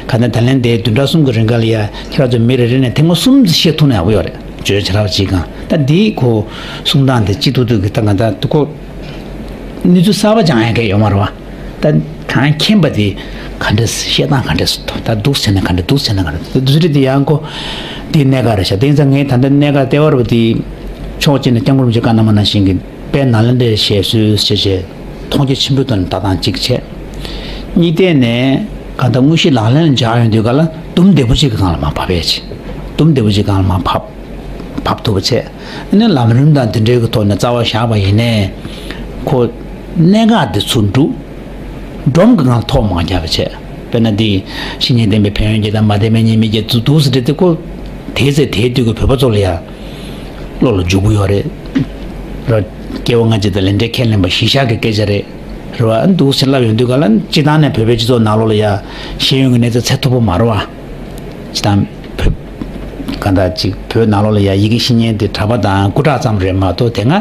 ག་ནས་ད་ལན་དེ་བདུན་ཕྲག་གསུམ་གྱི་རིང་ག་ལ་ཡ་ཁྱེད་རང་ཚོ་མི་རེ་རེ་ནས་ཐེངས་མ་གསུམ་ཙམ་བཤད་ཐུབ་ན་ཡག་པོ་ཡོད་རེད། བརྗོད་བྱ་བྱེ་བྲག་གཅིག་སྒང་ད་འདི་ཁོ་གསུང་སྟངས་དེ་གཅིག་ཐུག་ཐུག་གི་ད་ག་ད་ཁོ་གནས་ཚུལ་གསར་པ་སྦྱང་ཡ་ག་ཡོད་མ་རེད་བ། ད་གང་མཁྱེན་པ་དེ་ག་འདྲ་བཤད་སྟངས་ག་འདྲ་སུ་ཐོག་ད་འདུག་ཟེར་ན་ག་འདྲ་འདུག་ཟེར་ན་ག་འདྲ་འདུག་ཟེར་དེ་ཡང་ཁོ་དེ་གནད་འགག་རེད་ཤག་དེ་ཡིན་ཙང་ངས་ད་ལྟ་གནད་འགག་ལྟེ་བ་རུ་དེ་ཕྱོགས་གཅིག་ནས་སྐྱབས་མགོན་རིན་པོ་ཆེ་བཀའ་གནང་བ་ནང་བཞིན་གྱི་དཔལ་ནཱ་ལེནྡྲའི་ཞལ་གསོལ་ཞེས་བྱས་མཐོང་རྒྱ་ཆེན་པོའི་ཐོག་ནས་ལྟ་སྟངས་གཅིག་བྱས། གཉིས་ཐད་ནས་གང་ལྟར་དངོས་གཞི་ལག་ལེན་ལ་འཇགས་ཡོང་དུས་ག་ལ་དུམ་བདེ་པོ་གཅིག་གི་སྒང་ལ་མར་བབས་ཡས་ཆེ། དུམ་བདེ་པོ་གཅིག་སྒང་ལ་མར་བབས། བབས་ཐུབ་པ་བྱས། ཨ་ནི་ལམ་རིམ་དང་དེ་འདྲའི་གི་ཐོག་ནས་རྩ་བ་བཞག་པ་ཡིན་ནའི། ཁོ་གནད་འགག་དེ་ཚུར་འགྲུབ། སྒྲོམ་གྱི་ངང་ཐོག་མ་བརྒྱབ་པ་བྱས། དཔེར་ན་འདི་བཤེས་གཉེན་བསྟེན་པའི་ཕན་ཡོན་གྱི་དང་མ་བསྟེན་པའི་ཉེས་དམིགས་ཀྱི་འདུག་འདུག་ཟེར་དེ་ཁོ་དེའི་ཚེ་དེའི་དུས་ཀྱི་བོད་པ་ཚོ་ལ་ཡ་བློ་ལ་འཇུག་གི་ཡོད་རེད། ར་སྐྱེ་བ་སྔ་ཕྱི་དང་ལས་འབྲས་ཁས་ལེན་པ་གཞི་བཞག་གི་སྐད་ཆ་རེད། རེད་བ། འདུག་ཟེར་ལབ་ཡོང་དུས་ག་ལ་སྤྱི་བཏང་ནས་བོད་པའི་སྤྱི་ཚོགས་ནང་ལོགས་ལ་ཡ་ཤེས་ཡོན་གྱི་གནས་ཚད་ཚད་མཐོ་པོ་མ་རེད་བ། སྤྱི་བཏང་བོད་གང་ལྟར་ཅིག་བོད་ནང་ལོགས་ལ་ཡ་ཡི་གེ་ཤེས་མཁན་དེ་གྲྭ་པ་དང་སྐུ་དྲག་ཙམ་རེད་མ་གཏོགས། དེ་སྔ་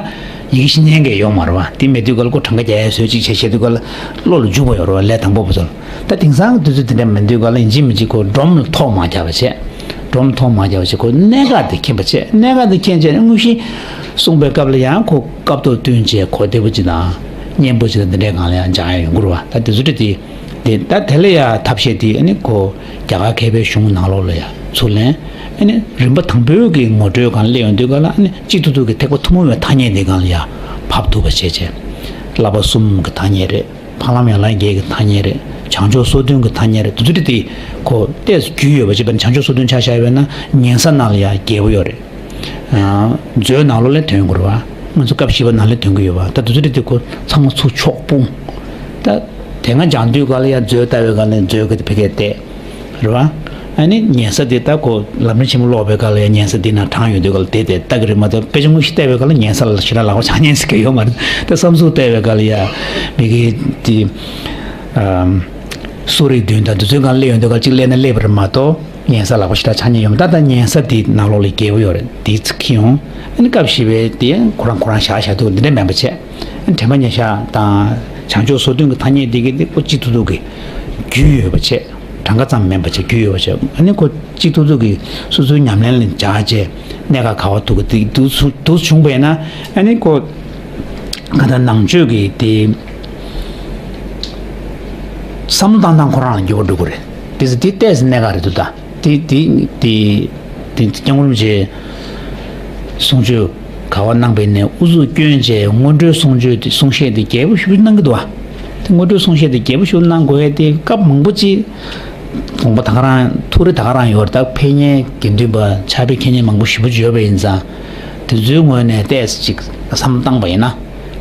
ཡི་གེ་ཤེས་མཁན་གྱི་ཡོད་མ་རེད་བ། དེ་མེད་དུས་ག་ལ་ཁོ་གྲངས་ཀ་རྒྱག་ཡ་བཟོས་ཅིག་བྱས་བྱས་དུས་ག་ལ་བློ་ལ་འཇུག་པ་ཡོད་རེད་བ། ལས་དང་པོ་བ་ཚོ་ལ། ད་དེང་སང་དུས་ཚོད་དེ་འདྲ་མི་འདུག་ག་ལ་ཡིན་གཅིག་མིན་གཅིག་ཁོ་སྒྲོམ་ལ་ཐོག་མ་བརྒྱབ་པ་བྱས། སྒྲོམ་ཐོག་མ་བརྒྱབ་པ་བྱས། ཁོ་གནད་འགག་དེ་མཁྱེན་པ་བྱས། གནད་འགག་དེ་མཁྱེན་བྱས་ནས་དངོས་གཞི་གསུངས་པའི་སྐབས་ལ་ཡང་ཁོ་སྐབས་ཐོག་བསྟུན་བྱས་གོ་བདེ་པོ་ཅིག་དང་སྙན་པོ་ཅིག་དང་དེ་འདྲའི་སྒང་ལ་ཡང་སྦྱང་ཡ་ཡོང་གི་རེད་བ། ད་དེ་ཚོ་འདྲ་དེ། དེ་ད་དེ་ལ་ཡ་ཐབས་ཤེས་དེ་ཨ་ནི་ཁོ་རྒྱ་གར་མཁས་པའི་གཞུང་ནང་ལོགས་ལ་ཡ་ཚུར་ལེན། ཨ་ནི་རིམ་པ་དང་པོའི་གི་ངོ་སྤྲོད་སྒང་ལ་སླེབས་ཡོང་དུས་ག་ལ་ཨ་ནི་གཅིག་ཏུ་ཏུ་གི་ཐེག་པ་ཐུན་མོང་བའི་ཐ་སྙད་དེ་སྒང་ལ་ཡ་ཕབ་ཐུབ་པ་བྱས་བྱས། བསླབ་པ་གསུམ་གི་ཐ་སྙད་རེད། འཕགས་ལམ་ཡན་ལག་བརྒྱད་ཀྱི་ཐ་སྙད་རེད། བྱང་ཆུབ་སོ་བདུན་གྱི་ཐ་སྙད་རེད། དེ་ཚོ་འདྲ་དེ་ཁོ་ཏོག་ཙམ་རྒྱུས་ཡོད་པ་བྱས། དཔེར་ན་བྱང་ཆུབ་སོ་བདུན་ཆ་བཞག་ཡོད་ན་ཉན་ས་ནང་ལ་ཡ་རྒྱས་པོ་ཡོད་རེད། མཛོད་ནང་ལོགས་ལ་ཐོན་དགོས་རེད་བ། ང་ཚོ་སྐབས་བཞི་པ་ནང་ལ་ཐོན་གྱི་ཡོད་བ། ད་དེ་ཚོ་འདྲ་དེ་ཁོ་ཚང་མ་ཚུར་ཕྱོགས་སྤུངས། ད་དེ་སྔ་སྦྱང་དུས་ག་ལ་ཡ་མཛོད་ལྟ་བའི་ག་ལ་མཛོད་གི་དེ་ཕ་གིར་བལྟས། རེད་བ། ཨ་ནི་ཉན་ས་དེ་ད་ཁོ་ལམ་རིམ་ཆེན་མོ་ཀློག་པའི་སྐབས་ལ་ཡང་ཉན་ས་འདི་ན་དྲངས་ཡོང་དུས་སྐབས་ལ་དེ་དེ་ལྟ་གི་རེད་མ་གཏོགས། དཔེ་ཆ་དངོས་གཞི་བལྟས་པའི་སྐབས་ལ་ཉན་ས་ལ་ཞེ་དྲག་ལག་པ་འཆང་ཉན་ས་གི་ཡོད་མ་རེད། ད་བསམ་ཚུལ་བལྟས་པའི་སྐབས་ལ་ཡ་མི་གི་དེ་ཨམ་གསོ་རིག་བདུན་དང་དེ་ཚོའི་སྒང་སླེབས་ཡོང་དུས་སྐབས་གཅིག་སླེབས་ན་སླེབས་པ་རེད་མ་གཏོགས། ཉན་ས་ལག་པ་ཞེ་དྲག་འཆང་ཉན་ཡོད་མ་རེད། ད་ད་ཉན་ས་དེ་ནང་ལོགས་ལ་རྒྱས་པོ་ཡོད་རེད། དེ་ཚིག་ཁྱི་ཡོང་། ཨ་ནི་སྐབས་བཞི་པའི་དེ་ཁོ་རང་ཁོ་རང་བཞག་བཞག་འདུག་འདི་འདྲ་མིན་པ་བྱས། དྲན་པ་ཉེར་བཞག་དང་བྱང་ཆུབ་སོ་བདུན་གྱི་ཐ་སྙད་འདི་གི་འདི་ཁོ་གཅིག་ཏུ་ཏུ་གི་རྒྱུས་ཡོད་པ་བྱས། གྲངས་ཀ་ཙམ་མིན་པ་བྱས། རྒྱུས་ཡོད་པ་བྱས། ཨ་ནི་ཁོ་གཅིག་ཏུ་ཏུ་གི་སོ་སོའི་ཉམས་ལེན་ལ་སྦྱར་བྱས། གནད་འགག་ག་བ་ཐུག་གི་འདུག་འདུག་འདུག་བྱུང་བས་ན། ཨ་ནི་ཁོ་ག་ད་ནང་ཆོས་ཀྱི་དེ་བསམ་བློ་བཏང་སྟངས་ཁོ་རང་ལ་འགྱུར་བ་འགྲོ་གི་རེད། དེ་ཚོ་དེ་ཏོག་ཙམ་གནད་འགག་རེད་འདུག་ད། དེ་དེ་དེ་དེ་སྐྱབས་མགོན་རིན་པོ་ཆེ་གསུང་ཆོས་ག་བ་གནང་པའི་ནས་ཨུ་ཚུགས་སྐྱོན་བྱས། སྔོན་འགྲོའི་གསུང་ཆོས་དེ་གསུང་བཤད་དེ་རྒྱས་པོ་ཞེ་པོ་གནང་གི་འདུག་བ། དེ་སྔོན་འགྲོའི་གསུང་བཤད་དེ་རྒྱས་པོ་ཞེ་པོ་གནང་དགོས་ཡ་དེ་སྐབས་མང་པོ་ཅིག་དགོངས་པ་ད་ག་རང་ཐུགས་རེ་ད་ག་རང་ཡོད་རེད། ད་ཕེབས་མཁན་དགེ་འདུན་པ་ཕྱག་དཔེ་མཁན་མཁན་མང་པོ་ཞེ་པོ་ཅིག་ཡོད་པ་ཡིན་ཙང་། དེ་ཚོའི་ངོས་ནས་ཏོག་ཙམ་ཅིག་བསམ་བློ་བཏང་པ་ཡིན་ན།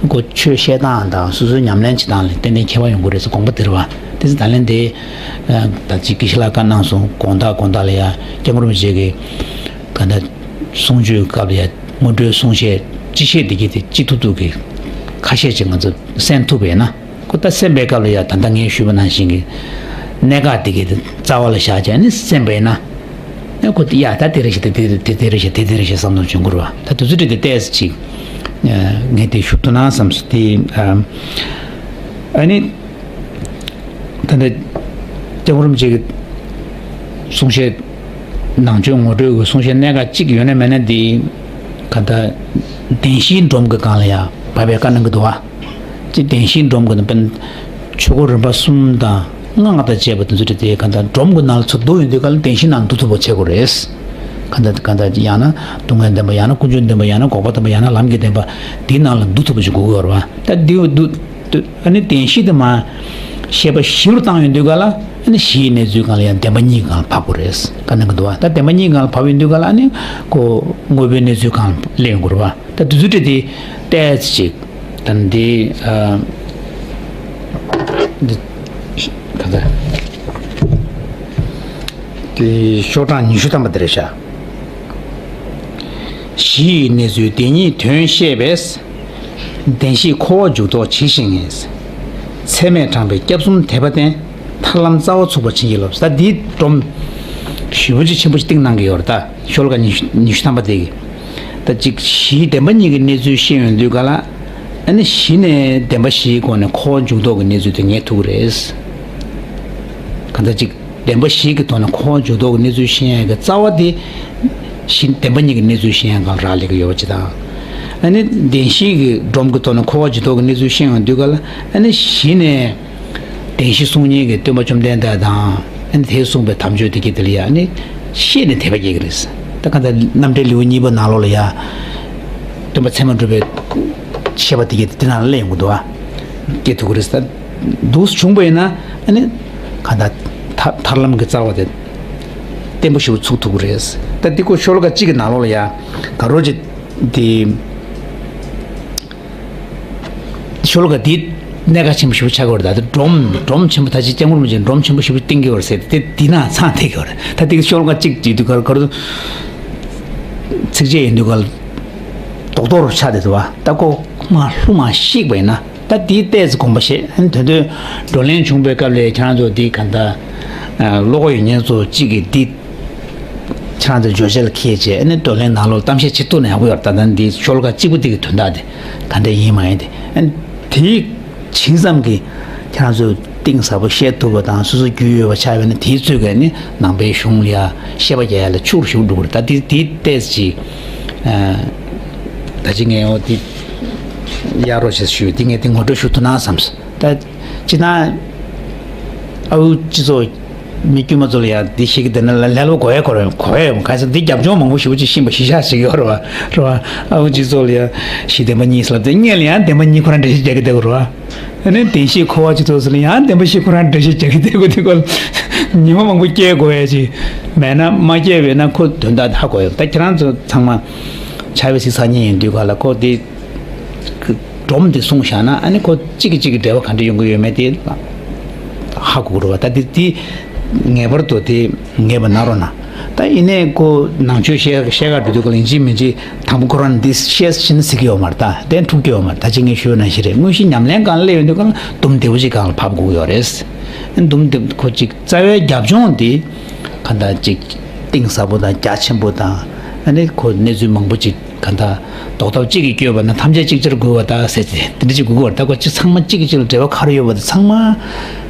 ཁོ་ཆོས་བཤད་སྟངས་དང་སོ་སོའི་ཉམས་ལེན་བྱེད་སྟངས་ལ་ཏན་ཏན་ཁྱད་པར་ཡོང་གི་རེད་ཟེར་དགོངས་པ་དེ་རེད་བ། དེ་ཚོ་ད་ལན་དེ་ད་ཅིག་དགེ་བཤེས་ལགས་བཀའ་གནང་སོང་། དགོང་དག་དགོང་དག་ལ་ཡ་སྐྱབས་མགོན་རིན་པོ་ཆེ་གི་ག་ད་གསུང་ཆོས་སྐབས་ལ་ཡ་སྔོན་འགྲོའི་གསུང་བཤད་སྤྱི་བཤད་འདི་གི་དེ་སྤྱི་ཐུབ་ཐུབ་ཀྱི་ཁ་ཤས་ཅིག་ང་ཚོ་གསན་ཐུབ་པ་ཡིན་ན། ཁོ་ད་གསན་པའི་སྐབས་ལ་ཡ་ད་ལྟ་ངས་ཞུས་པ་ནང་བཞིན་གྱི་གནད་འགག་དེ་གའི་རྩ་བ་ལ་བཞག་བྱས་ནས་གསན་པ་ཡིན་ན། ཨ་ཁོ་དེ་ཡ་ད་དེ་རེད་ཤག་དེ་དེ་དེ་དེ་རེད་ཤག་དེ་དེ་རེད་ཤག་བསམ་བློ་བྱུང་གི་རེད་བ། ད་དེ་ཚོ་དེ་དེ་ཏོག་ཙམ་ཅིག་ངས་དེ་ཞུ་ཐུབ་ན་བསམ་སོང་། དེ་ཨ་ནི་ད་ལྟ་སྐྱབས་མགོན་རིན་པོ་ཆེ་གི་གསུང་བཤད་ནང་ཆོས་ངོ་སྤྲོད་ཀྱི་གསུང་བཤད་གནད་འགག་གཅིག་ཡོད་ན་མེད་ན་དེ་ག་ད་བདེན་བཞིའི་སྒྲོམ་གྱི་སྒང་ལ་ཡ་བབས་པའི་བཀའ་གནང་གི་འདུག་བ། ཅི་བདེན་བཞིའི་སྒྲོམ་གྱི་ནང་དཔེར་ན་ཆོས་འཁོར་རིམ་པ་གསུམ་དང་ལྔ་དང་བཅས་པ་དེ་ཚོ་རེད་དེ། གང་ལྟར་སྒྲོམ་གྱི་ནང་ལ་ཚུར་འདུ་ཡོང་དུས་ག་ལ་བདེན་བཞིའི་ནང་འདུ་ཐུབ་པ་བྱེད་དགོས་རེད། གང་ལྟར་གང་ལྟར་ཡང་ན་སྡུག་བསྔལ་བདེན་པ། ཡང་ན་ཀུན་འབྱུང་བདེན་པ། ཡང་ན་འགོག་པ་བདེན་པ། ཡང་ན་ལམ་གྱི་བདེན་པ། འདིའི་ནང་ལ་འདུ་ཐུབ་པ་ཞིག་དགོས་ཀྱི་ཡོད་རེད་བ། ད་འདི་འདུ་ཨ་ནི་བདེན་བཞི་དེ་མར་བཤད་པ་བཞི་རུ་བཏང་ཡོང་དུས་ག་ལ་ཨ་ནི་བཞིའི་གནས་ཚུལ་སྒང་ལ་ཡང་བདེན་པ་གཉིས་སྒང་ལ་བབས་དགོས་རེད། བཀའ་གནང་གི་འདུག་བ། ད་བདེན་པ་གཉིས་སྒང་ལ་བབས་ཡོང་དུས་ག་ལ་ཨ་ནི་ཁོ་དངོས་པོའི་གནས་ཚུལ་སྒང་ལ་སླེབས་ཡོང་དགོས་རེད་བ། ད་དེ་ཚོ་འདྲ་དེ་ཏོག་ཙམ་ཅིག་ད་འདི་ཨ་འདི་ག་ཚ་དེ་ཤོག་གྲངས་ཉི་ཤུ་ཐམ་པ་དེ་རེད་ཤག་བཞི་ཡི་གནས་ཚུལ་བདེན་གཉིས་དོན་བཤད་པས། བདེན་བཞིས་འཁོར་བ་འཇུག་ལྡོག་ཇི་བཞིན་ངེས། ཚད་མས་དྲངས་པའི་སྐྱབས་གསུམ་དད་པ་བསྟེན། ཐར་ལམ་རྩ་བ་ཚུགས་པར་བྱིན་གྱིས་རློབས། ད་འདིའི་སྒྲོམ་ཞེ་པོ་ཅིག་ཆེན་པོ་ཅིག་བཏིང་གནང་གི་ཡོད་རེད། ད་ཤོ་ལོ་ཀ་ཉི་ཤུ་ཉི་ཤུ་ཐམ་པ་དེ་གི། ད་ཅིག་གཞི་བདེན་པ་གཉིས་ཀྱི་གནས་ཚུལ་བཤད་ཡོང་དུས་ག་ལ། ཨ་ནི་གཞི་ནས་བདེན་པ་བཞིའི་སྒོ་ནས་འཁོར་བ་འཇུག་ལྡོག་གི་གནས་ཚུལ་དེ་ངེས་ཐུབ་ཀྱི་རེད། གང་ལྟར་ཅིག་བདེན་པ་བཞི་གི་ཐོག་ནས་འཁོར་བ་འཇུག་ལྡོག་གི་གནས་ཚུལ་བཤད་ཡག་གི་རྩ་བ་དེ་གཞི་བདེན་པ་གཉིས་ཀྱི་གནས་ཚུལ་བཤད་ཡག་སྒང་ལ་རག་ལས་ཀྱི་ཡོད་པ་ཅིག་དང་། ཨ་ནི་བདེན་བཞི་གི་སྒྲོམ་གྱི་ཐོག་ནས་འཁོར་བ་འཇུག་ལྡོག་གི་གནས་ཚུལ་བཤད་ཡོང་དུས་ག་ལ། ཨ་ནི་གཞི་ནས་བདེན་བཞི་གསུང་མཁན་གྱི་སྟོན་པ་བཅོམ་ལྡན་འདས་དང་། ཨ་ནི་དེས་གསུངས་པའི་དམ་ཆོས་དེ་གྱད་དེ་ལ་ཡ་ཨ་ནི་ཤེས་ནས་དད་པ་སྐྱེ་གི་རེད། ད་གང་ལྟར་རྣམ་འགྲེལ་ལེའུ་གཉིས་པ་ནང་ལོགས་ལ་ཡ་སྟོན་པ་ཚད་མར་གྲུབ་པའི་བཤད་པ་དེ་གྱད་དེ་དེ་ནང་ལ་སླེབས་ཡོང་གི་འདུག་བ། སྐྱེ་ཐུབ་ཀྱི་རེད་ཟེར། འདུག་སེ་བྱུང་པ་ཡིན་ན་ཨ་ནི་གང་ལྟར་ཐར་ཐར་ལམ་གྱི་རྩ་བ་དེ་ བརྟན་པོ་ཞིག་ཚུགས་ཐུབ་ཀྱི་རེད། ད་འདི་ཁོ་ཤོ་ལོ་ཀ་གཅིག་གི་ནང་ལོགས་ལ་ཡ་ག་རོ་ཅིག་འདི། ཤོ་ལོ་ཀ་འདི་གནད་འགག་ཆེན་པོ་ཞེ་པོ་ཆགས་ཀྱི་ཡོད་རེད། ད་ལྟ་སྒྲོམ་སྒྲོམ་ཆེན་པོ་ད་ཅི་སྐྱབས་མགོན་རིན་པོ་ཆེས་སྒྲོམ་ཆེན་པོ་ཞེ་པོ་བཏིང་གི་ཡོད་རེད་ཟེར་ཏེ་འདི་ན་ཚང་བསྡད་ཀྱི་ཡོད་རེད། ད་འདི་ཤོ་ལོ་ཀ་གཅིག་ཅིག་འདུག་ག་ར་ག་ར་ཚིགས་བཅད་ཡིན་འདུག་ག་ར་རྡོག་རྡོག་རུ་ཆགས་བསྡད་འདུག་བ། ད་ཁོ་མ་ལྷུང་མ་ཤིག་པ་ཡིན་ན་ད་འདི་ཏོག་ཙམ་དགོངས་པ་བཞེས། ཨ་ནི་དོན་དུ་བགྲོ་གླེང་བྱུང་བའི་སྐབས་ལ་ཁྱེད་རང་ཚོ་འདི་ག་འདྲ་བློ་ཁོག་ཡོད་མཁན་ཚོ་གཅིག་གིས་འདི། ཁྱེད་རང་ཚོའི་བརྗོད་བྱ་ལ་འཁེལ་བྱས་ཨ་ནི་བགྲོ་གླེང་ནང་ལོགས་གཏམ་བཤད་བྱེད་ཐུབ་ན་ཡག་པོ་ཡོད་རེད། ད་ལྟ་འདི་ཤོ་ལོ་ཀ་གཅིག་པུ་དེ་གི་དོན་དག་དེ་ག་འདྲ་ཡིན་མ་ཡིན་དེ་ཨ་ནི་དེའི་བྱིངས་ཙམ་གྱི་ཁྱེད་རང་ཚོས་གཏིང་ཟབ་པོ་བཤད་ཐུབ་པ་དང་སོ་སོ་རྒྱུས་ཡོད་པ་ཆགས་པ་ཡིན་ན་དེའི་ཚོད་ཀྱིས་ནི་ནང་པའི་གཞུང་ལ་ཡ་བཤད་པ་རྒྱག་ཡ་ལ་ཕྱུག་པོ་ཞིག་འགྲོ་གི་རེད། ད་དེ་དེ་ཏོག་ཙམ་ཅིག་ད་ཅི་ངས་འོ་དེ་གཡར་རོགས་བྱེད་ཞུས། དེ་ངས་དེ་ངོ་སྤྲོད་ཞུ་ཐུབ་ན་བསམས། ད་སྤྱིར་བཏང་ཨ་ཁུ་སྤྱི་ཚོགས་མི་དཀྱུས་མ་ཚོ་ལ་ཡང་འདི་ཤེས་ཀྱི་བསྡད་ན་ལ་ལས་སླ་པོ་གོ་ཡ་གོ་རེད། གོ་ཡ་ཡོད་མ་གང་ཟེར་འདི་རྒྱབ་ལྗོངས་མང་པོ་ཞེ་པོ་ཅིག་ཤེས་པ་ཤེས་བྱ་ཞིག་ཡོད་རེད་བ། རེད་བ། ཨ་ཁུ་སྤྱི་ཚོགས་ལ་ཡང་གཞི་བདེན་པ་གཉིས་ལབ་དེ་སྔོན་ལ་ཡང་བདེན་པ་གཉིས་ཁོ་རང་འགྲེལ་བཤད་རྒྱག་གི་བསྡད་ཡོད་རེད་བ། ཨ་ནི་བདེན་བཞིའི་འཁོར་བ་སྤྱི་ཚོགས་ཟེར་ལ་ཡང་བདེན་པ་བཞི་ཁོ་རང་འགྲེལ་བཤད་རྒྱག་གི་བསྡད་ཡོད་དེ་སྐོར་ཉི་མ་མང་པོ་སྐྱེལ་དགོས་ཡ་ཅིག་མེད་ན་མ་སྐྱེལ་བས་ན་ཁོ་དོན་དག་ཧ་གོ་ཡོད། ད་ཁྱེད་རང་ཚོ་ཚང་མ་ཕྱག་དཔེ་གཟིགས་ཚར་མཁན་ཡིན་དུས་ག་ལ་ཁོ་དེ། སྒྲོམ་དེ་སྲུང་བཞག་ན་ཨ་ནི་ཁོ་གཅིག་གིས་གཅིག་གི་འབྲེལ་བ་ག་འདྲ་ཡོང་གི་ཡོད་མེད་དེ་ཧ་གོ་གི་རེད་བ། ད་དེ་དེ་ངེས་པར་དུ་དེ་ངེས་པ་གནང་རོགས་གནང་། ད་ཡིན་ནའི་ཁོ་ནང་ཆོས་བཤད་བཤད་ག་འགྲོ་དུས་ཁོ་ལ་ཡིན་གཅིག་མིན་གཅིག་དང་པོ་ཁོ་རང་འདི་བཤད་ཤེས་ན་ཟེར་གི་ཡོད་མ་རེད། ད་དེ་འཁྲུག་གི་ཡོད་མ་རེད། ད་ཅི་ངས་ཞུས་ནང་བཞིན་རེད། དངོས་གཞི་ཉམས་ལེན་སྒང་ལ་སླེབས་ཡོང་དུས་སྒང་ལ་དུམ་བདེ་པོ་ཅིག་སྒང་ལ་ཕབ་དགོས་ཀྱི་ཡོད་རེད། དུམ་བདེ་ཁོ་ཅིག་རྩ་བའི་རྒྱབ་ལྗོངས་དེ་ག་འདྲ་ཅིག་གཏིང་ཟབ་པོ་དང་རྒྱ་ཆེན་པོ་དང་ཨ་ནི་ཁོ་གནས་ཚུལ་མང་པོ་ཅིག་ག་འདྲ་ལྡོག་ཐབས་གཅིག་གིས་བསྐྱོད་པ་ན་ཐམས་ཅད་ཅིག་ཅར་འགུལ་བ་ལྟར་ཟེར་ཏེ་དེ་འདྲ་ཅིག་དགོས་ཀྱི་ཡོད་རེད། ད་ཁོ་ཅི་ཚང་མ་གཅིག་གིས་གཅིག་ལ་འབྲེལ་བ་ག་རེ་ཡོད་པ་དེ་ཚང་མ་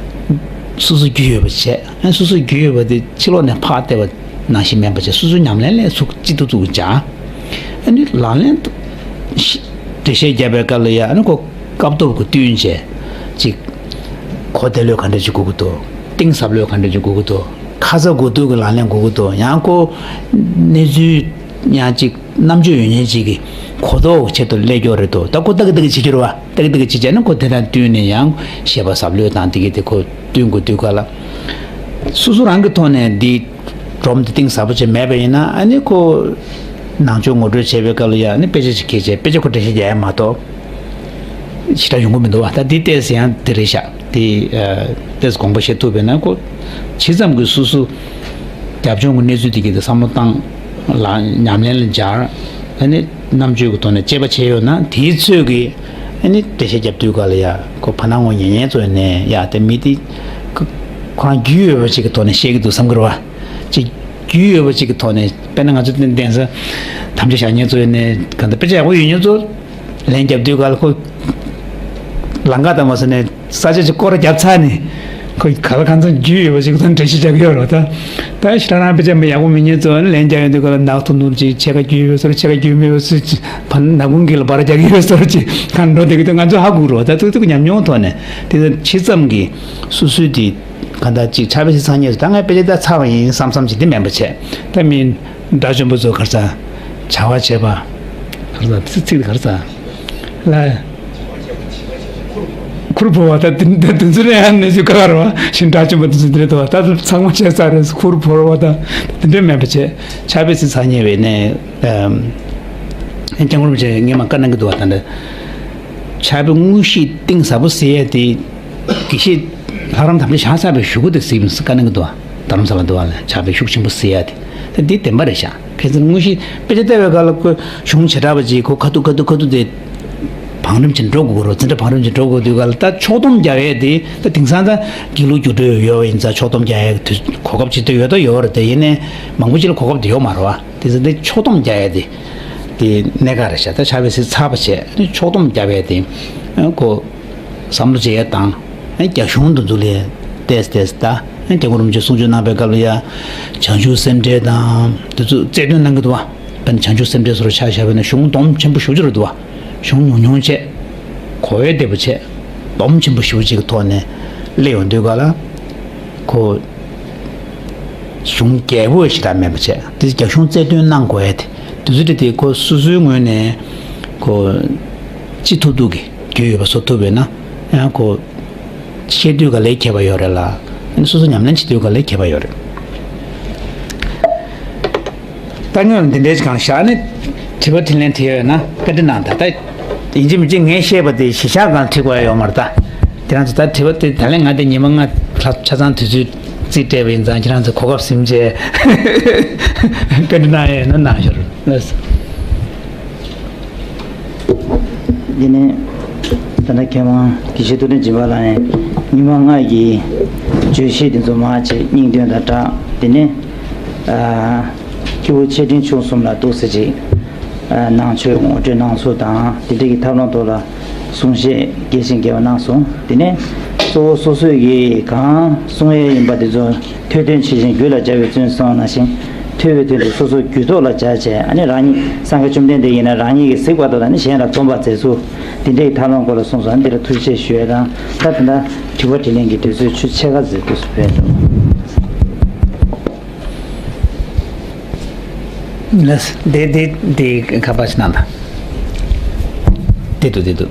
སོ་སོ་རྒྱུས་ཡོད་པ་བྱས། ཨ་སོ་སོ་རྒྱུས་ཡོད་པ་དེ་ཕྱི་ལོགས་ནས་ཕར་བལྟས་པ་ནང་བཞིན་མིན་པ་བྱས། སོ་སོའི་ཉམས་ལེན་ལ་ཚུགས་གཅིག་ཏུ་བཙུགས་སྦྱང་། ཨ་ནི་ལག་ལེན་འགྲེལ་བཤད་བརྒྱབ་པའི་སྐབས་ལ་ཡ་ཨ་ནི་ཁོ་སྐབས་ཐོབ་ཀྱི་བསྟུན་བྱས་ཅིག་གོ་བདེ་ལོས་ག་འདྲ་ཅིག་དགོས་ཀྱི་འདུག་གཏིང་ཟབ་ལོས་ག་འདྲ་ཅིག་དགོས་ཀྱི་འདུག་ཁ་ཚ་དགོས་གཏུག་གི་ལག་ལེན་དགོས་ཀྱི་འདུག་ཡང་ཁོ་གནས་ཚུལ་ཡང་ཅིག་རྣམ་དཔྱོད་ཡོད་མཁན་ཅིག་གིས་གོ་རྟོགས་ཆེད་དུ་སླེབས་ཀྱི་ཡོད་རེད་འདུག་ད་ཁོ་ཏག་ཏག་བྱེད་ཀྱི་རེད་བ། ཏག་ཏག་བྱེད་བྱས་ན་ཁོ་དེ་དང་བསྟུན་ནས་ཡང་བཤད་པ་ཟབ་ལོས་དང་དེ་གི་དེ་ཁོ་བསྟུན་དགོས་དུས་ག་ལ། སོ་སོ་རང་གི་ཐོག་ནས་འདི་སྒྲོམ་འདི་གཏིང་ཟབ་པོ་བྱས་མེད་པ་ཡིན་ན་ཨ་ནི་ཁོ་ནང་ཆོས་ངོ་སྤྲོད་བྱེད་པའི་སྐབས་ལ་ཡང་ཨ་ནི་དཔེ་ཆ་ཞིག་འཁྱེར་བྱས་དཔེ་ཆ་ཁོ་འགྲེལ་བཤད་རྒྱག་ཡ་མ་གཏོགས་ཞེ་དྲག་ཡོང་གི་མི་འདུག་བ། ད་འདི་ཏོག་ཙམ་ཡང་འདི་རེད་ཤག་འདི་ཏོག་ཙམ་དགོངས་པ་བཞེས་ཐུབ་པས་ན་ཁོ་ཇི་ཙམ་གྱིས་སོ་སོ། རྒྱབ་ལྗོངས་ཀྱི་གནས་ཚུལ་དེ་གའི་བསམ་བློ་བཏང་། ལ་ཉམས་ལེན་ལ་སྦྱར། ཨ་ནི་རྣམ་དཔྱོད་ཀྱི་ཐོག་ནས་དཔྱད་པ་བྱས་ཡོད་ན་དེའི་ཚོད་ཀྱིས་ཨ་ནི་འགྲེལ་བཤད་རྒྱབ་དུས་ག་ལ་ཡ་ཁོ་ཕ་ནང་ངོ་ཉན་ཉན་ཚོ་ནས་ཡ་དེ་མི་དེ་ཁོ་ཁོ་རང་རྒྱུས་ཡོད་པ་ཅིག་གི་ཐོག་ནས་བཤད་ཀྱི་འདུག་བསམ་གི་རེད་བ། ཅིག་རྒྱུས་ཡོད་པ་ཅིག་གི་ཐོག་ནས་དཔེར་ན་ང་ཚོ་གདན་ས་དམ་བཅའ་བཞག་མཁན་ཚོ་ནས་ག་འདྲ་དཔེ་ཆ་ཡག་པོ་ཡོད་མཁན་ཚོ། ལན་རྒྱབ་དུས་ག་ལ་ཁོ་ལམ་ཁ་དང་མ་སོང་ནས་ས་ཆ་ཅིག་སྐོར་ར་རྒྱབ་ཚར་ནས་ཁོ་ག་ལ་གང་འཚམ་རྒྱུས་ཡོད་པ་ཞིག་དང་འགྲེལ་བཤད་རྒྱག་གི་ཡོད་རེད་བ། ད་ད་ཞེ་དྲག་རང་དཔེ་ཆ་མི་ཡག་པོ་མེད་མཁན་ཚོ་ལན་རྒྱག་ཡོང་དུས་ག་ལ་ནག་ཐུང་ཐུང་ཅིག་ཕྱེད་ཀ་རྒྱུས་མེད་པ་ཚོ་ཅིག་ཕ་ནག་ཁུང་གི་ལ་བར་རྒྱག་གི་ཡོད་སོར་ཅིག་གང་འགྲོ་བསྡད་ཀྱི་འདུག་ང་ཚོ་ཧ་གོ་རོགས། ད་ཐུག་ཐུག་ཉམས་མྱོང་ཐོག་ནས་དེ་ཚོ་ཇི་ཙམ་གྱིས་སོ་སོའི་དེ་ག་འདྲ་ཅིག་ཕྱག་དཔེ་ཞིག་ཚང་ཉེ་ད་ང་དཔེ་ཆ་ད་ཚར་བ་ཡིན་བསམ་བསམ་ཅིག་དེ་མིན་པ་བྱས་ད་མིན། དགྲ་བཅོམ་པ་ཚོ་ག་རེ་ཟ། བྱ་བ་བྱེད་པ། ག་རེ་ཟ་ཚིག་ཚིག་ག་རེ་ཟ། ལ། ཁུར་ཕོར་བ་ད་དེ་དེ་དེ་ཚོ་ནས་ཡང་གནས་ཚུལ་ག་རེ་བ་ཞིང་དགྲ་བཅོམ་པ་དེ་ཚོ་དེ་རེད་དོ། ད་ཚང་མ་བྱས་ཚར་རེད། ཁུར་ཕོར་བ་ད་དེ་འདྲ་མེད་པ་བྱས་ཕྱག་དཔེ་ཚིག་ཚར་ཉེ་བའི་ནས། སྐྱབས་མགོན་རིན་པོ་ཆེ་ངས་མ་བཀའ་གནང་གི་འདུག་བ། ད་འདྲ་ཕྱག་དཔེ་དངོས་གཞི་གཏིང་ཟབ་པོ་ཟེར་ཡ་དེ་དགེ་བཤེས་ལྷ་རམས་དམ་བཅའ་བཞག་ཚར་བའི་གཞུག་གུ་དེ་ཟེར་བཀའ་གནང་གི་འདུག་བ། རྡ་རམ་ས་ལ་འདུག་བ་ལ་ཕྱག་དཔེ་ཤུགས་ཆེན་པོ་ཟེར་ཡ་དེ། ད་འདི་བདེན་པ་རེད་ཤག་ཁ་སང་དངོས་གཞི་དཔེ་ཆ་ལྟ་བའི་སྐབས་ལ་ཁོ་གཞུང་བྱེ་བྲག་པ་ཅིག་ཁོ་ཁ་ཐུག་ཁ་ཐུག་ཁ་ཐུག་དེ་བང་རིམ་ཅིག་འགྲོ་དགོས་རོ། འཛིན་གྲྭ་བང་རིམ་ཅིག་འགྲོ་དགོས་དུས་སྐབས་ལ་ད་ཕྱོགས་བསྡོམས་རྒྱག་ཡས་དེ་ད་དེང་སང་ད་དགེ་ལུགས་རྒྱུགས་སྤྲོད་ཡོད་པ་ཡིན་ཙང་ཕྱོགས་བསྡོམས་རྒྱག་ཡས་དུས་གོ་སྐབས་ཅིག་ད་ཡོད་ད་ཡོད་རེད། དེ་ཡིན་ནའི་མང་པོ་ཅིག་ལ་གོ་སྐབས་དེ་ཡོད་མ་རེད་བ། དེ་ཚོ་དེ་ཕྱོགས་བསྡོམས་རྒྱག་ཡས་དེ་དེ་གནད་འགག་རེད་ཤག་ད་ཕྱག་དཔེ་ཚིག་ཚར་བ་བྱས་ཕྱོགས་བསྡོམས་རྒྱག་ཡས་དེ་ཁོ། བསམ་བློ་བྱེད་ཡ་དང་། རྒྱ་གཞུང་དུ་འཛུལ་ལས་ཏེས་ཏེས་ད་རྒྱལ་བ་རིན་པོ་ཆེས་གསུང་ཆོས་གནང་བའི་སྐབས་ལ་ཡ། བྱང་ཆུབ་སེམས་འགྲེལ་དང་དེ་ཚོ་རྩལ་འདོན་གནང་གི་འདུག་བ། དཔེར་ན་བྱང་ཆུབ་སེམས་འགྲེལ་སོགས་ཆ་བཞག་པ་ཡིན་ན་གཞུང་སྡོམ་ཆེན་པོ་ཞེ་པོ་ཅིག་རེད་འདུག་བ། གཞུང་ཉུང་ཉུང་བྱས། གོ་བའི་བདེ་པོ་བྱས། སྡོམ་ཆེན་པོ་ཞེ་པོ་ཅིག་གི་ཐོག་ནས་སླེབས་ཡོང་དུས་ག་ལ། ཁོ། གཞུང་རྒྱས་པོ་ཞེ་དྲག་མེད་པ་བྱས། དེ་རྒྱ་གཞུང་རྩལ་འདོན་གནང་དགོས་ཡ་དེ། དེ་ཚོ་དེ་དེ་ཁོ་སོ་སོའི་ངོས་ནས་ཁོ། ཅི་ཐུབ་ཐུབ་ཀྱིས་རྒྱུས་ཡོད་པ་བཟོ་ཐུབ་པས་ན་ཡང་ཁོ། བཤད་དུས་ག་ལས་ཁྱད་པར་ཡོད་རེད་ལ། ཨ་ནི་སོ་སོ་ཉམས་ལེན་བྱེད་དུས་ག་ལས་ཁྱད་པར་ཡོད་རེད། ད་ངོས་ལ་འདི་འདྲའི་གང་ཤར་ནས་དྲི་བ་དྲིས་ལན་དྲིས་ཡོད་ན་བཀའ་འདྲི་གནང་དང་། ད་ཡིན་གཅིག་མིན་གཅིག་ངས་བཤད་པ་དེ་གཞི་བཞག་གང་ཁྲིད་དགོས་ཡ་ཡོད་མ་རེད་ད། དེ་རང་ཚོ་ད་དྲི་བ་དེ་ད་ལན་ང་དེ་ཉི་མ་ལྔ་ལྷག་ཆ་ཚང་དུས་ཚོད་རྩིས་སྤྲད་པ་ཡིན་ཙང་ཁྱེད་རང་ཚོ་གོ་སྐབས་ཟིན་བྱས་བཀའ་འདྲི་གནང་ཡ་ཡོད་ན་གནང་ཤོག་ལགས། འདི་ནས་ད་ལྟ་མཁས་དབང་དགེ་བཤེས་ཐུབ་བསྟན་སྦྱིན་པ་ལགས་ནས་ཉི་མ་ལྔ་ཡི་བརྗོད་གཞི་དེ་ཚོ་མར་བྱས་སྙིང་དོན་དང་སྦྲགས། དེ་ནས་ཨ་སྐྱེ་བོ་ཆེ་འབྲིང་ཆུང་གསུམ་ལ་འདུག་སེ་ཅིག་ཨ་ནང་ཆོས་ངོ་སྤྲོད་གནང་ཚུལ་དང་དེ་འདྲ་གི་ཐབས་ལམ་ཐོག་ལ་གསུང་བཤད་རྒྱས་ཤིང་རྒྱས་པ་གནང་སོང་། དེ་ནས་གཙོ་བོ་སོ་སོས་ཀྱིས་གང་གསུང་ཡས་ཡིན་པ་དེ་ཚོ་ཐོས་དོན་ཇི་བཞིན་རྒྱུད་ལ་སྦྱར་བའི་བརྩོན་གསུངས་ནང་བཞིན་ཐོས་པའི་དོན་དེ་སོ་སོའི་རྒྱུད་ཐོག་ལ་སྦྱར་བྱས། ཨ་ནི་རང་ཉིད་སངས་རྒྱས་བཅོམ་ལྡན་འདས་ཡིན་ན་རང་ཉིད་ཀྱིས་གཟིགས་པ་དང་། ཨ་ནི་གཞན་ལ་འཛོམས་པར་མཛད་ཚུལ་དེ་འདྲའི་ཐབས་ལམ་སྐོར་ལ་གསུངས་སོང་། ཨ་ནི་འདི་ལ་ཐུགས་རྗེ་ཆེ་ཞུ་ཡས་དང་། ད་དེ་འདྲ་དྲི་བ་དྲིས་ལན་གྱི་དུས་ཚོད་ཆུ་ཕྱེད་ཀ་ཙམ་འདུག་སེ་ཕེབས་འདུག་ལགས། དེ་དེ་དེ་ཁ་པར་ཞིག་གནང་དང་། དེ་འདུག་དེ་འདུག་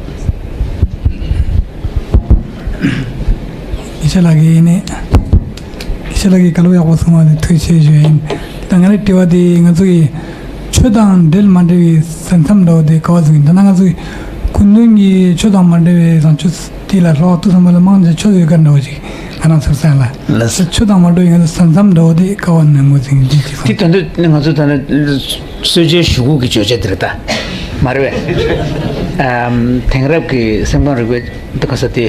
དགེ་བཤེས་ལགས་ཀྱིས་ནི། དགེ་བཤེས་ལགས་ཀྱིས་བཀའ་སློབ་ཡག་པོ་གསུངས་པ་དེ་ཐུགས་རྗེ་ཆེ་ཞུ་ཡིན། ད་ང་རའི་དྲི་བ་དེ་ང་ཚོ་གི་ཆོས་དང་འབྲེལ་མ་འབྲེལ་བའི་ས་མཚམས་འདྲ་བོ་དེ་ག་པར་བཟུང་ཡིན། ད་ནང་ང་ཚོ་གི་སྐུ་མདུན་གྱི་ཆོས་དང་མ་འབྲེལ་བའི་བཟང་སྤྱོད་དེ་ལ་ལྷག་ཏུ་བསམ་པ་ལ་མང་ཆེ་ཆོས་ཡོད་ག་འདྲ་བོ་ཞིག་ང་རང་ཚོའི་སེམས་ལ། ལགས། ཆོས་དང་མ་འགྲོ་བའི་ང་ཚོ་ས་མཚམས་འདྲ་བོ་དེ་ག་བ་ནས་ངོས་འཛིན་གྱི་འདུག་ཅེས་དེ་དོན་དུ་ནི་ང་ཚོ་ད་ནི་གསོལ་ཇའི་ཞུ་སྒོ་གི་བརྗོད་བྱ་དེ་རེད་ད། མ་རེད་པས། ཨམ། དེང་རབས་ཀྱི་སེམས་ཁམས་རིག་པའི་འདི་ག་ས་དེ།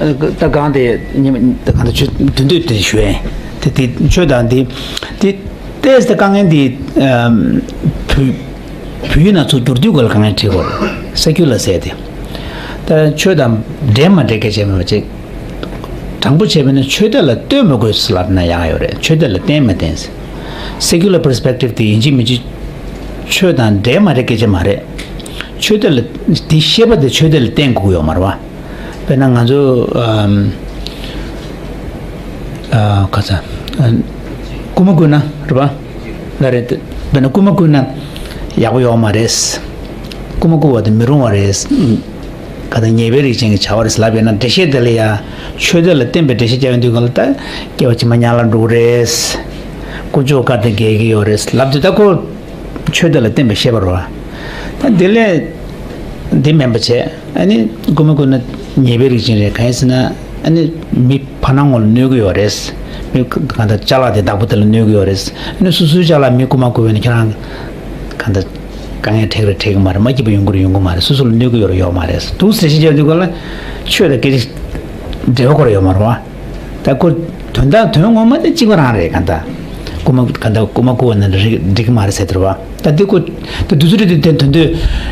ཨ། ད་གང་དེ་ཉི་མ་ད་གང་དེ་ཆོས་དོན་དུ་དེ་ཞུ་ཡིན། དེ་དེ་ཆོས་དང་དེ་དེ་ཏོག་ཙམ་དཀའ་ངལ་འདི། ཨམ། བོད་བོད་ཡིག་ནང་ཚུར་བསྒྱུར་དུས་སྐོར་ལ་དཀའ་ངལ་འཕྲད་ཀྱི་ཡོད་རེད། ས་ཁུལ་ལ་ཟེར་ཏེ། ད་ཆོས་དང་འབྲེལ་མ་འབྲེལ་སྐད་ཆ་མེད་པ་ཅིག་དྲང་པོ་བྱས་པ་ཡིན་ན་ཆོས་དད་ལ་ལྟོས་མ་དགོས་ལབ་ན་ཡག་ཡོད་རེད། ཆོས་དད་ལ་བརྟེན་མ་བརྟེན། Secular perspective དེ་ཡིན་གཅིག་མིན་གཅིག་ཆོས་དང་འབྲེལ་མ་འབྲེལ་སྐད་ཆ་མ་རེད། ཆོས་དད་ལ་དེ་ཤེས་པ་དེ་ཆོས་དད་ལ་བརྟེན་དགོས་ཀྱི་ཡོད་མ་རེད་པ། དཔེར་ན་ང་ཚོ་ཨམ། ཨ། ཁ་ཚ། ཨ། རྐུ་མ་རྐུས་ན་རེད་པ། ལ་རེད། དཔེར་ན་རྐུ་མ་རྐུས་ན་ཡག་པོ་ཡོད་མ་རེད། རྐུ་མ་རྐུ་བ་དེ་མི་རུང་བ་རེད། ག་ད་ཉེས་པའི་རིགས་ཅན་གྱི་བྱ་བ་རེད་ལབ་ཡོད་ན། འགྲེལ་བཤད་དེ་ལ་ཡ་ཆོས་དད་ལ་བརྟེན་པའི་འགྲེལ་བཤད་རྒྱག་ཡོང་དུས་སྒང་ལ་ད་སྐྱེ་བ་ཕྱི་མ་དམྱལ་བར་འགྲོ་གི་རེད། དཀོན་མཆོག་བཀའ་དང་འགལ་གྱི་ཡོད་རེད་ལབ་དུས་ད་ཁོ་ཆོས་དད་ལ་བརྟེན་པའི་བཤད་པ་རེད་པ། ད་དེ་ལས་འདི་མིན་པ་བྱས། ཨ་ནི་རྐུ་མ་རྐུ་ན་ཉེས་པའི་རིགས་ཅན་རེད། གང་ཡིན་ཟེར་ན་ཨ་ནི་མི་ཕར་ནང་ངོ་ལ་གནོད་ཀྱི་ཡོད་རེད། མི་གང་ལྟར་ཅ་ལག་དེ་བདག་པོ་དེ་ལ་གནོད་ཀྱི་ཡོད་རེད། ཨ་ནི་སོ་སོའི་ཅ་ལག་མི་རྐུ་མ་རྐུ་བས་ན་ཁྱེད་རང་གང་ལྟར་དཀའ་ངལ་འཕྲད་ཀྱི་རེད། འཕྲད་ཀྱི་མ་རེད། མ་སྐྱིད་པ་ཡོང་གི་རེད། ཡོང་གི་མ་རེད། སོ་སོ་ལ་གནོད་ཀྱི་ཡོད་རེད། ཡོད་མ་རེད། འདུག་ཟེར་ཞིག་བྱས་དུས་སྒང་ལ་ཆོས་དང་སྐད་ཆ་འབྲེལ་བ་ཁོ་རང་ཡོད་མ་རེད་པ། ད་ཁོ་དོན་དག་དོན་ངོ་མ་དེ་གཅིག་པ་རང་རེད། གང་ལྟར་རྐུ་མ་གང་ལྟར་རྐུ་མ་རྐུ་བ་ན་འགྲིག་འགྲིག་གི་མ་རེད་ཟེར་དེ་རེད་པ། ད་དེ་ཁོ་ད་དུས་ཚོད་དེ་དེ་དོན་དུ་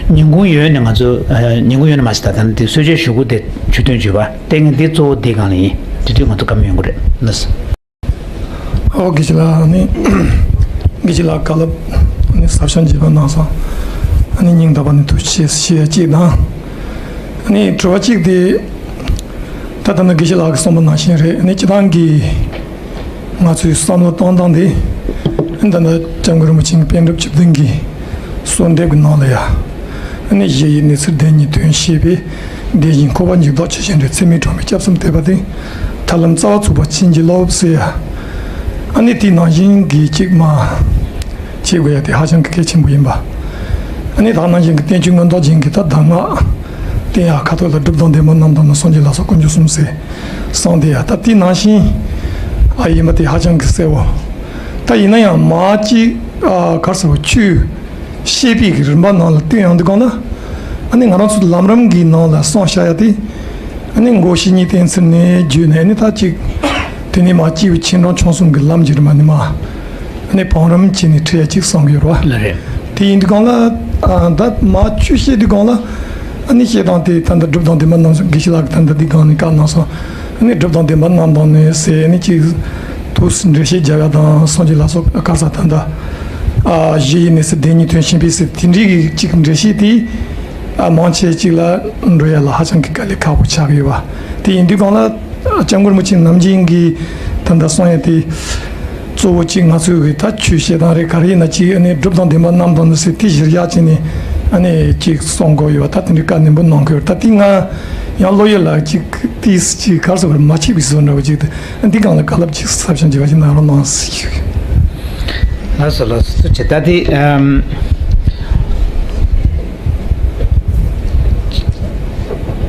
ཉིན་གུང་ཡོལ་ནས་ང་ཚོ་ཨ་ཉིན་གུང་ཡོལ་ནས་མ་ཟེར། ད་ད་དེ་གསོལ་ཇའི་ཞུ་སྒོ་དེ་ཆོས་ཐུན་བརྗོད་པ་དེ་ངས་དེ་གཙོ་བོ་དེ་སྒང་ལ་ཡིན། དེ་དུས་ང་ཚོ་བཀའ་མོལ་ཡོང་གི་རེད་ལགས། ཨོ་དགེ་བཤེས་ལགས། ཨ་ནི་དགེ་བཤེས་ལགས་བཀའ་སློབ་ཨ་ནི་ཟབ་ཤོས་རྒྱས་པ་གནང་སོང་། ཨ་ནི་སྙིང་ཐག་པ་ནས་ཐུགས་རྗེ་ཆེ་ཞུ་ཡ་གཅིག་དང་། ཨ་ནི་དྲི་བ་གཅིག་དེ་ད་ལྟ་ནི་དགེ་བཤེས་ལགས་ཀྱིས་གསུངས་པ་ནང་བཞིན་རེད། ཨ་ནི་སྤྱིར་བཏང་གི་ང་ཚོའི་བསམ་བློ་གཏོང་སྟངས་དེ་ཨ་ནི་ད་ལྟ་སྐྱབས་མགོན་རིན་པོ་ཆེ་གི་པཎ་གྲུབ་བཅུ་བདུན་གྱི་གསོལ་འདེབས་ཀྱི་ནང་ལ་ཡ། ཨ་ནི་གཞི་ཡི་གནས་ཚུལ་བདེན་གཉིས་དོན་ཤེས་པས། བདེ་ཞིང་འཁོར་བ་འཇིག་ལྡོག་ཇི་བཞིན་རེད། ཚད་མེད་གྲངས་མེད་སྐྱབས་སུ་འདེབས་པ་དེ། ཐར་ལམ་རྩ་བ་ཚུགས་པ་བྱིན་གྱིས་རློབས་ཟེར་ཡ། ཨ་ནི་དེ་ནང་བཞིན་གྱི་གཅིག་མ་བྱེད་དགོས་ཡ་དེ་ཧ་ཅང་གི་གལ་ཆེན་པོ་ཡིན་པ། ཨ་ནི་ད་ནང་བཞིན་གྱི་བསྟན་བཅོས་མངོན་རྟོགས་རྒྱན་གྱི་ད་གདམས་ངག་བསྟན་ཡ་ཁ་ཐོག་ལ་སྒྲུབ་དང་བདེན་པ་རྣམས་དང་ནི། སངས་རྒྱས་ལ་སོགས་དཀོན་མཆོག་གསུམ་ཟེར་གསུངས་དེ་ཡ། ད་དེ་ནང་བཞིན་ཨ་ཡིན་པ་དེ་ཧ་ཅང་གི་གསལ་བོ། ད་ཡིན་ན་ཡང་མ་གཅིག་ཨ་ག་རེ་ཟེར་བ་ཆོས་བཤད་པའི་གི་རིམ་པ་ནང་ལ་བསྟན་ཡོང་དུས་སྒང་ལ། ཨ་ནི་ང་རང་ཚོ་ལམ་རིམ་གྱི་ནང་ལ་གསུངས་བཞག་ཡ་དེ། ཨ་ནི་མགོ་བཤེས་གཉེན་བསྟེན་ཚུལ་ནས་བརྒྱུད་ནས། ཨ་ནི་ད་ཅིག་དེ་ནས་མ་སྐྱེས་བུ་ཆེ་འབྲིང་ཆུང་གསུམ་གྱི་ལམ་གྱི་རིམ་པ་ནས་མ། ཨ་ནི་བང་རིམ་བྱས་ནས་ཁྲིད་ཡ་ཅིག་གསུངས་ཡོད་རེད་པ། ལགས་རེད། དེ་ཡིན་དུས་སྒང་ལ་ཨ་ད་མ་ཆོས་བཤད་དུས་སྒང་ལ། ཨ་ནི་བཤད་སྟངས་དེ་ད་ལྟ་སྒྲུབ་དང་བདེན་པ་རྣམས་སོ། དགེ་བཤེས་ལགས་ཀྱིས་ད་ལྟ་འདི་སྒང་ནས་བཀའ་གནང་སོང་། ཨ་ནི་སྒྲུབ་དང་བདེན་པ་རྣམས་དང་ནི་ཟེར། ཨ་ནི་ཅིག་ཐུགས་སུ་འགྲེལ་བཤད་རྒྱབ་ཡ་དང་། སངས་རྒྱས་ལ་སོགས་ག་རེ་ཟེར་ད་ལྟ་ཨ་གཞི་ཡི་གནས་ཚུལ་བདེན་གཉིས་དོན་ཤེས་པས་ཟེར། དེ་འདྲའི་གི་ཅིག་འགྲེལ་བཤད་དེ་ཨ་མང་ཆེ་ཅིག་ལ་འགྲོ་ཡ་ལ་ཧ་ཅང་གི་དཀའ་ལས་ཁག་པོ་ཆགས་ཀྱི་ཡོད་པ། དེ་ཡིན་དུས་སྒང་ལ་ཨ་སྐྱབས་མགོན་རིན་པོ་ཆེ་ནམ་རྒྱུན་གྱི་ད་ལྟ་གསུང་ཡ་དེ། གཙོ་བོ་གཅིག་ང་ཚོའི་གི་ད་ཆོས་བཤད་སྟངས་རེད། ག་རེ་ཡིན་ན་གཅིག་ཨ་ནི་སྒྲུབ་དང་བདེན་པ་རྣམས་དང་ནི་ཟེར་དེ་གཞིར་བཞག་བྱས་ནས་ཨ་ནི་གཅིག་གསུང་དགོས་ཡོད་པ། ད་དེ་འདྲའི་བཀའ་ནན་པོ་གནང་གི་ཡོད། ད་དེ་ང་ཡང་བློ་ཡུལ་ལ་གཅིག་དེ་གཅིག་ག་རེ་ཟེར་བ་མ་ཆིག་པའི་བཟོ་འདྲ་བོ་གཅིག་དེ་འདི་སྒང་ལ་བཀའ་སློབ་གཅིག་ཟབ་ཤོས་འགྱུར་བ་ཞིག་གནང་རོགས་གནང་ཞུ་གི། ལགས་སོ་ལགས་སོ། ཐུགས་རྗེ་ཆེ། ད་དེ་ཨམ།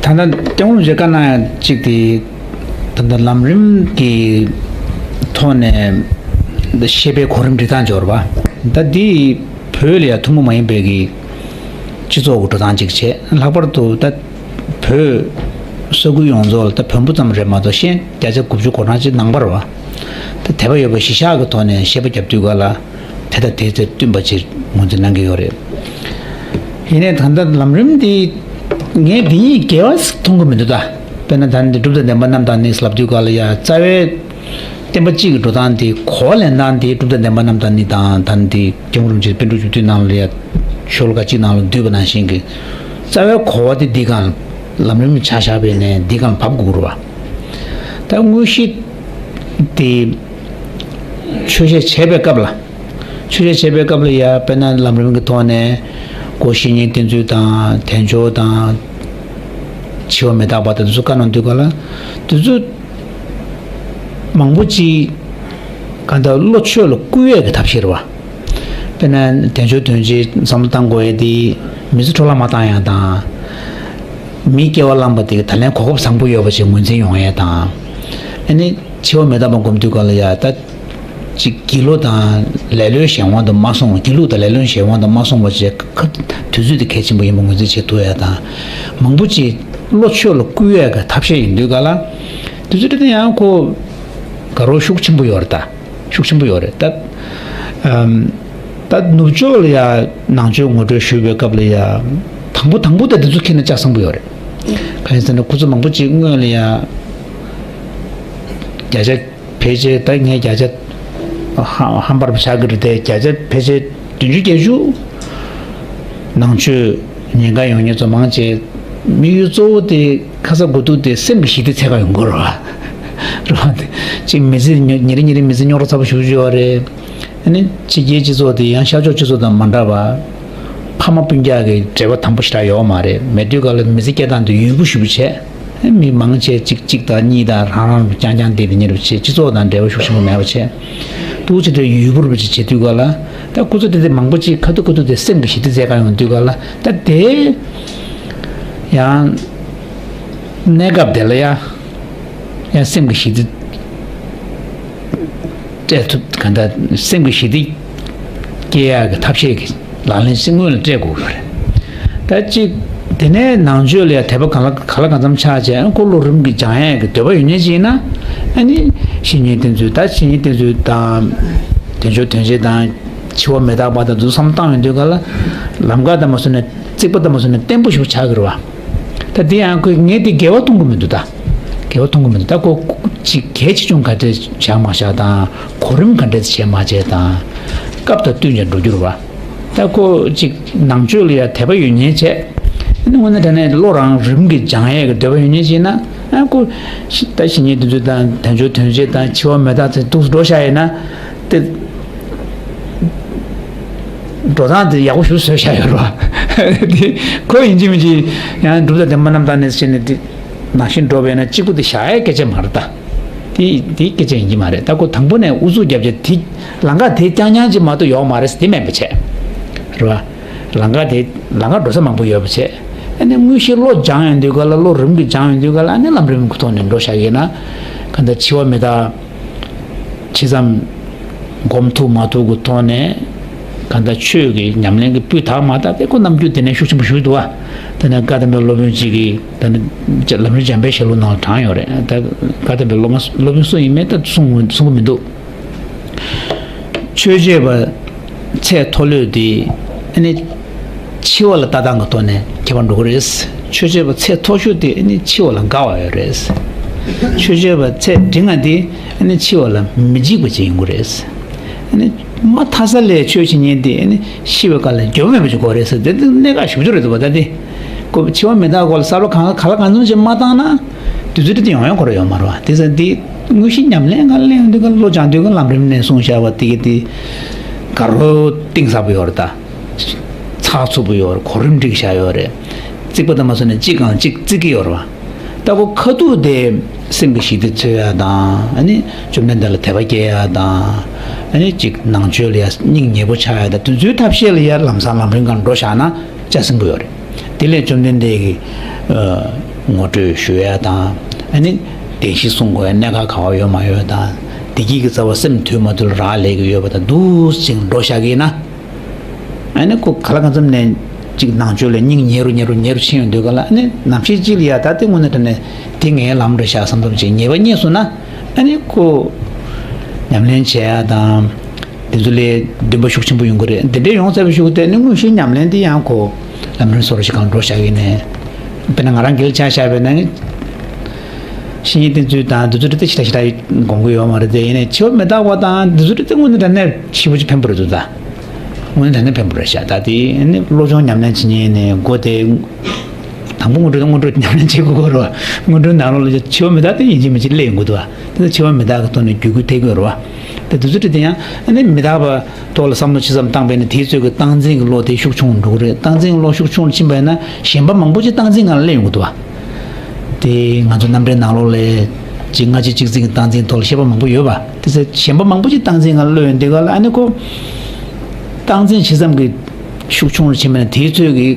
ད་ལྟ་སྐྱབས་མགོན་རིན་པོ་ཆེས་བཀའ་གནང་ཡ་གཅིག་དེ། ད་ལྟ་ལམ་རིམ་གྱི་ཐོག་ནས་ཤེས་དཔལ་གོ་རིམ་སྒྲིག་སྟངས་སྦྱོར་བ། ད་འདི་བོད་ལ་ཡ་ཐུན་མོང་མ་ཡིན་པའི་གི་སྤྱི་ཚོགས་ཀྱི་འགྲོ་སྟངས་གཅིག་བྱས། ལྷག་པར་དུ་ད་བོད་ས་ཁུལ་ཡོངས་རྫོགས་ལ། ད་བོན་པོ་ཙམ་རེད་མ་གཏོགས་གཞན་བརྒྱ་ཆ་དགུ་བཅུ་གོ་གྲངས་ཅིག་ནང་པ་རེད་བ། ད་དད་པ་ཡོད་པ་གཞིར་བཞག་གི་ཐོག་ནས་བཤད་པ་རྒྱབ་དུས་ག་ལ་དེ་དང་དེ་ཚོ་བསྟུན་པ་ཅིག་ངོས་འཛིན་གནང་གི་ཡོད་རེད། ཡིན་ནའི་ད་ལྟ་ལམ་རིམ་འདི་ངས་འདི་གཉིས་འགལ་བ་ཞིག་མཐོང་གི་མི་འདུག་ད་དཔེར་ན་ད་འདི་གྲུབ་མཐའ་བདེན་པ་རྣམ་དག་གཉིས་ལབ་དུས་ག་ལ་ཡ་རྩ་བའི་བསྟན་པ་སྤྱི་གི་འགྲོ་སྟངས་དེ་གོ་བ་ལེན་སྟངས་དེ་གྲུབ་མཐའ་བདེན་པ་རྣམ་དག་གཉིས་དང་། ད་འདི་སྐྱབས་མགོན་རིན་པོ་ཆེས་པཎ་གྲུབ་བཅུ་བདུན་ནང་ལ་ཡ་ཤོ་ལོ་ཀ་གཅིག་ནང་ལ་བསྡུས་པ་ནང་བཞིན་གྱི་རྩ་བའི་གོ་བ་དེ་འདི་སྒང་ལམ་རིམ་ཆ་བཞག་པའི་ནས་འདི་སྒང་བབས་དགོས་རེད་བ། ད་དངོས་གཞི་དེ་ཆོས་བཤད་བྱེད་པའི་སྐབས་ལ། ཆོས་བཤད་བྱེད་པའི་སྐབས་ལ་ཡ་དཔེར་ན་ལམ་རིམ་གྱི་ཐོག་ནས་སྒོ་བཤེས་གཉེན་བསྟེན་ཚུལ་དང་། དལ་འབྱོར་དང་། འཆི་བ་མི་རྟག་པ་དང་། དེ་ཚོ་བཀའ་གནང་དུས་ག་ལ་དེ་ཚོ་མང་པོ་ཅིག་གང་ལྟར་བློ་ཆོས་ལ་བསྐུལ་ཡས་ཀྱི་ཐབས་ཤེས་རེད་བ། དཔེར་ན་དལ་འབྱོར་དོན་ཆེན་བསམ་བློ་བཏང་དགོས་ཡས་དེ་མི་ཚེ་འཕྲོ་བརླག་མ་བཏང་ཡས་དང་། མིའི་སྐྱེ་བ་བླངས་པ་དེ་གི་ད་ལན་གོ་སྐབས་བཟང་པོ་ཡོད་པ་ཞིག་ངོས་འཛིན་ཡོང་ཡས་དང་། ཨ་ནི་འཆི་བ་མི་རྟག་པ་སྒོམ་དུས་ག་ལ་ཡ་ད་ཅིག་སྒྱིད་ལུག་དང་ལེ་ལོའི་གཞན་དབང་དུ་མ་སོང་། སྒྱིད་ལུག་དང་ལེ་ལོའི་གཞན་དབང་དུ་མ་སོང་བ་བྱས། ཁ་དུས་ཚོད་དེ་གལ་ཆེན་པོ་ཡིན་པ་ངོས་འཛིན་བྱེད་ཐུབ་ཡ་དང་། མང་པོ་ཅིག་བློ་ཆོས་ལ་བསྐུལ་ཡ་གི་ཐབས་ཤེས་ཡིན་དུས་ག་ལ། དུས་ཚོད་དེ་ཡང་ཁོ་དགའ་རབ་ཤུགས་ཆེན་པོ་ཡོད་རེད། ད་ཤུགས་ཆེན་པོ་ཡོད་རེད་ད། ཨམ། ད་ནུབ་ཕྱོགས་ལ་ཡ་ནང་ཆོས་ངོ་སྤྲོད་ཞུས་པའི་སྐབས་ལ་ཡ། དང་པོ་དང་པོ་ད་འདི་ཚོ་ཁྱེད་ནས་ལྕགས་བཟང་པོ་ཡོད་རེད། གང་ཡིན་ཟེར་ན་ཁོ་ཚོ་མང་པོ་ཅིག་སྔོན་ལ་ཡ་བརྒྱ་ཆ་ཕལ་ཆེར། ད་ངས་བརྒྱ་ཆ་ཧ་ཧམ་པ་རུ་ཆགས་ཀྱི་རེད་དེ། བརྒྱ་ཆ་ཕལ་ཆེར་བདུན་ཅུ་བརྒྱད་ཅུ་ནང་ཆོས་ཉན་ག་ཡོང་མཁན་ཚོ་མང་ཆེ། དམིགས་ཡུལ་གཙོ་བོ་དེ་ཁ་ཚ་དགོས་གཏུགས་དེ་སེམས་ཀྱི་ཞི་བདེ་འཚོལ་ག་ཡོང་གི་རེད་བ། རེད་བ། དེ་ཅིག་མི་ཚེ་ཉོ་ཉིན་རེ་ཉིན་རེ་མི་ཚེ་རྙོག་དྲ་ཚ་པོ་ཞེ་པོ་ཅིག་ཡོད་རེད། ཨ་ནི་ཕྱི་རྒྱལ་སྤྱི་ཚོགས་དེ་ཡང་ཤར་ཕྱོགས་སྤྱི་ཚོགས་དང་མ་འདྲ་བ། ཕ་མ་སྤུན་ཀྱག་གི་འབྲེལ་བ་དམ་པོ་ཞེ་དྲག་ཡོད་མ་རེད། མེད་དུས་ག་ལ་མི་ཚེ་སྐྱེལ་སྟངས་དེ་ཡུལ་པོ་ཞེ་པོ་བྱས། མི་མང་ཆེ་གཅིག་གཅིག་དང་གཉིས་དང་རང་རང་རྐྱང་རྐྱང་བསྡད་དེ་ཉེ་རུ་བྱས། སྤྱི་ཚོགས་དང་འབྲེལ་བ་ཤུགས་ཆེན་པོ་མེད་པ་བྱས། འདུག་བྱས་དུས་ཡུལ་པོ་རུ་བྱས་བྱེད་དུས་ག་ལ། ད་ཁོ་ཚོ་དེ་དེ་མང་པོ་ཅིག་ཁ་ཐུག་ཁ་ཐུག་དེ་སེམས་ཀྱི་ཞི་བདེ་འཚོལ་ག་ཡོང་དུས་ག་ལ། ད་དེ་ཡང་གནས་སྐབས་དེ་ལ་ཡ་ཡང་སེམས་ཀྱི་ཞི་བདེ་སྤྲད་ཐུབ། གང་ལྟར་སེམས་ཀྱི་ཞི་བདེ་སྐྱེལ་ཡག་གི་ཐབས་ཤེས་ཀྱི་ལག་ལེན་ཞིག་སྔོན་ལ་སྤྲད་དགོས་ཀྱི་རེད། ད་གཅིག་དེ་ནས་ནང་ཆོས་ལ་ཡང་དད་པ་གང་ལ་གང་ལ་གང་འཚམ་ཆགས་བྱས། ཨ་ཁོ་ལོ་རིམ་གྱིས་སྦྱང་ཡག་གི་འདོད་པ་ཡོད་མཁན་ཅིག་ཡིན་ན། ཨ་ནི་བཤེས་གཉེན་བསྟེན་ཚུལ། ད་བཤེས་གཉེན་བསྟེན་ཚུལ་དང་། དལ་འབྱོར་དོན་ཆེན་དང་། འཆི་བ་མི་རྟག་པ་དང་དེ་ཚོ་བསམ་བློ་བཏང་ཡོང་དུས་ག་ལ། ལམ་ཁ་དང་མ་སོང་ནས། རྩིག་པ་དང་མ་སོང་ནས་བརྟན་པོ་ཞིག་ཆགས་ཀྱི་རེད་བ། ད་དེ་ཡང་ཁོས་ངས་དེ་འགལ་བ་མཐོང་གི་མི་འདུག་ད་འགལ་བ་མཐོང་གི་མི་འདུག་ད་ཁོ་ཅིག་གལ་ཆེ་ཆུང་ག་འདྲས་བཞག་མ་བཞག་དང་། གོ་རིམ་ག་འདྲས་བྱས་མ་བྱས་དང་། སྐབས་དང་བསྟུན་ནས་འགྲོ་རྒྱུ་རེད་བ། ད་ཁོ་ཅིག་ནང་ཆོས་ལ་ཡ་དད་པ་ཡོད་མཁན་བྱས། ཨ་ནི་དངོས་གནས་དྲང་གནས་བློ་རང་རིམ་གྱིས་སྦྱང་ཡས་ཀྱི་འདོད་པ་ཡོད་མཁན་ཅིག་ཡིན་ན། ཨ་ཁོ་ཤི་ད་བཤེས་གཉེན་བསྟེན་ཚུལ་དང་། དལ་འབྱོར་དོན་ཆེན་དང་། འཆི་བ་མི་རྟག་ཚེ་འདུག་སེ་འགྲོ་བཞག་ཡིན་ན། དེ་འགྲོ་སྟངས་དེ་ཡག་པོ་ཞིག་བཟོས་བཞག་ཡོད་རེད་བ། དེ་ཁོ་ཡིན་གཅིག་མིན་གཅིག་ཡང་གྲུབ་མཐའ་བདེན་པ་རྣམ་དག་གནས་ཟེར་ནས་དེ་ནང་བཞིན་འགྲོ་བས་ན། གཅིག་པུ་དེ་བཞག་ཡས་སྐད་ཆ་མ་རེད་ད། དེ་དེ་སྐད་ཆ་ཡིན་གྱི་མ་རེད། ད་ཁོ་དང་པོ་ནས་ཨུ་ཚུགས་རྒྱབ་བྱས་དེ་ལམ་ཁ་དེ་རྐྱང་རྐྱང་ཅིག་མ་གཏོགས་ཡོད་མ་རེད་ཟེར། དེ་མིན་པ་བྱས། རེད་བ། ལམ་ཁ་དེ་ལམ་ཁ་འགྲོ་ས་མང་པོ་ཡོད་པ་བྱས། ཨ་ནི་དངོས་གཞི་བློ་སྦྱང་ཡོང་དུས་ག་ལ། བློ་རིམ་གྱིས་སྦྱང་ཡོང་དུས་ག་ལ། ཨ་ནི་ལམ་རིམ་གྱི་ཐོག་ནས་འགྲོ་བཞག་ཡིན་ན། གང་ལྟར་འཆི་བ་མི་རྟག་ཇི་ཙམ་སྒོམ་ཐུབ་མ་ཐུབ་ཀྱི་ཐོག་ནས། གང་ལྟར་ཆོས་ཀྱི་ཉམས་ལེན་གྱི་སྤུས་དག་མ་དག་དེ་ཁོ་རྣམ་འགྱུར་དེ་ནས་ཤུགས་ཆེན་པོ་ཞིག་འདུག་བ། དེ་ནས་བཀའ་གདམས་པའི་སློབ་དཔོན་གཅིག་གིས། ད་ནི་ལམ་རིམ་འཇམ་དཔལ་ཞལ་ལུང་ནང་ལ་དྲངས་ཡོད་རེད། ད་བཀའ་གདམས་པའི་སློབ་མ་སློབ་དཔོན་སུ་ཡིན་མིན་ད་གསུང་གསུང་གི་མི་འདུག་ཆོས་སྤྱོད་པ་ཚད་མཐོ་ལོས་དེ་ཨ་ནི་འཆི་བ་ལ་ལྟ་སྟངས་ཀྱི་ཐོག་ནས་ཁྱད་པར་འགྲོ་གི་རེད། ཆོས་སྤྱོད་པ་ཚད་མཐོ་ཤོས་དེ་ཨ་ནི་འཆི་བ་ལ་དགའ་བ་ཡོད་རེད། ཆོས་སྤྱོད་པ་ཚད་འབྲིང་བ་དེ་ཨ་ནི་འཆི་བ་ལ་མི་འཇིགས་པ་ཅིག་ཡོང་གི་རེད། ཨ་ནི་མ་མཐའ་ས་ལ་ཆོས་བྱེད་མཁན་དེ་ཨ་ནི་ཤི་བའི་སྐབས་ལ་འགྱོད་པ་མེད་པ་ཅིག་དགོས་རེད་ཟེར། དེ་དེ་གནད་འགག་ཞེ་པོ་ཅིག་རེད་འདུག་བ། ད་དེ་ཁོ་འཆི་བ་མི་རྟག་སྐོར་ལ་བསམ་བློ་གང་ག་ལ་གང་འཚམ་ཅིག་མ་བཏང་ན། དུས་ཚོད་དེ་ཡོང་ཡོང་ཁོ་རང་ཡོད་མ་རེད་བ། དེ་ཚོ་འདི་དངོས་གཞི་ཉམས་ལེན་ག་ལེན་དུས་ག་བློ་སྦྱང་དུས་ག་ལམ་རིམ་ནས་གསུངས་བཞག་པ་དེ་ག་དེ་ག་རོ་གཏིང་ཟབ་པོ་ཡོད་རེད། ད་ཚགས་ཚུད་པོ་ཡོད་རེད། གོ་རིམ་སྒྲིག་བཞག་ཡོད་རེད། རྩིག་པ་དང་མ་སོང་ནས་གཅིག་གང་གཅིག་བརྩི་གི་ཡོད་རེད་བ། ལྟ་བུ་ཁ་ཐུག་དེ་སེམས་ཀྱི་ཞི་བདེ་འཚོལ་ཡ་དང་། ཨ་ནི་བཅོམ་ལྡན་འདས་ལ་དད་པ་སྐྱེ་ཡ་དང་། ཨ་ནི་ཅིག་ནང་ཆོས་ལ་ཡ་སྙིང་ཉེ་པོ་ཆགས་ཡ་དང་། དེ་ཚོའི་ཐབས་ཤེས་ལ་ཡ་ལམ་སང་ལམ་རིམ་སྒང་འགྲོ་བཞག་ན་ཆ་ཚང་པོ་ཡོད་རེད། དེ་ལས་བཅོམ་ལྡན་འདས་ཀྱི་ཨ་ངོ་སྤྲོད་ཞུ་ཡ་དང་། ཨ་ནི་བདེན་བཞི་གསུང་དགོས་ཡ་གནད་འགག་ག་བ་ཡོད་མ་ཡོད་དང་། བདེ་སྐྱིད་ཀྱི་རྩ་བ་སེམས་དུལ་མ་དུལ་རག་ལས་ཀྱི་ཡོད་པ་དང་། འདུག་ཅིང་འགྲོ་བཞག་གི་ཡིན་ན། ཨ་ནི་ཁོ་ག་ལ་གང་འཚམ་ནས་ཅིག་ནང་ཆོས་ལ་སྙིང་ཉེ་རུ་ཉེ་རུ་ཉེ་རུ་ཕྱིན་ཡོང་དུས་ག་ལ། ཨ་ནི་ནམ་ཞིག་ཅིག་ལ་ཡ་ད་དེ་དངོས་གནས་དྲང་གནས་དེ་ངའི་ལམ་རེད་ཤག་བསམ་བསམ་ཅིག་ཉེས་པ་རྙེད་སོང་ན། ཨ་ནི་ཁོ་ཉམས་ལེན་བྱེད་ཡ་དང་། དེ་ཚོ་ལས་འདུན་པ་ཤུགས་ཆེན་པོ་ཡོང་གི་རེད། འདི་འདྲའི་ཡོང་ཚར་བའི་གཞུག་དེ་ནི་དངོས་གཞིའི་ཉམས་ལེན་དེ་ཡང་ཁོ་ལམ་རིམ་བཟོ་འདྲ་ཞིག་སྒང་འགྲོ་བཞག་གི་ཡིན་ནའི། དཔེར་ན་ང་རང་སྒེར་ལ་ཆ་བཞག་པ་ཡིན་ན། བཤེས་གཉེན་བསྟེན་ཚུལ་དང་དེ་ཚོ་དེ་ཞེ་དྲག་ཞེ་དྲག་དགོངས་ཀྱི་ཡོད་མ་རེད་དེ། ཡིན་ནའི་འཆི་བ་མི་རྟག་པ་དང་དེ་ཚོ་དེ་དངོས་གནས་དྲང་གནས་ཞེ་པོ་ཅིག་ཕན་པོ་རེད་འདུག་ད། དངོས་གནས་དྲང་གནས་ཕན་པོ་རེད་ཤག་ད་དེ་ནི་བློ་སྦྱོང་ཉམས་ལེན་བྱེད་མཁན་ནི་མགོ་དེ། དང་པོ་སྔོན་འགྲོ་དང་སྔོན་འགྲོ་ཉམས་ལེན་བྱེད་དགོས་རེད་བ། སྔོན་འགྲོའི་ནང་ལོགས་ལ་འཆི་བ་མི་རྟག་དེ་ཡིན་གཅིག་མིན་གཅིག་སླེབས་ཡོང་གི་འདུག་བ། དེ་ཚོ་འཆི་བ་མི་རྟག་གི་ཐོག་ནས་བརྒྱུད་སྐུལ་ཐེབས་ཀྱི་ཡོད་རེད་བ། དེ་དུས་ཚོད་དེ་ཡང་ཨ་ནི་མི་རྟག་པ་ཐོག་ལ་བསམ་བློ་ཅི་ཙམ་བཏང་པས་ན། དེའི་ཚོད་ཀྱི་སྟངས་འཛིན་གྱི་བློ་དེ་ཤུགས་ཆུང་རུ་འགྲོ་གི་རེད། སྟངས་འཛིན་གྱི་བློ་ཤུགས་ཆུང་རུ་ཕྱིན་པས་ན་གཞན་པ་མང་པོ་ཅིག་སྟངས་འཛིན་སྒང་ལ་སླེབས་ཡོང་གི་འདུག་བ། དེ་ང་ཚོ་རྣམ་འགྲེལ་ནང་ལོགས་ལ་ཅིག་སྔ་ཕྱི་གཅིག་འཛིན་གྱི་སྟངས་འཛིན་ཐོག་ལ་བཤད་པ་མང་པོ་ཡོད་པ། དེ་ཚོ་གཞན་པ་མང་པོ་ཅིག་སྟངས་འཛིན་སྒང་ལ་སླེབས་ཡོང་དུས་ག་ལ། ཨ་ནི་ཁོ་སྟངས་འཛིན་ཇི་ཙམ་གྱི་ཤུགས་ཆུང་རུ་ཕྱིན་པས་ན་དེའི་ཚོད་ཀྱི་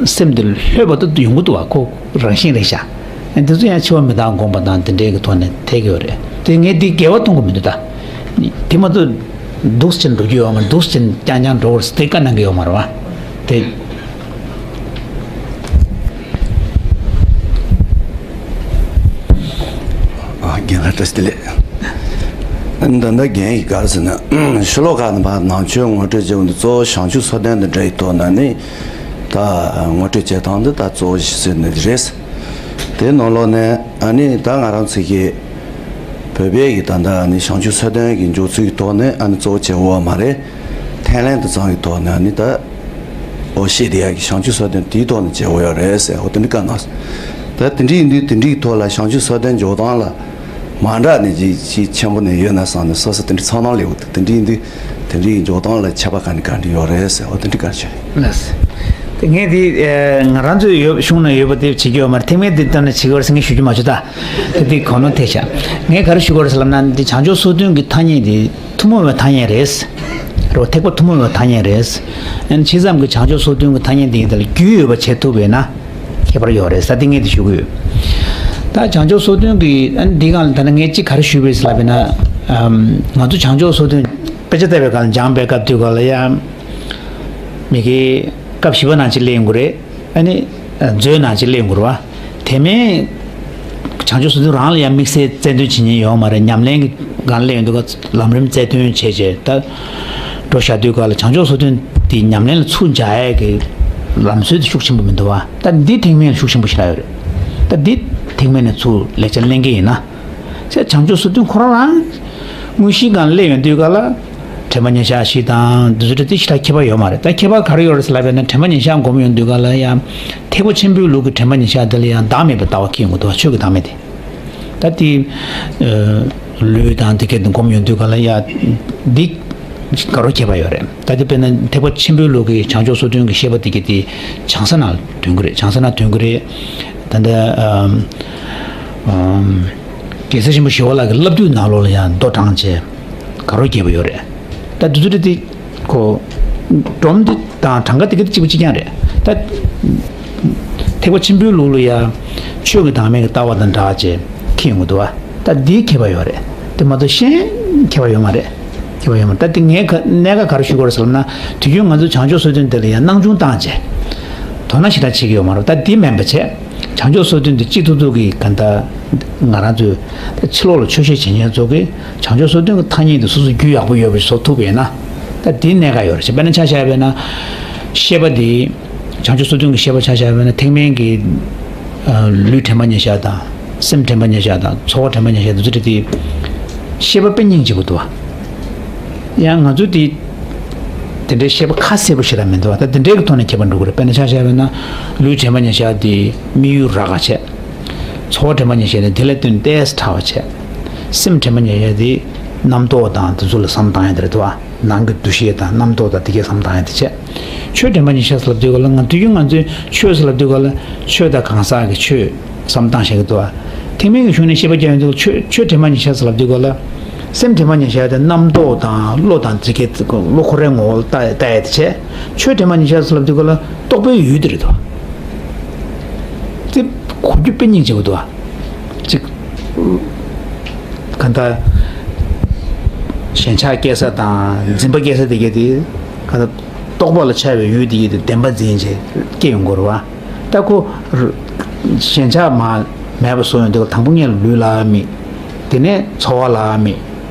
སེམས་དེ་ལྷོད་པ་དེ་ཡོང་གི་འདུག་བ། ཁོ་རང་བཞིན་རེད་ཤག་ཨ་ནི་དེ་ཚོ་ཡང་འཆི་བ་མི་རྟག་དགོངས་པ་དང་དེ་འདྲའི་གི་ཐོག་ནས་ཐེག་གི་ཡོད་རེད། དེ་ངས་འདི་འགལ་བ་མཐོང་གི་མི་འདུག་ད། དེ་མ་གཏོགས་འདུག་སེ་བྱས་འགྲོ་རྒྱུ་ཡོད་མ་རེད། འདུག་སེ་བྱས་རྐྱང་རྐྱང་འགྲོ་བར་དེ་བཀའ་གནང་གི་ཡོད་མ་རེད་བ། དེ། ཨ། རྒན་ལགས་བཀྲ་ཤིས་བདེ་ལེགས། ད་ལྟ་རྒན་ཡིས་ག་རེ་ཟེར་ན། ཕྱི་ལོགས་ཁག་ནས་ཕར་ནང་ཆོས་ངོ་སྤྲོད་བྱེད་འོང་དུས་གཙོ་བོ་བྱང་ཆུབ་སོ་བདུན་དང་འབྲེལ་བའི་ཐོག་ནས་ནི། ད་ངོ་སྤྲོད་བྱེད་སྟངས་འདི་ད་གཙོ་བོ་ཞིག་ཟེར་ནི་རེད། དེའི་ནང་ལོགས་ནས་ཨ་ནི་ད་ང་རང་ཚོ་གི་བོད་པའི་གི་ད་ལྟ་ཨ་ནི་བྱང་ཆུབ་སོ་བདུན་གྱི་འཇོག་ཚུལ་གྱི་ཐོག་ནས་ཨ་ནི་གཙོ་བོ་བྱེད་དགོས་པ་མ་རེད། ཐེག་དམན་དེ་ཚང་གི་ཐོག་ནས་ཨ་ནི་ད། ཨོ་ཤེས་དེ་ཡ་གི་བྱང་ཆུབ་སོ་བདུན་དེའི་ཐོག་ནས་བྱེད་དགོས་ཡོད་རེད་ཟེར། ཨོ་དེ་འདྲ་བཀའ་གནང་སོང་། ད་དེ་འདྲ་ཡིན་དུས་དེ་འདྲའི་ཐོག་ལ་བྱང་ཆུབ་སོ་བདུན་འཇོག་སྟངས་ལ་མ་འདྲ་ནི་ཅིག་ཅིག་ཆེན་པོ་ནས་ཡོད་ན་བསམ་ནས་སོ་སོ་དེ་འདྲ་ཚོར་སྣང་སླེབས་འདུག་དེ་འདྲ་ཡིན་དུས་དེ་འདྲའི་འཇོག་སྟངས་ལ་ཁྱད་པར་ག་ནས་ག་འདྲ་ཡོད་རེད་ཟེར། ཨོ་དེ་འདྲ་བཀའ་བྱས། ལགས་སོ། དེ་ངས་དེ་ཨ་ང་རང་ཚོའི་ཡོད་གཞུང་ན་ཡོད་པ་དེ་བྱེད་ཀྱི་ཡོད་མ་རེད། ཐེག་དམན་དེ་ལྟར་ན་བྱེད་ཀྱི་ཡོད་རེད་ཟེར་ངས་ཞུ་རྒྱུ་མ་བྱུང་། ད་དེ་དེ་གོ་ནོར་ཐེབས་ཤག་ངས་ག་རེ་ཞུ་དགོས་རེད་ཟེར་ལབ་ན། འདི་བྱང་ཆུབ་སོ་བདུན་གྱི་ཐ་སྙད་དེ་ཐུན་མོང་བའི་ཐ་སྙད་རེད། རེད་བ། ཐེག་པ་ཐུན་མོང་བའི་ཐ་སྙད་རེད། ཨ་ནི་ཇི་ཙམ་གྱི་བྱང་ཆུབ་སོ་བདུན་གྱི་ཐ་སྙད་དེ་ཡིན་ད་ལ་རྒྱུས་ཡོད་པ་བྱེད་ཐུབ་པས་ན་ཁྱད་པར་ཡོད་རེད་ཟེར་དེ་ངས་དེ་ཞུ་གི་ཡོད། ད་བྱང་ཆུབ་སོ་བདུན་གྱི་ཨ་ནི་འདི་སྒང་ལ་ད་ནི་ངས་གཅིག་ག་རེ་ཞུས་པ་རེད་ཟེར་ལབ་པ་ཡིན་ན། ཨམ། ང་ཚོ་བྱང་ཆུབ་སོ་བདུན་དཔེ་ཆ་ལྟ་བའི་སྒང་ལ་སྦྱངས་པའི་སྐབས་དུས་སྒང་ལ་ཡ། མི་དགེ་སྐབས་བཞི་པ་ནང་ཅིག་སླེབས་ཡོང་གི་རེད། ཨ་ནི་མཛོད་ནང་ཅིག་སླེབས་ཡོང་གི་རེད་བ། དེ་མིན་བྱང་ཆུབ་སོ་བདུན་རང་ལ་ཡང་དམིགས་བསལ་རྩལ་འདོན་བྱེད་མཁན་ཡོད་མ་རེད། ཉམས་ལེན་གྱི་སྒང་སླེབས་ཡོང་དུས་ཀ་ལམ་རིམ་རྩལ་འདོན་བྱས་བྱས་ད་འགྲོ་བཞག་དུས་ཀ་ལ་བྱང་ཆུབ་སོ་བདུན་དེ་ཉམས་ལེན་ལ་ཚུར་འཇགས་ཡས་ཀྱི་ལམ་སྲོལ་དེ་ཤུགས་ཆེན་པོ་མི་འདུག་བ། ད་འདི་ཐེག་དམན་ལ་ཤུགས་ཆེན་པོ་ཞེ་དྲག་ཡོད་རེད། ད་འདི་ཐེག་དམན་ནས་ཚུར་ལེགས་ཆ་ལེན་གྱི་ཡིན་ན། བྱས་བྱང་ཆུབ་སོ་བདུན་ཁོ་རང་རང་དངོས་གཞིའི་སྒང་སླེབས་ཡོང་དུས་ཀ་ལ། དྲན་པ་ཉེར་བཞག་བཞི་དང་འདི་ཚོ་དེ་ཞེ་དྲག་ཁྱད་པར་ཡོད་མ་རེད། ད་ཁྱད་པར་ག་རེ་ཡོད་རེད་ཟེར་ལབ་པ་ཡིན་ན། དྲན་པ་ཉེར་བཞག་སྒོམ་ཡོང་དུས་ཀ་ལ་ཡང་ཐེག་པ་ཆེན་པོའི་ལུགས་ཀྱི་དྲན་པ་ཉེར་བཞག་དེ་ལ་ཡང་བདག་མེད་པའི་ལྟ་བ་སྐྱེ་ཡོང་གི་འདུག་བ། ཆོས་ཀྱི་བདག་མེད་དེ། ད་དེ་ཨ་ལུས་དང་དེ་སྐད་དུ་སྒོམ་ཡོང་དུས་ཀ་ལ་ཡང་འདི་དགའ་རབ་ཁྱད་པར་ཡོད་རེད། ད་དེ་དཔེར་ན་ཐེག་པ་ཆེན་པོའི་ལུགས་ཀྱི་བྱང་ཆུབ་སོ་བདུན་གྱི་བཤད་པ་དེ་གི་དེ་བྱང་ས་ནང་ཐོན་གྱི་རེད། བྱང་ས་ནང་ཐོན་གྱི་རེད། ད་ལྟ་ཨམ་ཨམ་རྒྱལ་སྲས་ཆེན་པོ་ཞི་བ་ལྷ་གི་བསླབ་བཏུས་ནང་ལོགས་ལ་ཡང་མདོ་དྲངས་བྱས་དགའ་རབ་རྒྱས་པ་ཡོད་རེད། ད་དེ་ཚོ་དེ་དེ་ཁོ་སྒྲོམ་འདི་དང་གྲངས་ཀ་དེ་ག་དེ་གཅིག་པ་གཅིག་རྐྱང་རེད། ད་ཐེག་པ་ཆེན་པོའི་ལུགས་ལ་ཡང་ཆོས་ཀྱི་བདག་མེད་ཀྱི་ལྟ་བ་དང་འདྲ་བ་བྱས་ཁེངས་ཡོང་གི་འདུག་བ། ད་འདིའི་ཁྱད་པར་ཡོད་རེད། དེ་མ་གཏོགས་གཞན་ཁྱད་པར་ཡོད་མ་རེད། ཁྱད་པར་ཡོད་མ་རེད། ད་དེ་ངས་ག་གནད་འགག་ག་རེ་ཞུ་དགོས་རེད་ཟེར་ལབ་ན། དུས་རྒྱུན་ང་ཚོ་བྱང་ཆུབ་སོ་བདུན་དེ་ལ་ཡང་སྣང་ཆུང་བཏང་བྱས་དོ་སྣང་ཞེ་དྲག་བྱེད་ཀྱི་ཡོད་མ་རེད། ད་འདི་མིན་པ་བྱས། བྱང་ཆུབ་སོ་བདུན་དེ་སྤྱི་ཐུབ་ཐུབ་ཀྱི་ག་ད་ང་རང་ཚོའི་ཕྱི་ལོགས་ལ་ཆོས་བཤད་བྱེད་མཁན་ཚོ་གིས་བྱང་ཆུབ་སོ་བདུན་གྱི་ཐ་སྙད་དེ་སོ་སོ་རྒྱུས་ཡག་པོ་ཡོད་པ་བཟོ་ཐུབ་པ་ཡིན་ན། ད་དེའི་གནད་འགག་ཡོད་རེད། དཔེར་ན་ཆ་བཞག་པ་ཡིན་ན། བཤད་པ་དེ་བྱང་ཆུབ་སོ་བདུན་གྱི་བཤད་པ་ཆ་བཞག་པ་ཡིན་ན། ཐེག་དམན་གྱི་ཨ་ལུས་དྲན་པ་ཉེར་བཞག་དང་། སེམས་དྲན་པ་ཉེར་བཞག་དང་། ཚོར་བ་དྲན་པ་ཉེར་བཞག་དེ་ཚོ་དེ་བཤད་པ་དཔེ་སྙིང་རྗེ་པོ་འདུག་བ། ཡང་ང་ཚོ་དེ་དེ་འདྲའི་བཤད་པ་ཁ་གསལ་པོ་ཞེ་དྲག་མི་འདུག་བ། ད་དེ་འདྲའི་གི་ཐོག་ནས་ཁྱད་པར་འགྲོ་གི་རེད། དཔེར་ན་ཆ་བཞག་པ་ཡིན་ན། ལུས་དྲན་པ་ཉེར་བཞག་དེ་དམིགས་ཡུལ་རག་ག་བྱས། ཚོར་བ་དྲན་པ་ཉེར་བཞག་དེ་དེ་ལ་བརྟེན་ཏོག་ཙམ་ཕྲ་བ་བྱས། སེམས་དྲན་པ་ཉེར་བཞག་དེ་རྣམ་རྟོག་དང་དེ་ཚོ་ལ་བསམ་བཏང་ཡ་དེ་རེད་འདུག་བ། ནང་གི་འདུ་ཤེས་དང་རྣམ་རྟོག་དང་དེ་གའི་བསམ་བཏང་ཡ་དེ་བྱས། ཆོས་དྲན་པ་ཉེར་བཞག་ཟེར་ལབ་དུས་ག་ལ། ང་དུས་རྒྱུན་ང་ཚོས་ཆོས་ཟེར་ལབ་དུས་ག་ལ་ཆོས་དང་གང་ཟག་གི་ཆོས། བསམ་བཏང་བཞག་གི་འདུག་ཨ། ཐེག་དམན་གྱི་གཞུང་ནས་བཤད་པ་རྒྱག་ཡོང་དུས་ཆོས་ཆོས་དྲི་མ་ཉེར་བཞག་ཟེར་ལབ་དུས་སྐབས་ལ། སེམས་དྲི་མ་ཉེར་བཞག་དེ་རྣམ་རྟོག་དང་བློ་དང་དེ་གའི་བློ་ཁོ་རའི་ངོ་བོ་ལ་ལྟ་ལྟ་ཡ་དེ་བྱས། ཆོས་དྲི་མ་ཉེར་བཞག་ཟེར་ལབ་དུས་སྐབས་ལ་རྟོག་པའི་ཡུལ་དེ་རེད་འདུག་ཨ། དེ་གོ་རྒྱུ་དཔེ་སྙིང་རྗེ་པོ་འདུག་ཨ། ཅིག་གང་ལྟར། ཞེན་ཆགས་སྐྱེ་ས་དང་འཛིན་པ་སྐྱེ་ས་དེ་གའི་དེ། གང་ལྟར། རྟོག་པ་ལ་འཆར་བའི་ཡུལ་དེ་གའི་དེ་བདེན་པ་འཛིན་བྱས་སྐྱེ་ཡོང་གི་རེད་བ། ད་ཁོ། ཞེན་ཆགས་མ་མེད་པ་བཟོ་ཡོང་དུས་དང་པོ་ངེད་ལ་ལུས་ལ་དམིགས། དེ་ནས་ཚོར་བ་ལ་དམིགས།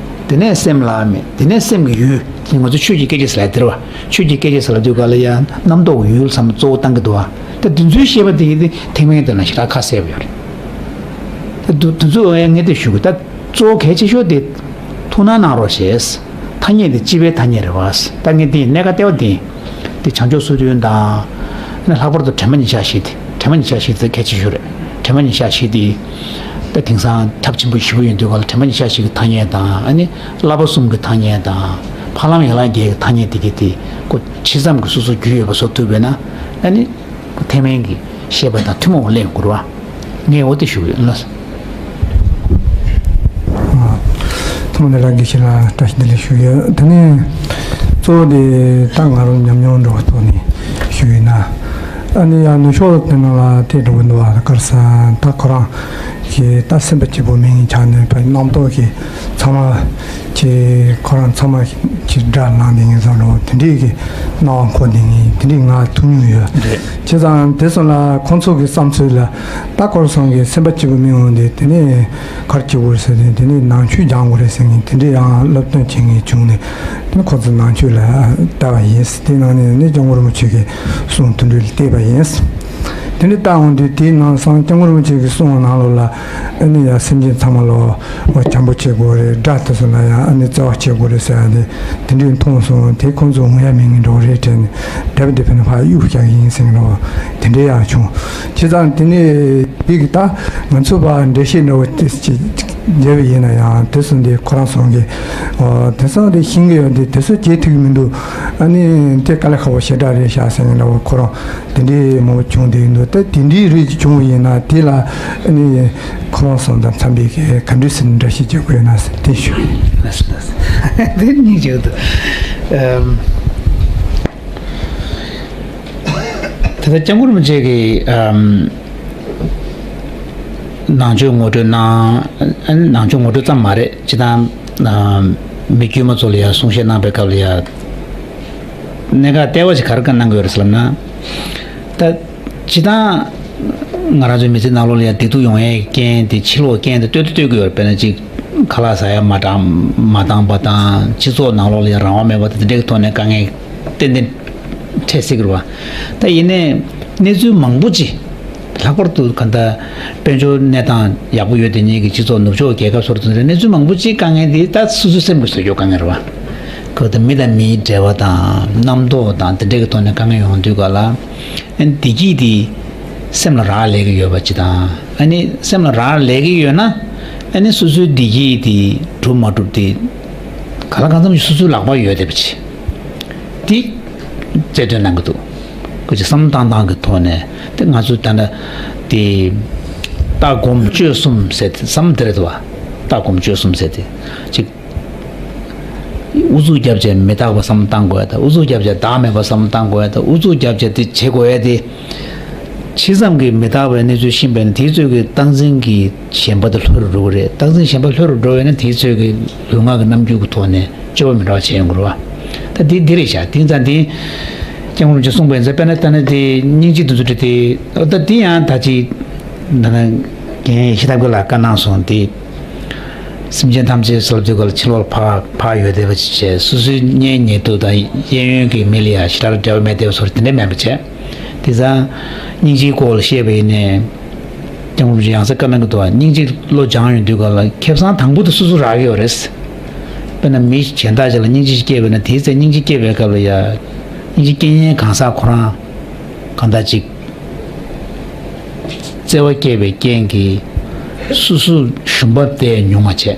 དེ་ནས་སེམས་ལ་དམིགས། དེ་ནས་སེམས་ཀྱི་ཡུལ། ང་ཚོ་ཆོས་ཀྱི་སྐད་ཆ་ཟེར་ལ་དེ་རེད་བ། ཆོས་ཀྱི་སྐད་ཆ་ཟེར་ལ་དུས་སྐབས་ལ་ཡང་རྣམ་རྟོག་གི་ཡུལ་ཙམ་གཙོ་བོ་བཏང་གི་འདུག་བ། ད་དེ་ཚོའི་བཤད་པ་དེ་ཡིན་ཏེ་ཐེག་དམན་དེ་ལ་ཞེ་དྲག་ཁ་གསལ་པོ་ཡོད་རེད། ད་དུ་དེ་ཚོ་ངས་དེ་ཞུ་གི། ད་གཙོ་བོ་གལ་ཆེ་ཤོས་དེ་ཐུགས་སྣང་གནང་རོགས་ཞེས། ཐ་སྙད་དེ་སྤྱི་པའི་ཐ་སྙད་རེད་བ། ད་ངས་དེ་གནད་འགག་ལྟེ་བ་དེ། དེ་བྱང་ཆུབ་སོ་བདུན་དང་། ཨ་ནི་ལྷག་པར་དུ་དྲི་མ་ཉེར་བཞག་བཞི་དེ། དྲི་མ་ཉེར་བཞག་བཞི་དེ་གལ་ཆེ་ཤོས་རེད། དྲི་མ་ཉེར་བཞག་བཞི་དེ། ད་དེང་སང་ཁྱབ་ཆེན་པོ་ཞེ་པོ་ཡིན་དུས་སྐབས་ལ་དྲི་མ་ཉེར་བཞག་བཞི་གི་ཐ་སྙད་དང་། ཨ་ནི་བསླབ་པ་གསུམ་གྱི་ཐ་སྙད་དང་། འཕགས་ལམ་ཡན་ལག་བརྒྱད་ཀྱི་ཐ་སྙད་དེ་གའི་དེ་ཁོ་ཇི་ཙམ་གྱིས་སོ་སོ་རྒྱུས་ཡོད་པ་བཟོ་ཐུབ་པས་ན། ཨ་ནི་ཐེག་དམན་གྱི་བཤད་པ་དང་ཐུན་མོང་བ་སླེབས་ཡོང་གི་རེད་བ། ངས་འོ་དེ་ཞུ་གི་ཡོད་ལགས། ཨ། ཐུན་མོང་ལས་རང་གི་ཞིག་ལ་བཀྲ་ཤིས་བདེ་ལེགས་ཞུ་ཡོད། དེ་ནས་གཙོ་བོ་དེ་ད་ང་རང་ཉམས་མྱོང་འདྲ་བོ་ཐོག་ནས་ཞུ་ཡིན་ན། ཨ་ནི་ཡང་ནུབ་ཕྱོགས་དེ་ནང་ལ་དེ་འགྲོ་གི་འདུག་བ། ག་རེ་ཟེར། ད་ཁོ་རང་གི་ད་སེམས་པ་སྐྱིད་པོ་མིན་ཆགས་ནས་ཕ་རྣམ་རྟོག་གི་ཚང་མ་གྱི་ཁོ་རང་ཚང་མ་གྱི་དགྲར་ལངས་ནས་ངེས་བཟང་འགྲོ་དེ་འདྲའི་གི་སྣང་བ་འཁོར་ནས་ངེས་དེ་འདྲའི་ང་ཐུག་མྱོང་ཡོད། རེད། བྱས་ཙང་དེ་སོང་ལ་ཁོང་ཚོ་གི་བསམ་ཚུལ་ལ་ད་ཁོ་རང་ཚོ་གི་སེམས་པ་སྐྱིད་པོ་མི་འོང་དེ་དེ་ནས་ག་རེ་བྱེད་དགོས་རེད་ཟེར་ནས་དེ་ནས་ནང་ཆོས་སྦྱང་དགོས་རེད་ཟེར་ནས་དེ་འདྲའི་ཡང་སློབ་སྟོན་བྱེད་མཁན་བྱུང་ནས་དེ་ནས་ཁོ་ཚོ་ནང་ཆོས་ལ་བལྟ་བ་ཡིན། དེ་ནང་ནས་ནི་སྐྱབས་མགོན་རིན་པོ་ཆེ་གི་གསུང་དེ་འདྲ་ལ་བལྟས་པ་ཡིན། དེ་འདྲ་བལྟ་འོང་དུས་དེའི་ནང་སང་སྐྱབས་མགོན་རིན་པོ་ཆེ་གི་གསུང་ནང་ལོགས་ལ་ཨ་ནི་ཡང་སེམས་ཅན་ཚང་མ་ལོ་བྱམས་པོ་བྱེད་དགོས་རེད། དགྲ་དེ་ཚོ་ལ་ཡང་ཨ་ནི་བརྩེ་བ་བྱེད་དགོས་རེད་ཟེར་ཡ་དེ་དེ་འདྲའི་མཐོང་སོང་། དེ་ཁོང་ཚོ་ངུ་ཡ་མེད་ངེས་འགྲོ་རེད་དྲན་ནས་དེབ་འདི་ཕན་ཕ་གཡུག་བཞག་ཡིན་ཟེར་འགྲོ་དེ་འདྲའི་ཡང་བྱུང་། བྱས་ཙང་དེ་ནས་དེ་གི་ད་ང་ཚོ་བ་འགྲེལ་བཤད་འདྲ་བོ་དེ་ཅིག་རྒྱབ་ཡིན་ན་ཡང་དེ་སོང་དེ་ཁོ་རང་སོང་གི་དེ་སོང་དེ་ཤིང་གི་ཡོད་དེ་དེ་ཚོ་བྱེད་ཐུབ་ཀྱི་མི་འདུག་ཨ་ནི་དེ་དཀའ་ལས་ཁག་པོ་ཞེ་དྲག་རེད་ཤག་ཟེར་ཡིན་འདྲ་བོ་ཁོ་རང་དེ་འདྲའི་མོ་བྱུང་དེ་འདུག་ད་དེ་འདྲའི་རིགས་བྱུང་བ་ཡིན་ན་དེ་ལ་ཨ་ནི་ཁོ་རང་སོང་དང་འཚམ་པའི་གི་ག་འདྲ་ཟེར་འདྲ་ཞིག་བྱེད་དགོས་ན་ཟེར་དེ་ཞུ། ལགས་སོ་ལགས་སོ། དེ་སྙིང་རྗེ་པོ་འདུག་ཨམ། ད་ལྟ་སྐྱབས་མགོན་རིན་པོ་ཆེ་གིས་ཨམ། ནང་ཆོས་ངོ་སྤྲོད་གནང་། ནང་ཆོས་ངོ་སྤྲོད་ཙམ་མ་རེད། སྤྱིར་བཏང་མི་དཀྱུས་མ་ཚོ་ལ་ཡང་གསུང་བཤད་གནང་པའི་སྐབས་ལ་ཡང་གནད་འགག་ལྟེ་བ་ཞིག་ག་རེ་བཀའ་གནང་གི་ཡོད་རེད་ཟེར་ལབ་ན། ད་སྤྱིར་བཏང་ང་རང་ཚོའི་མི་ཚེ་ནང་ལོགས་ལ་ཡང་སྡུག་སྡུག་ཡོང་ཡའི་རྐྱེན་དེ་ཕྱི་ལོགས་རྐྱེན་དེ་ལྟོས་ཏེ་ལྟོས་ཀྱི་ཡོད་རེད། དཔེར་ན་ཅིག་ཁ་ལག་ཟ་ཡ་མ་འདང་མ་འདང་པ་དང་། སྤྱི་ཚོགས་ནང་ལོགས་ལ་ཡང་རང་དབང་མེད་པ་དང་། དེ་འདྲའི་ཐོག་ནས་དཀའ་ངལ་ཏན་ཏན་འཕྲད་སྲིད་ཀྱི་རེད་བ། ད་ཡིན་ནའི་གནས་ཚུལ་མང་པོ་ཅིག་ལྷག་པར་དུ་ག་ད་དཔལ་འབྱོར་གནས་སྟངས་ཡག་པོ་ཡོད་དེ་ཉིད་ཀྱི་སྤྱི་ཚོགས་ནུབ་ཕྱོགས་རྒྱལ་ཁབ་སོགས་དེ་ཚོ་གནས་ཚུལ་མང་པོ་ཅིག་དཀའ་ངལ་དེ་ད་སོ་སོའི་སེམས་ཀྱིས་བཟོ་རྒྱུ་དཀའ་ངལ་རེད་བ། ག་ད་མི་དང་མིའི་འབྲེལ་བ་དང་རྣམ་རྟོག་དང་དེ་འདྲའི་གི་ཐོག་ནས་དཀའ་ངལ་ཡོང་དུས་ག་ལ། ཨ་ནི་བདེ་སྐྱིད་དེ་སེམས་ལ་རག་ལས་ཀྱི་ཡོད་པ་ཅིག་དང་། ཨ་ནི་སེམས་ལ་རག་ལས་ཀྱི་ཡོད་ན། ཨ་ནི་སོ་སོའི་བདེ་སྐྱིད་དེ་གྲུབ་མ་གྲུབ་དེ་གང་ལ་གང་འཚམ་ཞིག་སོ་སོའི་ལག་པར་ཡོད་བསྡད་པ་ཅིག་དེ་རྩལ་འདོན་གནང་གི་འདུག་ཁོ་ཅིག་བསམ་བློ་བཏང་སྟངས་ཀྱི་ཐོག་ནས་དེ་ང་ཚོ་ད་ལྟ་དེ་ལྟ་སྒོམ་སྤྱོད་གསུམ་ཟེར་ཏེ་བསམ་དེ་རེད་འདུག་བ། ལྟ་སྒོམ་སྤྱོད་གསུམ་ཟེར་ཏེ་ཅིག་ཨུ་ཚུགས་བརྒྱབ་བྱས་མི་རྟག་པ་བསམ་བློ་བཏང་དགོས་ཡ་དང་། ཨུ་ཚུགས་བརྒྱབ་བྱས་བདག་མེད་པ་བསམ་བློ་བཏང་དགོས་ཡ་དང་། ཨུ་ཚུགས་བརྒྱབ་བྱས་དེ་བྱེད་དགོས་ཡ་དེ། ཇི་ཙམ་གྱིས་མི་རྟག་པའི་གནས་ཚུལ་ཤེས་པས་ན་དེའི་ཚོད་ཀྱི་རྟག་འཛིན་གྱི་ཞེན་པ་དེ་ལྷོད་རུ་འགྲོ་གི་རེད། རྟག་འཛིན་ཞེན་པ་ལྷོད་རུ་འགྲོ་བས་ན་དེའི་ཚོད་ཀྱི་ལུས་ངག་གི་རྣམ་འགྱུར་གྱི་ཐོག་ནས་སྤྱོད་པ་མི་འདྲ་བ་བྱེད་ཡོང་གི་རེད་བ། ད་དེ་འདི་རེད་བཞག་དེ་ཙང་དེ་སྐྱབས་མགོན་རིན་པོ་ཆེས་གསུངས་པ་ཡིན་ཙང་། དཔེར་ན་ད་ནི་དེ་སྙིང་རྗེ་དེ་ཚོ་འདྲ་དེ། ད་དེ་ཡང་ད་ཅི་ད་ནི་རྒན་ཡེ་ཤེས་ཐབས་མགོན་ལགས་བཀའ་གནང་སོང་དེ། སེམས་ཅན་ཐམས་ཅད་ཟེར་ལབ་དུས་སྐབས་ལ་ཕྱི་ལོགས་ལ་ཕར་ཕར་ཡོད་བསྡད་པ་ཅིག་བྱས། སོ་སོའི་གཉེན་ཉེ་དུ་དང་གཡས་གཡོན་གྱི་མི་ལ་ཡང་ཞེ་དྲག་འབྲེལ་བ་མེད་བསྡད་པ་སོགས་དེ་འདྲ་མེད་པ་བྱས། དེ་ཙང་སྙིང་རྗེའི་སྐོར་ལ་བཤད་པ་ཡིན་ནའི། སྐྱབས་མགོན་རིན་པོ་ཆེས་ཡང་སེ་བཀའ་གནང་གི་འདུག་བ། སྙིང་རྗེ་བློ་སྦྱངས་ཡོང་དུས་སྐབས་ལ་ཁེ་བཟང་དང་པོ་དེ་སོ་སོ་རག་གི་ཡོད་རེད། དཔེར་ན་མི་གཞན་དག་ཅིག་ལ་སྙིང་རྗེ་ཞིག་སྐྱེས་པས་ན། དེའི་ཚེ་སྙིང་རྗེ་སྐྱེས་པའི་སྐབས་ལ་ཡང་སྙིང་རྗེ་སྐྱེ་མཁན་གང་ཟག་ཁོ་རང་གང་ལྟར་ཅིག་བརྩེ་བ་སྐྱེས་པའི་རྐྱེན་གྱིས་སོ་སོ་ཞུམ་པ་དེ་ཉུང་བ་བྱས།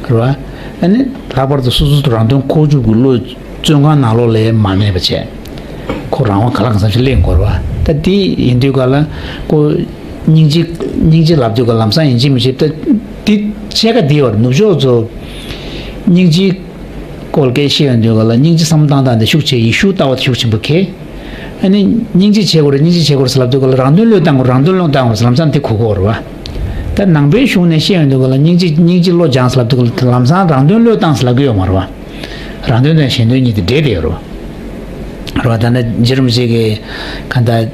རེད་བ། ཨ་ནི་ལྷག་པར་དུ་སོ་སོ་རང་དོན་ཁོག་བཅུག་གི་བློ་བཙོན་ཁང་ནང་ལོགས་ལ་མ་གནས་པ་བྱས། ཁོ་རང་དབང་གང་ལ་གང་འཚམ་ཞིག་ལེན་དགོས་རེད་བ། ད་དེ་ཡིན་དུས་ག་ལ་ཁོ་ སྙིང་རྗེ་སྙིང་རྗེ་ལབ་དུས་ཀ་ལམ་སང་ཡིན་གཅིག་མིན་གཅིག་ད་འདི་ཕྱེད་ཀ་འདི་བར་ནུབ་ཕྱོགས་ཚོ་སྙིང་རྗེ་སྐོར་སྐད་བཤད་ཡོང་དུས་ཀ་ལ་སྙིང་རྗེ་བསམ་བློ་བཏང་སྟངས་དེ་ཤུགས་ཆེ་ཡེ་ཤུ་ལྟ་བ་ཤུགས་ཆེན་པོ་ཁེལ། ཨ་ནི་སྙིང་རྗེ་བྱེད་དགོས་རེད། སྙིང་རྗེ་བྱེད་དགོས་རེད་ཟེར་ལབ་དུས་ཀ་ལ་རང་དོན་བློས་བཏང་དགོས། རང་དོན་བློས་བཏང་དགོས་ཟེར་ལམ་སང་དེ་གོ་གོ་རེད་བ། ད་ནང་པའི་གཞུང་ནས་བཤད་ཡོང་དུས་ཀ་ལ་སྙིང་རྗེ་སྙིང་རྗེ་བློ་སྦྱངས་ཟེར་ལབ་དུས་ཀ་ལ་ལམ་སང་རང་དོན་བློས་བཏང་ཟེར་ལབ་ཀྱི་ཡོད་མ་རེད་བ། རང་དོན་དང་གཞན་དོན་གཉིས་དེ་འདྲེས་བསྡད་ཡོད་རེད་བ། རེད་བ། ད་ནི་རྗེ་རིན་པོ་ཆེ་གིས་གང་ལྟར་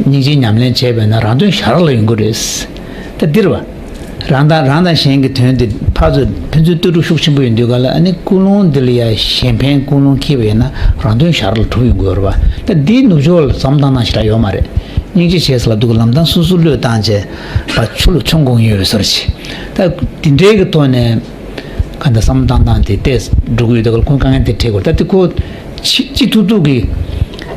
སྙིང་རྗེ་ཉམས་ལེན་བྱས་པས་ན་རང་དོན་ཞར་ལ་ཡོང་གི་རེད། ད་འདི་རེད་བ། རང་དང་རང་དང་གཞན་གྱི་དོན་དེ་ཕར་ཚུར་ཕན་ཚུན་ལྟོས་གྲུབ་ཤུགས་ཆེན་པོ་ཡོང་དུས་ག་ལ་ཨ་ནི་ཀུན་སློང་འདི་ལ་ཡ་གཞན་ཕན་ཀུན་སློང་འཁྱེར་བ་ཡིན་ན་རང་དོན་ཞར་ལ་གྲུབ་ཡོང་གི་ཡོད་རེད་བ། ད་འདིའི་ནུབ་ཕྱོགས་ལ་བསམ་བཏང་སྟངས་ཞེ་དྲག་ཡོད་མ་རེད། སྙིང་རྗེ་བྱས་ཟེར་ལབ་དུས་ཀ་ལམ་སང་སོ་སོ་བློས་བཏང་བྱས་ཕར་ཆུ་ལ་མཆོང་དགོས་ཡོད་པའི་བཟོ་འདྲ་ཅིག་ད་འདི་འདྲའི་གི་ཐོག་ནས་ག་འདྲ་བསམ་བཏང་སྟངས་དེ་ཏོག་ཙམ་འགྲོ་གི་ཡོད་དུས་ཀ་ལ་ཁོང་དཀའ་ངལ་དེ་འཕྲད་དགོས། ད་དེ་ཁོ་ཅི་ཅི་ཐུབ་ཐུབ་ཀྱིས་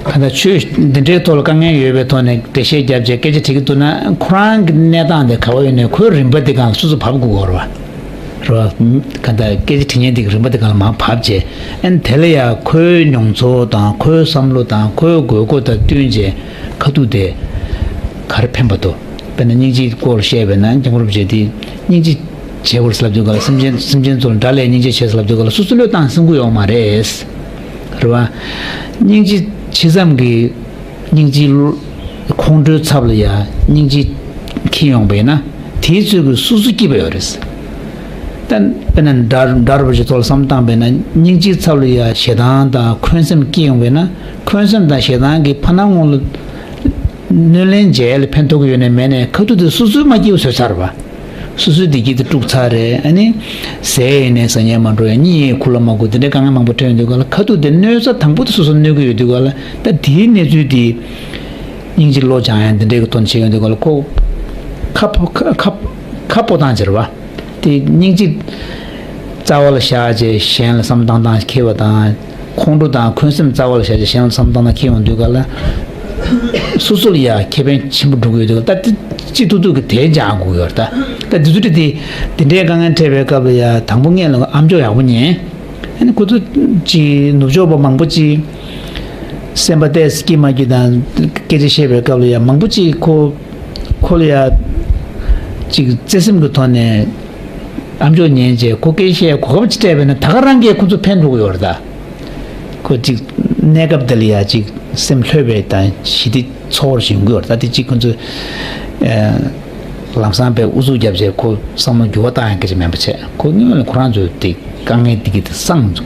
ག་འདྲ་ཆོས་འདི་འདྲའི་ཐོག་ལ་དཀའ་ངལ་ཡོད་པའི་ཐོག་ནས་འགྲེལ་བཤད་བརྒྱབ་བྱས་སྐད་ཆ་དྲིས་ཀྱི་འདུག་ན་ཁོ་རང་གི་གནས་སྟངས་དེ་ག་བ་ཡོད་ནས་ཁོའི་རིམ་པ་དེ་སྒང་ལ་སོ་སོ་བབས་དགོས་ཀྱི་ཡོད་རེད་བ། རེད་བ། ག་འདྲ་སྐད་ཆ་དྲི་མཁན་དེ་གི་རིམ་པ་དེ་སྒང་ལ་མར་བབས་བྱས་ཨ་ནི་དེ་ལ་ཡ་ཁོའི་མྱོང་ཚོར་དང་ཁོའི་བསམ་བློ་དང་ཁོའི་དགོས་མཁོ་དང་བསྟུན་བྱས་ཁ་ཐུག་དེ་ག་རེ་ཕན་པ་འདུག་དཔེར་ན་སྙིང་རྗེའི་སྐོར་བཤད་པས་ན་སྐྱབས་མགོན་རིན་པོ་ཆེ་དེ་སྙིང་རྗེ་བྱེད་དགོས་ཟེར་ལབ་དུས་ག་ལ་སེམས་ཅན་སེམས་ཅན་ཚོ་ལ་དགྲ་ལས་སྙིང་རྗེ་ཆེ་ཟེར་ལབ་དུས་ག་ལ་སོ་སོ་བློས་བཏང་སེམས་ཁུར་ཡོང་མ་རེད། རེད་བ། སྙིང་རྗེ་ཇི་ཙམ་གྱིས་སྙིང་རྗེ་ཁོང་ཁྲོའི་ཚབ་ལ་ཡ་སྙིང་རྗེ་འཁྱེར་ཡོང་བས་ན་དེའི་ཚོད་ཀྱིས་སོ་སོ་སྐྱིད་པ་ཡོད་རེད། ད་དཔེར་ན་དགྲ་དགྲ་རུ་བཞི་ཚོ་ལ་བསམ་བཏང་བས་ན་སྙིང་རྗེའི་ཚབ་ལ་ཡ་ཞེ་སྡང་དང་འཁོན་སེམས་སྐྱེ་ཡོང་བས་ན་འཁོན་སེམས་དང་ཞེ་སྡང་གི་ཕ་ནང་ངོ་ལ་གནོད་ལན་འཇལ་ལ་ཕན་ཐོགས་ཀྱི་ཡོད་ནས་མེད་ནས་ཁ་ཐུག་དེ་སོ་སོའི་མ་སྐྱིད་པ་བཟོས་ཚར་བ། སོ་སོའི་བདེ་སྐྱིད་དེ་དཀྲུགས་ཚར་རེད། ཨ་ནི་ཟས་ཡིན་ནས་ཟ་ཉལ་མ་འགྲོ་ཡ་གཉིད་ཡིན་ཁུག་ལ་མ་ཁུག་དེ་འདྲའི་དཀའ་ངལ་མང་པོ་འཕྲད་ཡོང་དུས་ག་ལ་ཁ་ཐུག་དེ་གནོད་ས་དང་པོ་དེ་སོ་སོ་གནོད་ཀྱི་ཡོད་དུས་ག་ལ་ད་དེའི་གནས་ཚུལ་དེ་སྙིང་རྗེ་བློ་སྦྱང་ཡ་འདི་འདྲའི་གི་དོན་བྱེད་ཡོང་དུས་ག་ལ་ཁོ་ཁ་ཕོ་ཁ་ཁ་ཁ་སྤོ་སྟངས་ཅིག་རེད་བ། དེ་སྙིང་རྗེ་རྩ་བ་ལ་བཞག་བྱས་གཞན་ལ་བསམ་བཏང་སྟངས་ཁེལ་བ་དང་ཁོང་ཁྲོ་དང་འཁོན་སེམས་རྩ་བ་ལ་བཞག་བྱས་གཞན་ལ་བསམ་བཏང་སྟངས་ཁེལ་ཡོང་དུས་ག་ལ་སོ་སོ་ལ་ཡ་ཁེ་ཕན་ཆེན་པོ་འགྲོ་གི་ཡོད་དུས་ག་ལ་ད་དེ་ཅི་ཐུབ་ཐུབ་ཀྱི་དེ་སྦྱང་དགོས་ཡོད་རེད། ད་ད་དེ་ཚོ་དེ་དེ་འདྲའི་དཀའ་ངལ་འཕྲད་པའི་སྐབས་ལ་ཡ་དང་པོ་སྔོན་ལ་ཨ་མཆོག་ཡག་པོ་ཉན། ཨ་ནི་ཁོ་ཚོ་ཅིག་ནུབ་ཕྱོགས་པ་མང་པོ་ཅིག་སེམས་པ་ཏོག་ཙམ་སྐྱིད་མ་སྐྱིད་དང་སྐད་ཆ་བཤད་པའི་སྐབས་ལ་ཡ་མང་པོ་ཅིག་ཁོ་ཁོ་ལ་ཡ་ཅིག་བརྩེ་སེམས་ཀྱི་ཐོག་ནས་ཨ་མཆོག་ཉན་བྱས་ཁོ་སྐད་བཤད་གོ་སྐབས་ཅིག་སྤྲད་པས་ན་ད་ག་རང་གིས་ཁོ་ཚོ་ཕན་ཐོགས་ཀྱི་ཡོད་རེད་ད། ཁོ་ཅིག་གནས་སྐབས་དེ་ལ་ཡ་ཅིག་སེམས་ལྷོད་པའི་དང་ཞི་བདེ་ཚོར་བཞིན་དགོས་རེད། ད་དེ་གཅིག་ཁོ་ཚོས་ཨ་ལམ་སང་པའི་ཨུ་ཚུགས་བརྒྱབ་བྱས་ཁོ་བསམ་བློ་འགྱུར་བ་བཏང་ཡག་སྐད་ཆ་མིན་པ་བྱས་ཁོ་དངོས་ལ་ཁོ་རང་ཚོས་དེ་དཀའ་ངལ་འདི་གི་དེ་སངས་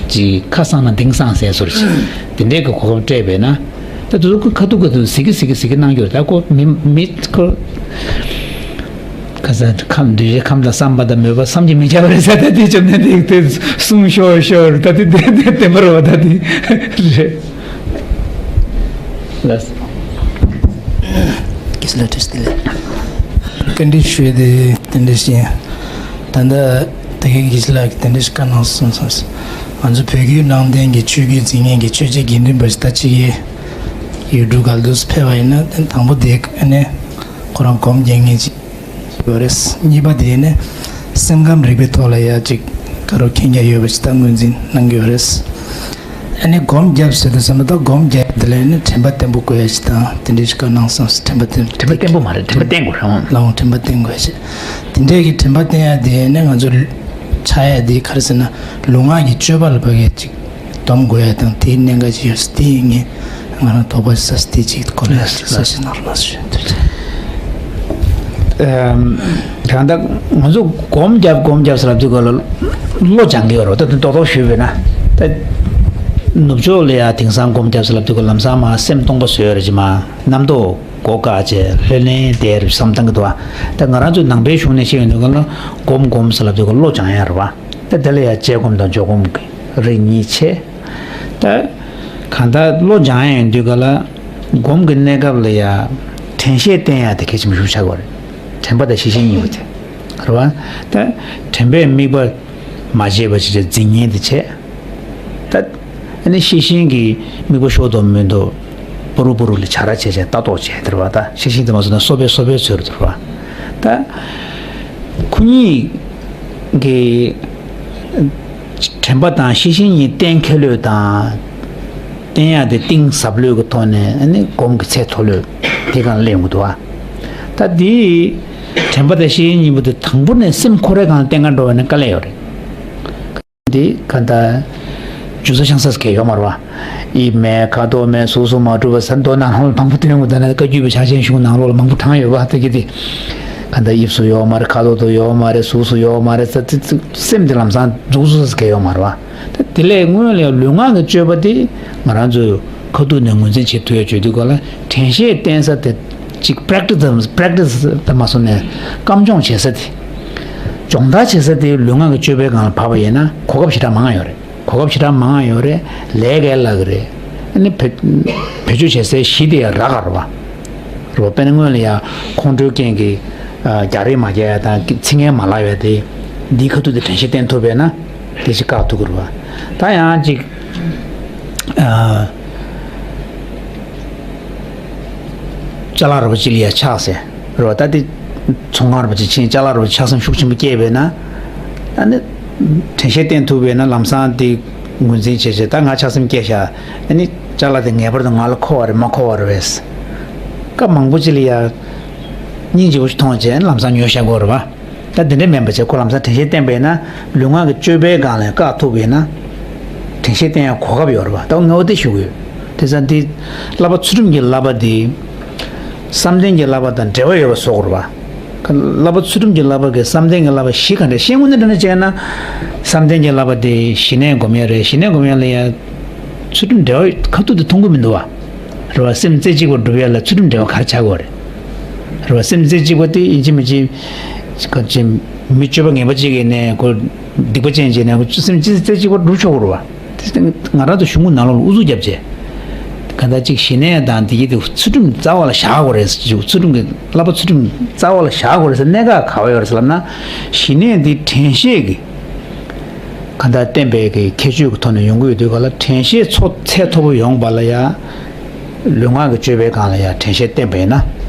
ཅིག་ཁ་སངས་ན་གཏིང་སངས་ཟེར་སོར་ཅིག་དེ་འདྲའི་གི་གོ་སྐབས་སྤྲད་པས་ན་ད་དུ་ཁོ་ཁ་ཐུག་ཁ་ཐུག་ཟི་གི་ཟི་གི་ཟི་གི་གནང་རྒྱུ་རེད། ད་ཁོ་མི་མི་ཁོ་ཁ་ས་ཁམས་འདུས་བྱས་ཁམས་དང་བསམ་པ་དང་མོས་པ་བསམ་གྱིས་མི་ཁྱབ་པ་རེད་ཟེར། ད་དེ་བཅོམ་ལྡན་འདས་དེ་གསུང་ཤོར་ཤོར་ད་དེ་དེ་དེ་བདེན་པ་རེད་བ། ད་དེ་རེད། ལགས། གིས་ལ་ཏྲིས་ཏི་ལེ། བཀའ་འདྲི་ཞུས་ཏེ་བཀའ་འདྲི་ཞུ། ད་ལྟ་ད་གིན་གིས་ལ་གི་བཀའ་འདྲི་ཞིག་བཀའ་གནང་སོང་སོང་། ང་ཚོ་བོད་བརྒྱུད་ནང་བསྟན་གྱི་ཆོས་བརྒྱུད་འཛིན་མཁན་གྱི་ཆོས་བྱེད་དགེ་འདུན་པ་ཞིག་ད་ཅིག་ཡོད་འགྲོ་ག་ལ་འདུག་ཕེབས་པ་ཡིན་ན་དང་པོ་དེ་ཨ་ནི་ཁོ་རང་སྒོམ་རྒྱག་མཁན་ཅིག་ཡོད་རེད། གཉིས་པ་དེ་ནི་སེམས་ཁམས་རིག་པའི་ཐོག་ལ་ཡ་ཅིག་དགའ་རབ་མཁྱེན་རྒྱ་ཡོད་པ་ཞིག་ད་ངོས་འཛིན་གནང་གི་ཡོད་རེད། ཨ་ནི་སྒོམ་རྒྱབ་ཟེར་དུས་ཙམ་པ་ད་སྒོམ་རྒྱག་དེ་ལ་ནི་དྲན་པ་བརྟན་པོ་དགོས་ཡ་ཞིག་དང་དེ་འདྲའི་ཞིག་བཀའ་གནང་སོང་། དྲན་པ་བརྟན་དྲན་པ་བརྟན་པོ་མ་རེད། དྲན་པ་བརྟན་དགོས་རང་ལའང་དྲན་པ་བརྟན་དགོས་ཡ་ཞིག་དེ་འདྲའི་གི་དྲན་པ་བརྟན་ཡ་དེ་ནི་ང་ཚོ་ཆགས་ཡ་དེ་ག་རེ་ཟེར་ན་ལུས་ངག་གི་སྤྱོད་པ་ལ་བབ་ཡ་ཅིག་སྡོམ་དགོས་ཡ་དང་དེའི་གནད་འགག་ཅིག་ཡོད་ས་དེ་ངས་ང་རང་དོགས་པ་ཟ་ས་དེ་ཅིག་གོ་ལ་ཟ་ཞིག་ནང་ལ་ཞུ་ཐུབ་ཅིག་གང་ལྟར་ང་ཚོ་སྒོམ་རྒྱབ་སྒོམ་རྒྱབ་ཟེར་ལབ་དུས་ག་ལ་བློ་སྦྱང་གི་ཡོད་རེད། ད་དུང་རྡོག་རྡོག་ཞུས་པས་ན་ད་ནུབ་ཕྱོགས་ལ་ཡ་དེང་སང་སྒོམ་རྒྱབ་ཟེར་ལབ་དུས་ག་ལམ་སང་མ་སེམས་སྟོང་པ་བཟོས་ཡོད་རེད་ཅི་མ་རྣམ་རྟོག་སྒོ་བཀག་བྱས་ལྷོད་ལྷོད་བསྡད་རེད་བསམ་བཏང་གི་འདུག་བ། ད་ང་རང་ཚོའི་ནང་པའི་གཞུང་ནས་བཤད་ཡོང་དུས་ག་ལ་སྒོམ་སྒོམ་ཟེར་ལབ་དུས་ག་བློ་སྦྱང་ཡ་རེད་བ། ད་དེ་ལ་ཡ་བཅས་སྒོམ་དང་འཇོག་སྒོམ་གྱི་རིགས་གཉིས་ཕྱེ། ད་གང་ལྟར་བློ་སྦྱང་ཡ་ཡིན་དུས་ག་ལ་སྒོམ་གྱི་གནས་སྐབས་ལ་ཡ་དྲན་ཤེས་བསྟེན་ཡ་དེ་གལ་ཆེན་པོ་ཞིག་ཆགས་ཀྱི་ཡོད་རེད། དྲན་པ་དང་ཤེས་བཞིན་གཉིས་པོ་དེ་རེད་བ། ད་དྲན་པས་དམིགས་པ་མ་བརྗེད་པ་ཞིག་འཛིན་མཁན་དེ་བྱས། ད་ཨ་ནི་ཤེས་བཞིན་གྱིས་དམིགས་པ་ཤོར་འདུག་མི་འདུག་པུ་རུ་པུ་རུ་ལ་བྱ་ར་བྱས་བྱས་ལྟ་རྟོག་བྱས་དེ་རེད་བ། ད་ཤེས་བཞིན་དེ་མ་བཟོས་ན་སོ་པའི་སོ་པའི་ཚོད་རེད་བ། ད་ཁོ་གཉིས་ཀྱི་དྲན་པ་དང་ཤེས་བཞིན་གཉིས་གཏན་འཁེལ་ལོས་དང་། བསྟན་ཡག་དེ་གཏིང་ཟབ་ལོས་ཀྱི་ཐོག་ནས་ཨ་ནི་སྒོམ་གྱི་ཚད་མཐོ་ལོས་དེ་གང་སླེབས་ཡོང་གི་འདུག་ཨ། ད་ ད་འདི་དྲན་པ་དང་ཤེས་བཞིན་གཉིས་པོ་དེ་དང་པོ་ནས་སེམས་ཁོ་རའི་སྒང་ལ་བསྟེན་ག་འགྲོ་བ་ན་དཀའ་ལས་ཡོད་རེད། འདི་ག་ད་རྒྱུ་ཚོ་ཆང་ས་གས་ཡོད་མ་རེད་བ། དབྱིབས་མེད། ཁ་དོག་མེད། གཟུགས་སུ་མ་གྲུབ་པ་ཟེར་མདོ་ནང་ལོགས་ལ་མང་པོ་སྟོན་ཡོང་གི། ད་ནི་བཀའ་བརྒྱུད་པའི་ཕྱག་ཆེན་གཞུང་ནང་ལོགས་ལ་མང་པོ་དྲངས་ཡོད་པ། དེ་གི་དེ་ག་ད་དབྱིབས་སུ་ཡོད་མ་རེད། ཁ་དོག་ཏུ་ཡོད་མ་རེད། གཟུགས་སུ་ཡོད་མ་རེད་ཟེར། དེ་དེ་སེམས་དེ་ལམ་སང་རྫོགས་སུ་ས་གས་ཡོད་མ་རེད་བ། ད་དེ་ལས་སྔོན་ལ་ཡང་ལུས་ངག་གི་སྤྱོད་པ་དེ་ང་རང་ཚོས་ཁ་ཐུག་ནས་ངོས་འཛིན་བྱེད་ཐུབ་ཡ་བྱེད་དུས་ག་ལ་དྲན་ཤེས་བསྟེན་ས་དེ་ཅིག་པྲེག་ཊི་སི་དང་པྲེག་ཊི་སི་དང་མ་སོང་ནས་སྐམ་སྦྱོང་བྱེད་ས་དེ། སྦྱོང་བརྡར་བྱེད་ས་དེ་ལུས་ངག་གི་སྤྱོད་པའི་སྒང་ལ་བབས་པ་ཡིན་ན་གོ་སྐབས་ཞེ་དྲག་མང་ཡོད་རེད། གོ་སྐབས་ཞེ་དྲག་མང་ཡོད་རེད། ལས་ཀའི་ལག་གི་རེད། ཨ་ནི་བེད་བེད་སྤྱོད་བྱེད་སའི་གཞི་དེ་ཡང་རག་ག་རེད་བ། རེད་བ། དཔེར་ན་སྔོན་ལ་ཡང་ཁོང་ཁྲོའི་རྐྱེན་གྱིས་ཨ་རྒྱག་རེས་མ་རྒྱག་ཡ་དང་ཚིག་ངན་མ་ལབ་ཡ་དེ་འདིའི་ཁ་ཐུག་དེ་དྲན་ཤེས་བསྟེན་ཐུབ་པས་ན་དེ་ཞིག་བཀག་ཐུབ་ཀྱི་རེད་བ། ད་ཡང་ཅིག་ཨ། ཅ་ལག་རིན་པོ་ཆེ་ལ་ཡ་ཆགས་ཟེར་རེད་བ། ད་དེ་ཚོང་ཁང་རིན་པོ་ཆེ་ཕྱིན། ཅ་ལག་རིན་པོ་ཆེ་ཆགས་སེམས་ཤུགས་ཆེན་པོ་སྐྱེས་པས་ན། ཨ་ནི་དྲན་ཤེས་བསྟེན་ཐུབ་པས་ན་ལམ་སང་དེ་ངོས་འཛིན་བྱས་བྱས། ད་ང་ཆགས་སེམས་སྐྱེས་ཤག་ཨ་ནི་ཅ་ལག་དེ་ངེས་པར་དུ་ང་ལ་མཁོ་བ་རེད་མ་མཁོ་བ་རེད་བས། སྐབས་མང་པོ་ཅིག་ལ་ཡ་སྙིང་རྗེ་པོ་ཞིག་མཐོང་བྱས་ལམ་སང་ཉོས་བཞག་གི་ཡོད་རེད་བ། ད་དེ་འདྲ་མིན་པ་བྱས་ཁོ་ལམ་སང་དྲན་ཤེས་བསྟེན་པས་ན་ལུས་ངག་གི་སྤྱོད་པའི་སྒང་ལ་བཀག་ཐུབ་པས་ན་དྲན་ཤེས་བསྟེན་ཡ་གོ་སྐབས་ཡོད་རེད་བ། ད་ངས་འོ་དེ་ཞུ་གི་ཡོད། དེ་ཙང་འདི་བསླབ་པ་ཚུལ་ཁྲིམས་ཀྱི་བསླབ་པ་འདི་བསམ་གཏན་གྱི་བསླབ་པ་དང་འབྲེལ་བ་ཡོད་པ་བཟོ་དགོས་རེད་བ། བསླབ་པ་ཚུལ་ཁྲིམས་ཀྱི་བསླབ་པ་གི་བསམ་གཏན་གྱི་བསླབ་པ་བཞི་ག་འདྲ་ཤེས་དགོས་ན། འདྲ་ན་བྱས་ན་བསམ་གཏན་གྱི་བསླབ་པ་དེ་ཞི་གནས་སྒོམ་ཡ་རེད། ཞི་གནས་སྒོམ་ཡ་ལ་ཡ་ཚུལ་ཁྲིམས་འབྲེལ་བ་ཁ་ཐུག་ཏུ་མཐོང་གི་མི་འདུག་བ། རེད་བ། སེམས་རྩེ་གཅིག་པར་སྒྲུབ་ཡ་ལ་ཚུལ་ཁྲིམས་འབྲེལ་བ་ག་རེ་ཆགས་དགོས་རེད། རེད་བ། སེམས་རྩེ་གཅིག་པ་དེ་ཡིན་གཅིག་མིན་གཅིག་ག་ཅི་མི་སྤྱོད་པ་ངན་པ་གཅིག་ཡིན་ནའི་ཁོ་སྡིག་པ་ཅན་བྱས་ནའི་ཁོ་སེམས་རྩེ་གཅིག་པར་སྒྲུབ་ཆོག་གི་རེད་བ། དེ་ང་རང་ཚོ་གཞུང་གི་ནང་ལོགས་ལ་ཨུ་ཚུགས་བརྒྱབ་བྱས། ག་ད་ཅིག་ཞི་གནས་དང་དེ་གྱི་དེ་ཚུལ་ཁྲིམས་རྩ་བ་ལ་བཞག་དགོས་རེད་ཟེར། ཚུལ་ཁྲིམས་ཀྱི་བསླབ་པ་ཚུལ་ཁྲིམས་རྩ་བ་ལ་བཞག་དགོས་རེད་ཟེར་གནད་འགག་ག་བ་ཡོད་རེད་ཟེར་ལབ་ན། ཞི་གནས་འདི་དྲན་ཤེས་ཀྱི་གང་ལྟར་བསྟན་པའི་གི་ཁྱད་ཆོས་ཀྱི་ཐོག་ནས་ཡོང་གི་ཡོད་དུས་ག་ལ་དྲན་ཤེས་ཚོ་ཚད་མཐོ་པོ་ཡོང་བ་ལ་ཡ། ལུས་ངག་གི་སྤྱོད་པའི་སྒང་ལ་ཡ་དྲན་ཤེས་བསྟེན་པ་ཡིན་ན།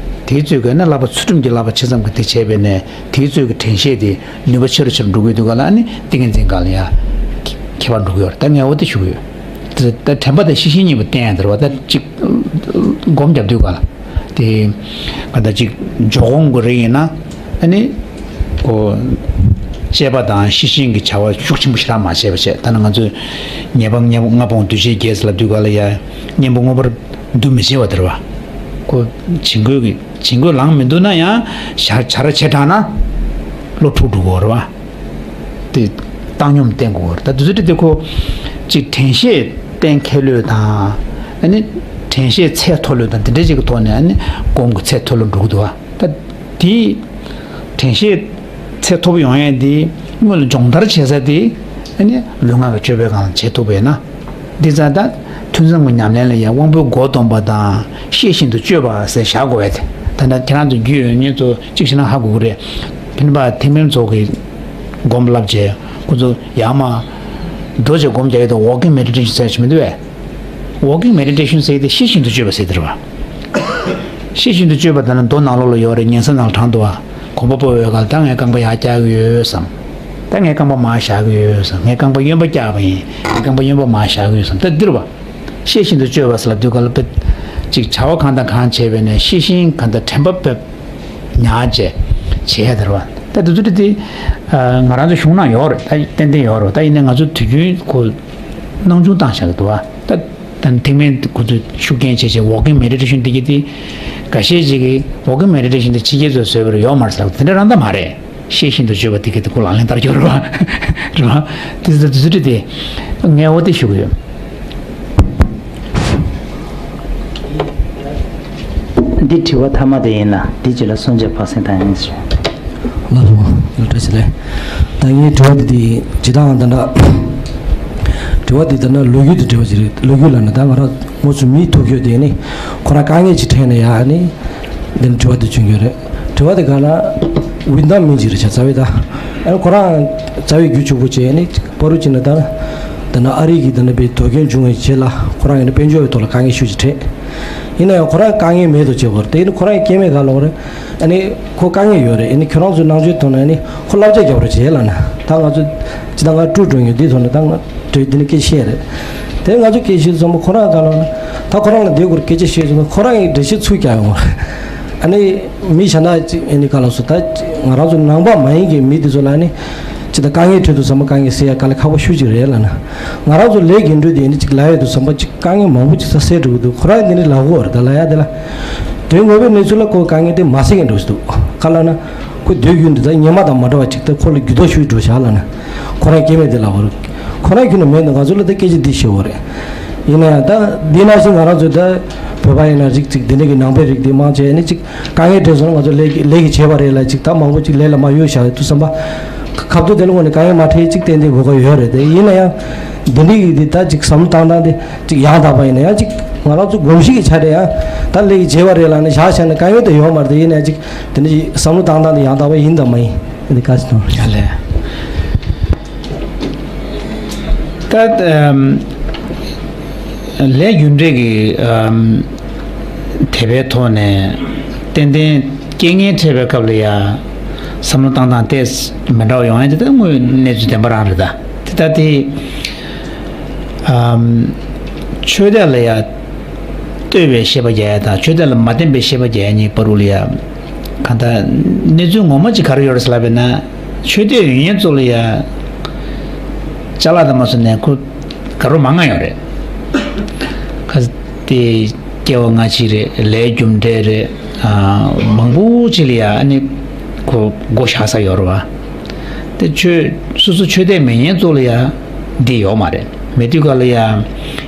དེའི་ཚོད་ཀྱི་ནི་བསླབ་པ་ཚུལ་ཁྲིམས་ཀྱི་བསླབ་པ་ཆ་ཚང་གི་དེ་བྱས་པས་ནས་དེའི་ཚོད་ཀྱི་དྲན་ཤེས་དེ་ནུས་པ་ཆེ་རུ་ཆེ་རུ་འགྲོ་གི་ཡོད་དུས་ག་ལ་ཨ་ནི་ཏིང་ངེ་འཛིན་སྒང་ལ་ཡ་ཁྱད་པར་འགྲོ་གི་ཡོད་རེད། ད་ངས་འོ་དེ་ཞུ་གི་ཡོད། དེ་ད་དྲན་པ་དང་ཤེས་བཞིན་གཉིས་པོ་བསྟེན་ཡ་དེ་རེད་བ། ད་ཅིག་སྒོམ་རྒྱབ་དུས་ག་ལ། དེ་ག་ད་ཅིག་འཇོག་འོང་གི་རེད་ཡིན་ན། ཨ་ནི་ཁོ་དཔྱད་པ་དང་ཤེས་བཞིན་གྱི་བྱ་བ་ཤུགས་ཆེན་པོ་ཞེ་དྲག་མ་བྱས་པ་བྱས། ད་ནི་ང་ཚོས་ཉེས་པ་ལྔ་སྤོང་འདུ་བྱེད་བརྒྱད་ཟེར་ལབ་དུས་ག་ལ་ཡ་གཉེན་པོ་མངོན་པར་འདུ་མི་བྱེད་པ་དེ་རེད་བ། ཁོ་བྱིང་རྒོད་ཀྱི་བྱིང་རྒོད་ལངས་མི་འདུག་ན་ཡང་བྱ་བྱ་ར་བྱེ་བྲག་ན་བློ་འཁྲུག་འགྲོ་གི་རེད་བ། དེ་བཏང་སྙོམས་བསྟེན་དགོས་རེད། ད་དུས་ཚོད་དེ་ཁོ་ཅིག་དྲན་ཤེས་གཏན་འཁེལ་ལོས་དང་། ཨ་ནི་དྲན་ཤེས་ཚད་མཐོ་ལོས་དང་དེ་འདྲ་ཅིག་གི་ཐོག་ནས་ཨ་ནི་སྒོམ་གྱི་ཚད་མཐོ་ལོས་འགྲོ་གི་འདུག་བ། ད་དེ་དྲན་ཤེས་ཚད་མཐོ་པོ་ཡོང་ཡས་དེ་སྔོན་ལ་སྦྱོང་བརྡར་བྱེད་ས་དེ་ཨ་ནི་ལུས་ངག་གི་སྤྱོད་པའི་སྒང་ལ་བྱེད་ཐུབ་པས་ན། འདི་ཙང་ད་ཐུན་མཚམས་ཀྱི་ཉམས་ལེན་ལ་ཡང་དབང་པོའི་སྒོ་སྡོམ་པ་དང་ཤེས་བཞིན་དུ་སྤྱོད་པ་ཟེར་བཞག་དགོས་པས། ད་ལྟ་ཁྱེད་རང་ཚོ་རྒྱུས་ཡོད་མཁན་ཚོ་གཅིག་བྱས་ན་ཧ་གོ་གི་རེད། ཕན་པ་ཐེག་དམན་ཚོ་གི་སྒོམ་བསླབ་བྱས་ཁོ་ཚོ་ཡར་མར་འགྲོ་བྱས་སྒོམ་རྒྱག་ཡས་དེ་walking meditation ཟེར་ཞིག་མི་འདུག་བས། Walking meditation ཟེར་དེ་ཤེས་བཞིན་དུ་སྤྱོད་པ་ཟེར་དེ་རེད་བ། ཤེས་བཞིན་དུ་སྤྱོད་པ་ད་ནི་མདོ་ནང་ལོགས་ལ་ཡོད་རེད། ཉན་ས་ནང་ལ་དྲངས་འདུག་བ། གོམ་པ་སྤོ་བའི་སྐབས་ལ་ད་ངས་རྐང་པ་ཡར་བཀྱག་གི་ཡོད་བསམ། ད་ངས་རྐང་པ་མར་བཞག་གི་ཡོད་བསམ། ངས་རྐང་པ་གཡོན་པ་བཀྱག་པ་ཡིན། ངས་རྐང་པ་གཡོན་པ་མར་བཞག་གི་ཡོད་བསམ། ད་འདི་རེད་བ། ཤེས་བཞིན་དུ་སྤྱོད་པ་ཟེར་ལབ་དུས་ག་ལ་དཔེ་ཅིག་བྱ་བ་གང་དང་གང་བྱས་པས་ནས་ཤེས་བཞིན་གང་དང་དྲན་པ་བབས་ཉར་བྱས་བྱེད་ཡ་དེ་རེད་བ། ད་དེ་ཚོ་དེ་ང་རང་ཚོ་གཞུང་ནང་ཡོད་རེད། ད་ཏན་ཏན་ཡོད་རེད་བ། ད་ཡིན་ནའི་ང་ཚོ་དུས་རྒྱུན་ཁོ་སྣང་ཆུང་བཏང་བཞག་གི་འདུག་བ། ད་ད་ཐེག་དམན་ཁོ་ཚོས་ཤུགས་རྐྱེན་བྱས་བྱས་walking meditation དེ་གི་དེ་འགའ་ཤས་ཅིག་གིས་walking meditation དེ་ཕྱི་རྒྱལ་ཚོས་བཟོས་པ་རེད་ཡོད་མ་རེད་ཟེར་བ་དེ་འདྲ་རང་ད་མ་རེད། ཤེས་བཞིན་དུ་སྤྱོད་པ་དེ་ག་དེ་ཁོ་ལག་ལེན་བསྟར་རྒྱུ་རེད་བ། རེད་བ། དེ་ཚོ་དེ་ཚོ་དེ་ངས་འོ་དེ་ཞུ་གི་ཡོད། འདི་དྲི་བ་མཐའ་མ་དེ་ཡིན་ལ་འདི་རྗེས་ལ་གསུང་བྱ་ཕག་སེང་བཏང་ཡིན་ཞུ། ལགས་སོ། ཡོད་བཀྲ་ཤིས་བདེ་ལེགས། ད་ངའི་དྲི་བ་དེ་དེ་ཇི་ལྟར་ད་ལྟ་དྲི་བ་དེ་ད་ལྟ་ལོ་རྒྱུས་དེ་དྲི་བ་ཅིག་རེད། ལོ་རྒྱུས་ལ་ནི་ད་ང་རང་ངོ་ཚུ་མིའི་ཐུག་ཁྱོད་དེ་ནི་ཁོ་རང་དཀའ་ངལ་ཅིག་འཕྲད་ནས་ཡ་ནི། འདི་ནི་དྲི་བ་འདི་བྱུང་ཡོད་རེད། དྲི་བ་འདི་ག་ན་ཝི་ཏི་ནམ་མི་ཅིག་རེད་ཆ་ཚ་བའི་ད། ཨ་ཁོ་རང་རྩ་བའི་རྒྱུ་ཕྱུག་པོ་བྱས་ནི་པ་རུ་ཅི་ན་ད། ད་ནི་ཨ་རི་གི་ད་ནི་པའི་དོ་རྒྱན་བྱུང་བའི་རྗེས་ལ་ཁོ་རང་ཡིན་ན་དཔལ་འབྱོར་བའི་ཐོག་ལ་དཀའ་ངལ་ཤུགས་ཅིག་འཕྲད། ཡིན་ན་ཡང་ཁོ་རང་དཀའ་ངལ་མེད་དོ་བྱེད་དགོས་རེད། དེ་ནི་ཁོ་རང་ཡི་སྐྱེ་དམན་ག་ལོག་རེད། ཨ་ནི་ཁོ་དཀའ་ངལ་ཡོད་རེད། ཨ་ནི་ཁྱོད་རང་ཚོའི་ནང་ཆོས་ཐོག་ནས་ཨ་ནི་ཁོ་བསླབ་བྱ་རྒྱབ་རོགས་བྱེད་ལ་ན་ད་ང་ཚོ་ཅི་ད་ང་སྤྲུག་འགྲོ་ཡོད་འདི་ཐོག་ནས་ད་ང་འདྲེ་འདི་ནི་སྐད་བཤད་རེད། དེ་ང་ཚོ་སྐད་བཤད་ཙམ་པོ་ཁོ་རང་ག་ལོག་ན་ད་ཁོ་རང་ལ་འདི་སྐོར་སྐད་ཆ་བཤད་ཙམ་པོ་ཁོ་རང་ཡི་འགྲེལ་བཤད་ཚུར་རྒྱག་ཡོང་བ་རེད། ཨ་ནི་མི་གཞན་དག་ཅིག་ཨ་ནི་ག་ལ་སོ་ད་ང་རང་ཚོ་ནང་པ་མ་ཡིན་གྱི་མི་དེ་ཚོ་ལ་ནི་ཅི་ད་དཀའ་ངལ་འཕྲད་དུས་ཙམ་པ་དཀའ་ངལ་སེལ་ཡ་དཀའ་ལས་ཁག་པོ་ཤུགས་ཅིག་རེད་ལབ་ན། ང་རང་ཚོ་ལས་རྒྱུ་འབྲས་དེ་ཨ་ནི་ཅིག་ལབ་ཡ་དུས་ཙམ་པ་ཅིག་དཀའ་ངལ་མང་པོ་ཅིག་ས་སེལ་འགྲོ་གི་འདུག་ཁོ་རང་དེ་ནི་ལབ་དགོས་རེད་ད་ལབ་ཡ་དེ་ལ། དོན་དངོས་པོའི་གནས་ཚུལ་ལ་ཁོ་དཀའ་ངལ་དེ་མ་སེལ་མཁན་འགྲོ་ཞིག་འདུག་ག་ལབ་ན། ཁོ་སྡོད་རྒྱུ་འདི་ད་སྔོན་མ་དང་མ་འདྲ་བ་ཅིག་ད་ཁོ་ལ་འགྱུར་ལྡོག་ཤུགས་འགྲོ་བཞག་ལབ་ན། ཁོ་རང་སྐྱེ་དམན་དེ་ལབ་དགོས་རེད། ཁོ་རང་ཁྱོན་ནས་མེད་འདུག་ང་ཚོ་ལ་ད་སྐད་ཆ་འདི་བཤད་དགོས་རེད། ཡིན་ན་ཡང་ད་འདི་ནང་བཞིན་ང་རང་ཚོ་ད་བོད་པ་ཡིན་ན་རིགས་ཅིག་འདི་འདྲ་གི་ནང་པའི་རིགས་འདི་མང་ཆེ་ཨ་ནི་ཅིག་དཀའ་ངལ་འཕྲད་སོང་ན་ང་ཚོ་ལས་ཀྱི་ལས་ཀྱི་བྱས་པ་རེད་ལ་ཅིག་ད་མང་པོ་ཅིག་ལས་ལ་མ་གཡོལ་བཞག་ཡོད་དུས་ཙམ་པ། ཁ་ཐུག་དེ་ལ་དངོས་ནས་དཀའ་ངལ་མ་འཕྲད་ཅིག་ཏན་ཏན་དགོས་ཀ་ཡོད་རེད་དེ་ཡིན་ན་ཡང་། འདི་འདྲ་གི་འདི་ད་ཅིག་བསམ་བློ་བཏང་སྟངས་དེ་ཅིག་ཡང་དག་པ་ཡིན་ན་ཡང་ཅིག་ང་རང་ཚོ་གོམས་གཤིས་ཀྱི་ཆ་ནས་ཡང་ད་ལས་ཀྱི་བྱས་པ་རེད་ལ་ནི་བཞག་བཞག་ནས་དཀའ་ངལ་དེ་ཡོད་མ་རེད་དེ་ཡིན་ན་ཡང་ཅིག་དེ་འདྲ་ཅིག་བསམ་བློ་བཏང་སྟངས་དེ་ཡང་དག་པ་ཡིན་དང་མ་ཡིན་འདི་ག་ཅིག་དང་། ཡ་ལས། ད་ཨམ་ལས་རྒྱུ་འབྲས་ཀྱི་ཨམ་དད་པའི་ཐོག་ནས་ཏན་ཏན་རྐྱེན་ངན་འཕྲད་པའི་སྐབས་ལ་ཡ་བསམ་བློ་བཏང་སྟངས་ཏོག་ཙམ་མི་འདྲ་བ་ཡོང་ཡ་དེ་ད་དངོས་ཡོད་གནས་ཚུལ་བདེན་པ་རང་རེད་ད། དེ་ད་དེ་ཨམ་ཆོས་དད་ལ་ཡ་ལྟོས་པའི་བཤད་པ་རྒྱག་ཡ་དང་ཆོས་དད་ལ་མ་བརྟེན་པའི་བཤད་པ་རྒྱག་ཡ་གཉིས་བར་དུ་ལ་ཡ། གང་ལྟར་གནས་ཚུལ་ངོ་མ་ཅིག་ག་རེ་ཡོད་རེད་ཟེར་ལབ་པས་ན། ཆོས་དད་ཡོད་མཁན་ཚོ་ལ་ཡ་ཅ་ལག་དང་མ་སོང་ནས་ཁོ་དགའ་རོགས་མང་ང་ཡོད་རེད། ཁ་དེ་སྐྱེ་བ་སྔ་ཕྱི་རེད། ལས་རྒྱུ་འབྲས་རེད། ཨ་མང་པོ་ཅིག་ལ་ཡ་ཨ་ནི་ཁོ་མགོ་བཞག་ས་ཡོད་རེད་བ། དེ་ཆོས་སོ་སོ་ཆོས་དད་མེད་མཁན་ཚོ་ལ་ཡ་འདི་ཡོད་མ་རེད། མེད་དུས་ག་ལ་ཡ་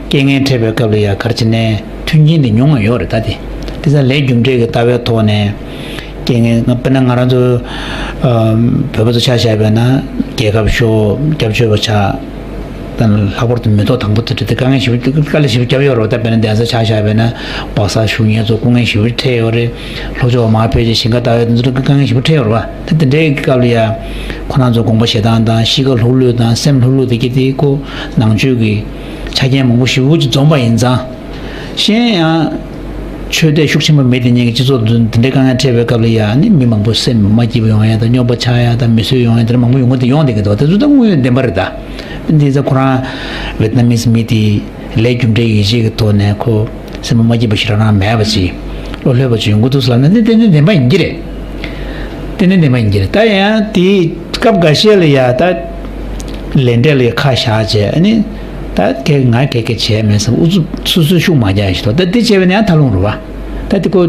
རྐྱེན་ངན་འཕྲད་པའི་སྐབས་ལ་ཡ་ག་རེ་བྱས་ནས་མཐུན་རྐྱེན་འདི་ཉུང་ང་ཡོད་རེད་ད་དེ། དེ་ཚ་ལས་རྒྱུ་འབྲས་ཀྱི་ལྟ་བའི་ཐོག་ནས་རྐྱེན་ངན་ང་དཔེར་ན་ང་རང་ཚོ་ཨམ་བོད་པ་ཚོ་ཆ་བཞག་པས་ན་རྒྱལ་ཁབ་ཤོག་སྐྱབས་བཅོལ་བ་ཆགས། ད་ལྷག་པར་དུ་མི་ཐོག་དང་པོ་དེ་དེ་དཀའ་ངལ་ཞེ་པོ་དཀའ་ལས་ཞེ་པོ་བརྒྱབ་ཡོད་རེད་བ། ད་དཔེར་ན་གདན་ས་ཆ་བཞག་པས་ན་སྦག་ས་བཞུགས་མཁན་ཚོ་སྐུ་ངལ་ཞེ་པོ་འཕྲད་ཡོད་རེད། ལྷོ་ཕྱོགས་མར་ཕེབས་རྗེས་ཞིང་ཁ་ལྟ་བའི་དེ་ཚོ་དཀའ་ངལ་ཞེ་པོ་འཕྲད་ཡོད་རེད་བ། ད་དེ་འདྲའི་སྐབས་ལ་ཡ་ཁོ་རང་ཚོ་དགོངས་པ་བཞེས་སྟངས་དང་གཤིས་ཀ་ལྷུག་ལྷུག་དང་སེམས་ལྷུག་ལྷུག་དེ་གི་དེ་ཁོ་ནང་ཆོས་ཀྱི་ཆ་རྐྱེན་མང་པོ་ཞེ་པོ་ཅིག་འཛོམས་པ་ཡིན་ཙང་། གཞན་ཡང་ཆོས་དད་ཤུགས་ཆེན་པོ་མེད་དེ་ཉིད་ཀྱི་སྤྱི་ཚོགས་འདི་འདི་འདྲའི་དཀའ་ངལ་འཕྲད་པའི་སྐབས་ལ་ཡང་ནི་མི་མང་པོ་སེམས་མ་སྐྱིད་པ་ཡོང་ཡ་དང་རྙོག་པ་ཆགས་ཡ་དང་མི་བཟོད་ཡོང་ཡ་དེ་འདྲ་མང་པོ་ཡོང་གི་འདུག་དེ་ཚོ་ད་དངོས་ཡོད་བདེན་པ་རེད་ད། འདི་ཚོ་ཁོ་རང་ཝེ་ཏི་ནམ་མིས་མི་དེ་ལས་རྒྱུ་འབྲས་ཡིད་ཆེས་ཀྱི་ཐོག་ནས་ཁོ་སེམས་པ་མ་སྐྱིད་པ་ཞེ་དྲག་རང་མེད་པ་ཅིག་བློ་ལྷོད་པ་ཅིག་ཡོང་གི་འདུག་ཟེར་ལབ་ན་འདི་ཏན་ཏན་བདེན་པ་ཡིན་གྱི་རེད། ཏན་ཏན་བདེན་པ་ཡིན་གྱི་རེད། ད་ཡང་དེ་སྐབས་འགའ་ཤས་ལ་ཡ་ད་ལས་འབྲས་ལ་ཡ་ཁ་བཞག་བྱས་ཨ་ནི་ད་ཁྱེད་ང་ཁྱེད་ཁྱེད་བྱས་མེད་བསམ་ཨུ་ཚུགས་སོ་སོའི་ཤུགས་མ་རྒྱག་ཡ་ཞིག་འདུག་ད་དེ་བྱས་པ་ནི་ཡང་ཐལ་ལུང་རེད་བ། ད་དེ་ཁོ་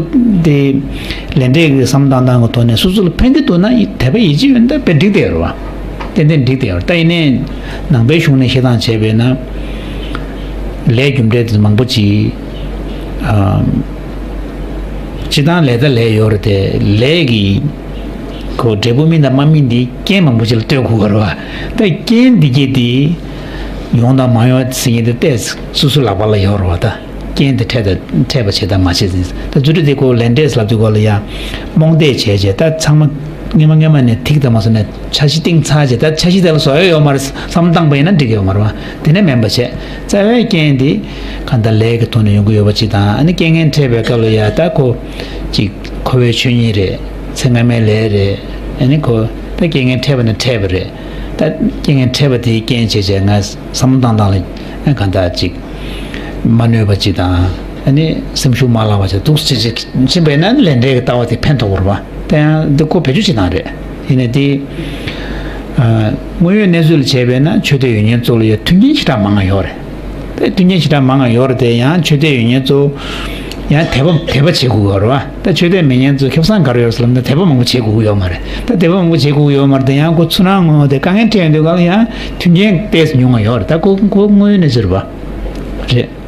དེ་ལས་འབྲས་ཀྱི་བསམ་བཏང་སྟངས་ཀྱི་ཐོག་ནས་སོ་སོ་ལ་ཕན་གྱི་འདུག་ན་དད་པ་ཡིད་ཆེས་ཡོད་ན་དཔེ་འགྲིག་བསྡད་ཡོད་རེད་བ། ཏན་ཏན་འགྲིག་བསྡད་ཡོད་རེད། ད་ཡིན་ནའི་ནང་པའི་གཞུང་ནས་བཤད་སྟངས་བྱས་པས་ན་ལས་རྒྱུ་འབྲས་དེ་མང་པོ་ཅིག་ཨ་སྤྱི་བཏང་ལས་ད་ལས་ཡོད་རེད་དེ་ལས་ཀྱི་ཁོ་འབྲས་བུ་སྨིན་དང་མ་སྨིན་དེ་རྐྱེན་མང་པོ་ཅིག་ལ་ལྟོས་དགོས་པ་རེད་བ། ད་རྐྱེན་འདི་གྱིས་དེ་ཡོང་དང་མ་ཡོང་ཟེར་མཁན་དེ་ཏོག་ཙམ་སོ་སོའི་ལག་པ་ལ་ཡོད་རེད་བ། ད་རྐྱེན་དེ་འཕྲད་དང་འཕྲད་པ་བྱེད་དང་མ་བྱེད་ཟེར། ད་རྫུ་འཕྲུལ་དེ་ཁོ་ལས་འབྲས་ལབ་དུས་སྐོར་ལ་ཡང་རྨོངས་དད་བྱས་བྱས་ད་ཚང་མ་སྔོན་མ་སྔོན་མ་ནས་ཐིག་དང་མ་སོང་ནས་འཆར་གཞི་བཏིང་ཚར་བྱས་ད་འཆར་གཞི་དེ་ལ་བཟོ་ཡ་ཡོད་མ་རེད་བསམ་བཏང་པ་ཡིན་ན་འགྲིག་གི་ཡོད་མ་རེད་བ། དེ་ནས་མིན་པ་བྱས་རྩ་བའི་རྐྱེན་དེ་གང་ལྟར་ལས་ཀྱི་ཐོག་ནས་ཡོང་གི་ཡོད་པ་ཅིག་དང་ཨ་ནི་རྐྱེན་ངན་འཕྲད་པའི་སྐབས་ལ་ཡ་ད་ཁོ་ཅིག་ཁོ་བོའི་ཆོས་ཉིད་རེད། ཚེ་སྔ་མའི་ལས་རེད། ཨ་ནི་ཁོ་ད་རྐྱེན་ངན་འཕྲད་པ་ནི་འཕྲད་པ་རེད། ད་རྐྱེན་ངན་འཕྲད་པ་དེའི་རྐྱེན་བྱས་བྱས་ང་བསམ་བློ་བཏང་སྟངས་ལ་ཨ་གང་ལྟར་ཅིག་མ་གནོད་པ་ཅིག་དང་ཨ་ནི་སེམས་ཤུགས་མ་བརླག་པ་ཅིག་འདུག་ཅིག་ཅིག་ཕྱིན་པས་ན་ལས་འབྲས་ཀྱི་ལྟ་བ་དེ་ཕན་ཐོགས་པ་རེད་བ། དེ་ཡང་འདི་ཁོ་བེད་སྤྱོད་བྱེད་སྟངས་རེད། ཡིན་ནའི་དེ་ཨ་དངོས་ཡོད་གནས་ཚུལ་ལ་བྱས་པས་ན་ཆོས་དད་ཡོད་མཁན་ཚོ་ལ་ཡང་མཐུན་རྐྱེན་ཞེ་དྲག་མང་ང་ཡོད་རེད། དེ་མཐུན་རྐྱེན་ཞེ་དྲག་མང་ང་ཡོད་རེད་དེ་ཡང་ཆོས་དད་ཡོད་མཁན་ཚོ་ཡང་དད་པ་དད་པ་བྱེད་དགོས་ཡོད་རེད་བ། ད་ཆོས་དད་མེད་མཁན་ཚོ་ཁེ་བཟང་ག་རེ་ཡོད་རེད་ཟེར་ལབ་ན་དད་པ་མང་པོ་བྱེད་དགོས་ཀྱི་ཡོད་མ་རེད། ད་དད་པ་མང་པོ་བྱེད་དགོས་ཀྱི་ཡོད་མ་རེད་དེ་ཡང་ཁོ་ཚུར་སྣང་ངོ་དེ་དཀའ་ངལ་འཕྲད་ཡོང་དུས་ག་ལ་ཡང་མཐུན་རྐྱེན་ཏོག་ཙམ་ཉུང་ང་ཡོད་རེད། ད་ཁོ་ཁོ་དངོས་ཡོད་གནས་ཚུལ་རེད་བ། རེད།